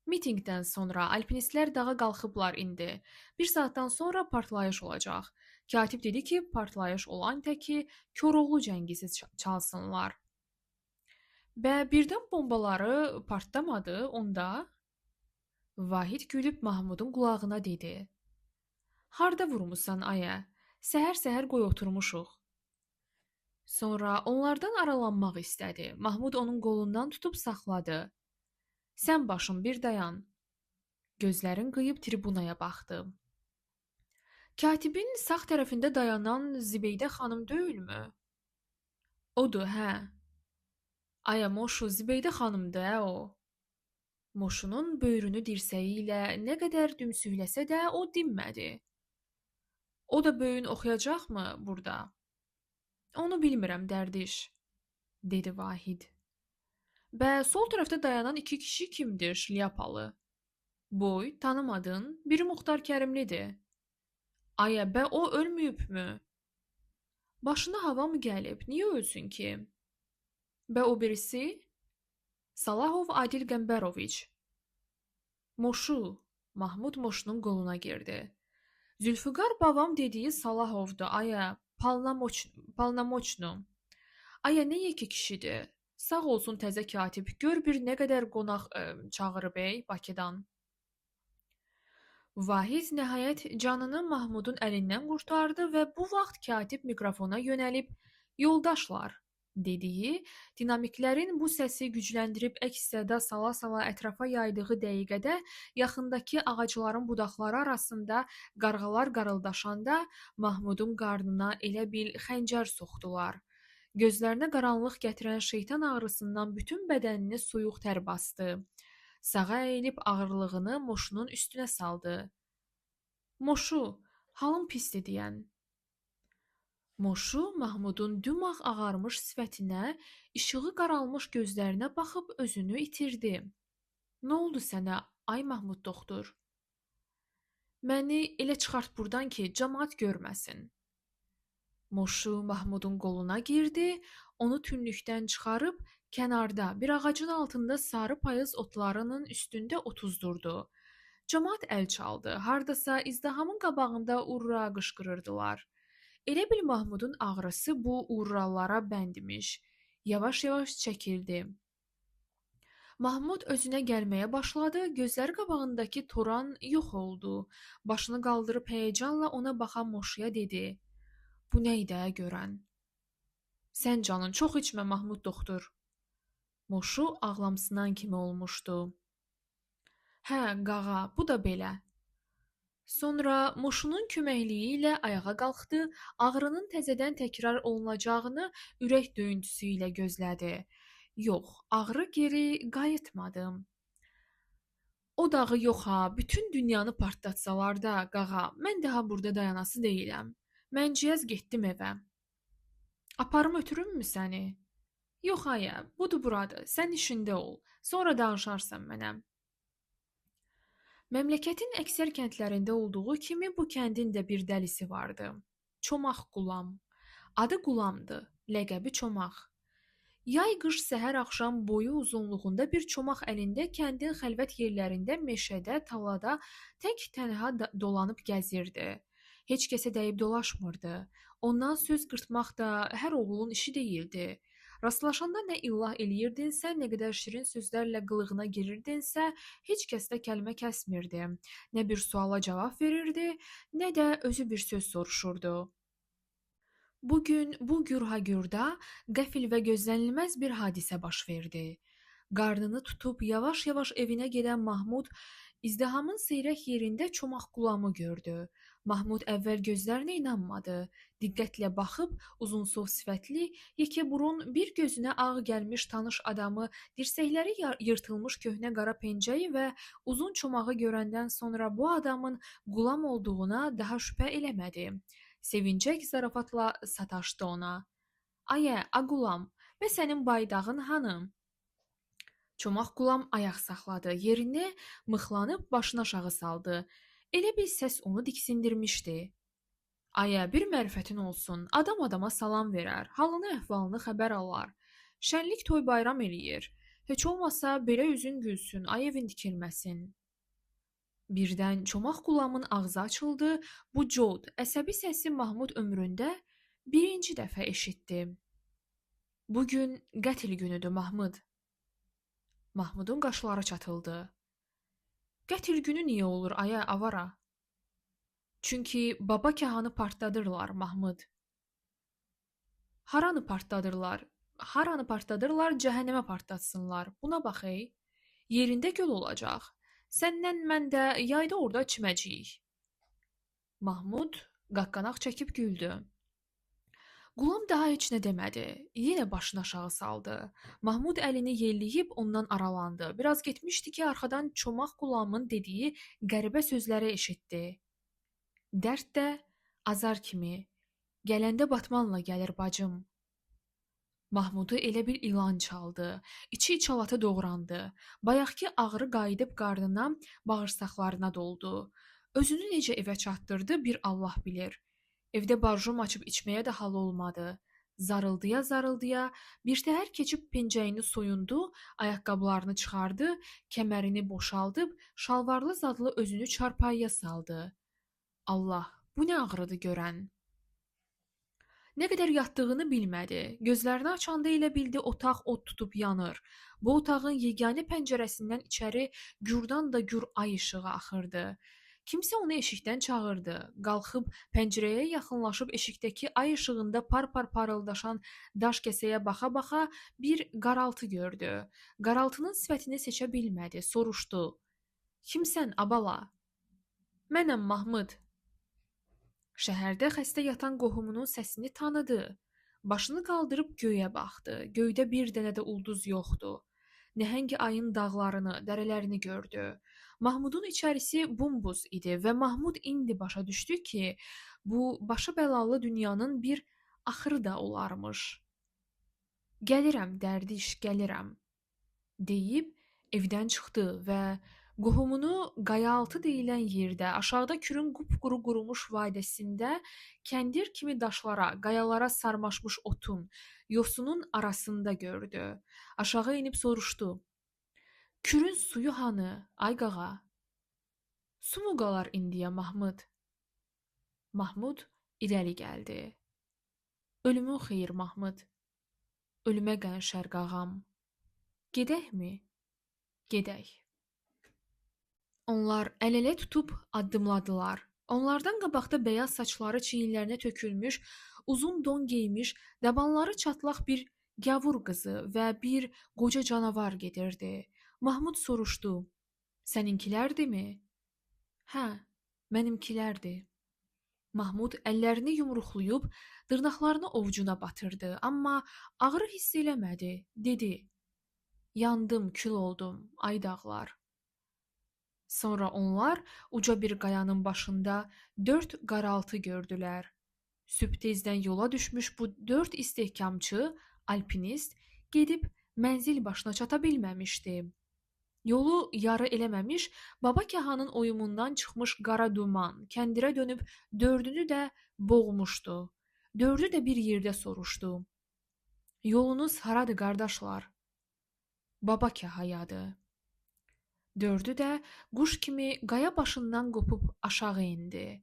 "Mitinqdən sonra alpinistlər dağa qalxıblar indi. Bir saatdan sonra partlayış olacaq. Katib dedi ki, partlayış olan təki Koroğlu cəngisi çalsınlar." "Bə birdən bombaları partlamadı onda?" Vahid gülüb Mahmudun qulağına dedi: "Harda vurmusan ayə? Səhər-səhər qoy oturmuşuq." Sonra onlardan aralanmaq istədi. Mahmud onun qolundan tutub saxladı. "Sən başım bir dayan." Gözlərin qıyıb tribunaya baxdı. "Katibin sağ tərəfində dayanan Zibeydə xanım deyilmi?" "Odur, hə." "Aya Moşu, Zibeydə xanımdır, hə o." Moşunun böyrünü dirsəyi ilə nə qədər dümsükləsə də o dinmədi. "O da böyün oxuyacaqmı burada?" "Onu bilmirəm, dərdiş," dedi Vahid. "Bə, sol tərəfdə dayanan iki kişi kimdir, şlyapalı?" "Boy, tanımadın, biri Muxtar Kərimlidir." "Ayə, bə o ölməyibmi?" "Başına hava mı gəlib, niyə ölsün ki?" "Bə o birisi?" "Salahov Adil Qəmbəroviç." "Moşu," Mahmud Moşunun qoluna girdi. "Zülfüqar babam dediyi Salahovdur, ayə, Palnamoçnu. Ayə, nə yekə kişidir. Sağ olsun təzə katib, gör bir nə qədər qonaq çağırıb ey Bakıdan. Vahid nəhayət canını Mahmudun əlindən qurtardı və bu vaxt katib mikrofona yönəlib "Yoldaşlar" dediyi, dinamiklərin bu səsi gücləndirib əks-səda sala-sala ətrafa yaydığı dəqiqədə yaxındakı ağacların budaqları arasında qarğalar qarıldaşanda Mahmudun qarnına elə bil xəncər soxdular. Gözlərinə qaranlıq gətirən şeytan ağrısından bütün bədənini soyuq tər bastı. Sağa əyilib ağırlığını Moşunun üstünə saldı. "Moşu, halım pisdir deyən." Moşu Mahmudun dümağ ağarmış sifətinə, işığı qaralmış gözlərinə baxıb özünü itirdi. "Nə oldu sənə, ay Mahmud doktor?" "Məni elə çıxart burdan ki, camaat görməsin." Moşu Mahmudun qoluna girdi, onu tünlükdən çıxarıb kənarda bir ağacın altında sarı payız otlarının üstündə otuzdurdu. Camaat əl çaldı, hardasa izdihamın qabağında urra qışqırırdılar. Elə bil Mahmudun ağrısı bu urralara bənd imiş. Yavaş-yavaş çəkildi. Mahmud özünə gəlməyə başladı, gözləri qabağındakı toran yox oldu. Başını qaldırıb həyəcanla ona baxan Moşuya dedi: "Bu nə idi ə görən?" "Sən canın çox içmə Mahmud doktor." Moşu ağlamsınan kimi olmuşdu. "Hə, qağa, bu da belə." Sonra Moşunun köməkliyi ilə ayağa qalxdı, ağrının təzədən təkrar olunacağını ürək döyüntüsü ilə gözlədi. Yox, ağrı geri qayıtmadı. "O dağı yox ha, bütün dünyanı partlatsalar da, qağa, mən daha burada dayanası deyiləm. Mənciyəz getdim evə." "Aparım ötürümmü səni?" "Yox ayə, budur buradır, sən işində ol, sonra danışarsan mənə." Məmləkətin əksər kəndlərində olduğu kimi bu kəndin də bir dəlisi vardı. Çomaq Qulam. Adı Qulamdı, ləqəbi Çomaq. Yay-qış səhər-axşam boyu uzunluğunda bir çomaq əlində kəndin xəlvət yerlərində, meşədə, talada tək-tənha dolanıb gəzirdi. Heç kəsə dəyib dolaşmırdı. Ondan söz qırtmaq da hər oğulun işi deyildi. Rastlaşanda nə illah eləyirdinsə, nə qədər şirin sözlərlə qılığına girirdinsə, heç kəsdə kəlmə kəsmirdi. Nə bir suala cavab verirdi, nə də özü bir söz soruşurdu. Bugün bu gürhagürda qəfil və gözlənilməz bir hadisə baş verdi. Qarnını tutub yavaş-yavaş evinə gedən Mahmud izdihamın seyrək yerində Çomaq Qulamı gördü. Mahmud əvvəl gözlərinə inanmadı. Diqqətlə baxıb uzunsov sifətli, yekəburun, bir gözünə ağ gəlmiş tanış adamı, dirsəkləri yırtılmış köhnə qara pencəyi və uzun çomağı görəndən sonra bu adamın Qulam olduğuna daha şübhə eləmədi. Sevincək zarafatla sataşdı ona. "Ayə, a Qulam, və sənin baydağın hanı?" Çomaq Qulam ayaq saxladı, yerinə mıxlanıb başını aşağı saldı. Elə bir səs onu diksindirmişdi. "Ayə, bir mərifətin olsun, adam adama salam verər, halını əhvalını xəbər alar, şənlik toy bayram eləyir, heç olmasa belə üzün gülsün, ay evin dikilməsin." Birdən Çomaq Qulamın ağzı açıldı, bu cod, əsəbi səsi Mahmud ömründə birinci dəfə eşitdi. "Bugün qətl günüdür, Mahmud." Mahmudun qaşları çatıldı. "Qətl günü niyə olur, ayə, avara?" "Çünki baba kahanı partladırlar, Mahmud." "Haranı partladırlar? Haranı partladırlar, cəhənnəmə partlatsınlar. Buna bax ey. Yerində göl olacaq. Səndən mən də yayda orada çiməcəyik." Mahmud qaqqanaq çəkib güldü. Qulam daha heç nə demədi. Yenə başını aşağı saldı. Mahmud əlini yelləyib ondan aralandı. Biraz getmişdi ki, arxadan Çomaq Qulamın dediyi qəribə sözləri eşitdi. "Dərd də azar kimi, gələndə batmanla gəlir bacım." Mahmudu elə bir ilan çaldı. İçi içalatı doğrandı. Bayaqki ağrı qayıdıb qarnına, bağırsaqlarına doldu. Özünü necə evə çatdırdı bir Allah bilir. Evdə barjum açıb içməyə də halı olmadı. Zarıldıya-zarıldıya birtəhər keçib pencəyini soyundu, ayaqqabılarını çıxardı, kəmərini boşaldıb, şalvarlı zadlı özünü çarpayıya saldı. Allah, bu nə ağrıdır görən? Nə qədər yatdığını bilmədi. Gözlərini açanda elə bildi otaq od tutub yanır. Bu otağın yeganə pəncərəsindən içəri gürdan da gür ay işığı axırdı. Kimsə onu eşikdən çağırdı. Qalxıb pəncərəyə yaxınlaşıb eşikdəki ay işığında par-par parıldaşan daş kəsəyə baxa-baxa bir qaraltı gördü. Qaraltının sifətini seçə bilmədi. Soruşdu. Kimsən, abala? Mənəm Mahmud. Şəhərdə xəstə yatan qohumunun səsini tanıdı. Başını qaldırıb göyə baxdı. Göydə bir dənə də ulduz yoxdu. Nəhəng ayın dağlarını, dərələrini gördü. Mahmudun içərisi bumbuz idi və Mahmud indi başa düşdü ki, bu başı bəlalı dünyanın bir axırı da olarmış. Gəlirəm, dərdiş, gəlirəm, deyib evdən çıxdı və qohumunu Qayaaltı deyilən yerdə, aşağıda Kürün qupquru qurumuş vadisində kəndir kimi daşlara, qayalara sarmaşmış otun, yosunun arasında gördü. Aşağı enib soruşdu. Kürün suyu hanı, ay qağa? Su mu qalar indiyə, Mahmud? Mahmud irəli gəldi. Ölümün xeyir, Mahmud. Ölümə qənşər qağam. Gedəkmi? Gedək. Onlar əl-ələ tutub addımladılar. Onlardan qabaqda bəyaz saçları çiyinlərinə tökülmüş, uzun don geymiş, dabanları çatlaq bir gavur qızı və bir qoca canavar gedirdi. Mahmud soruşdu. Səninkilərdimi? Hə, mənimkilərdir. Mahmud əllərini yumruqlayıb dırnaqlarını ovcuna batırdı, amma ağrı hiss eləmədi. Dedi, yandım, kül oldum, ay dağlar. Sonra onlar uca bir qayanın başında 4 qaraltı gördülər. Sübh tezdən yola düşmüş bu 4 istehkamçı, alpinist gedib mənzil başına çata bilməmişdi. Yolu yarı eləməmiş, Baba Kahanın oyumundan çıxmış qara duman kəndirə dönüb 4-ünü də boğmuşdu. 4-ü də bir yerdə soruşdu. Yolunuz haradır, qardaşlar? Baba Kahayadır. 4-ü də quş kimi qaya başından qopub aşağı indi.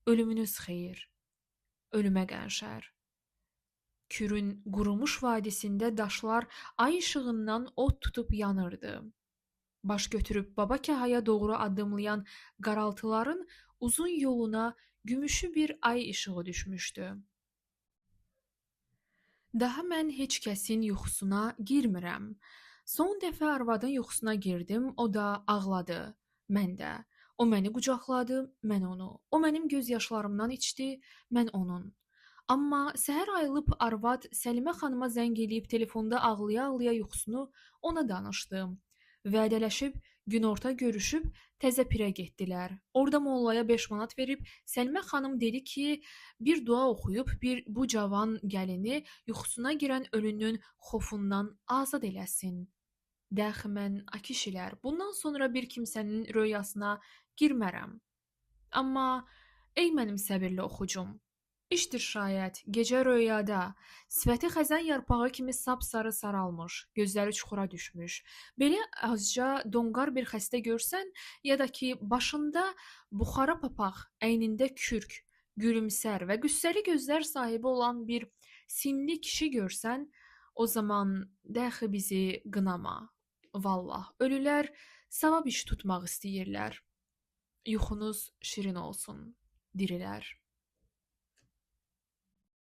Ölümünüz xeyir, ölümə qənşər. Kürün qurumuş vadisində daşlar ay işığından od tutub yanırdı. Baş götürüb Baba Kahaya doğru addımlayan qaraltıların uzun yoluna gümüşü bir ay işığı düşmüşdü. Daha mən heç kəsin yuxusuna girmirəm. Son dəfə arvadın yuxusuna girdim, o da ağladı, mən də. O məni qucaqladı, mən onu. O mənim göz yaşlarımdan içdi, mən onun. Amma səhər ayılıb arvad Səlimə xanıma zəng eləyib telefonda ağlaya-ağlaya yuxusunu ona danışdı. Vədələşib günorta görüşüb təzə pirə getdilər. Orada mollaya 5 manat verib Səlimə xanım dedi ki, bir dua oxuyub bir bu cavan gəlini yuxusuna girən ölünün xofundan azad eləsin. Dəxi mən, a kişilər, bundan sonra bir kimsənin röyasına girmərəm. Amma ey mənim səbirli oxucum, İşdir şayət, gecə röyada, sifəti xəzən yarpağı kimi sapsarı saralmış, gözləri çuxura düşmüş, belə azca donqar bir xəstə görsən, ya da ki, başında buxara papaq, əynində kürk, gülümsər və qüssəli gözlər sahibi olan bir sinli kişi görsən, o zaman dəxi bizi qınama. Vallah, ölülər savab iş tutmaq istəyirlər. Yuxunuz şirin olsun, dirilər.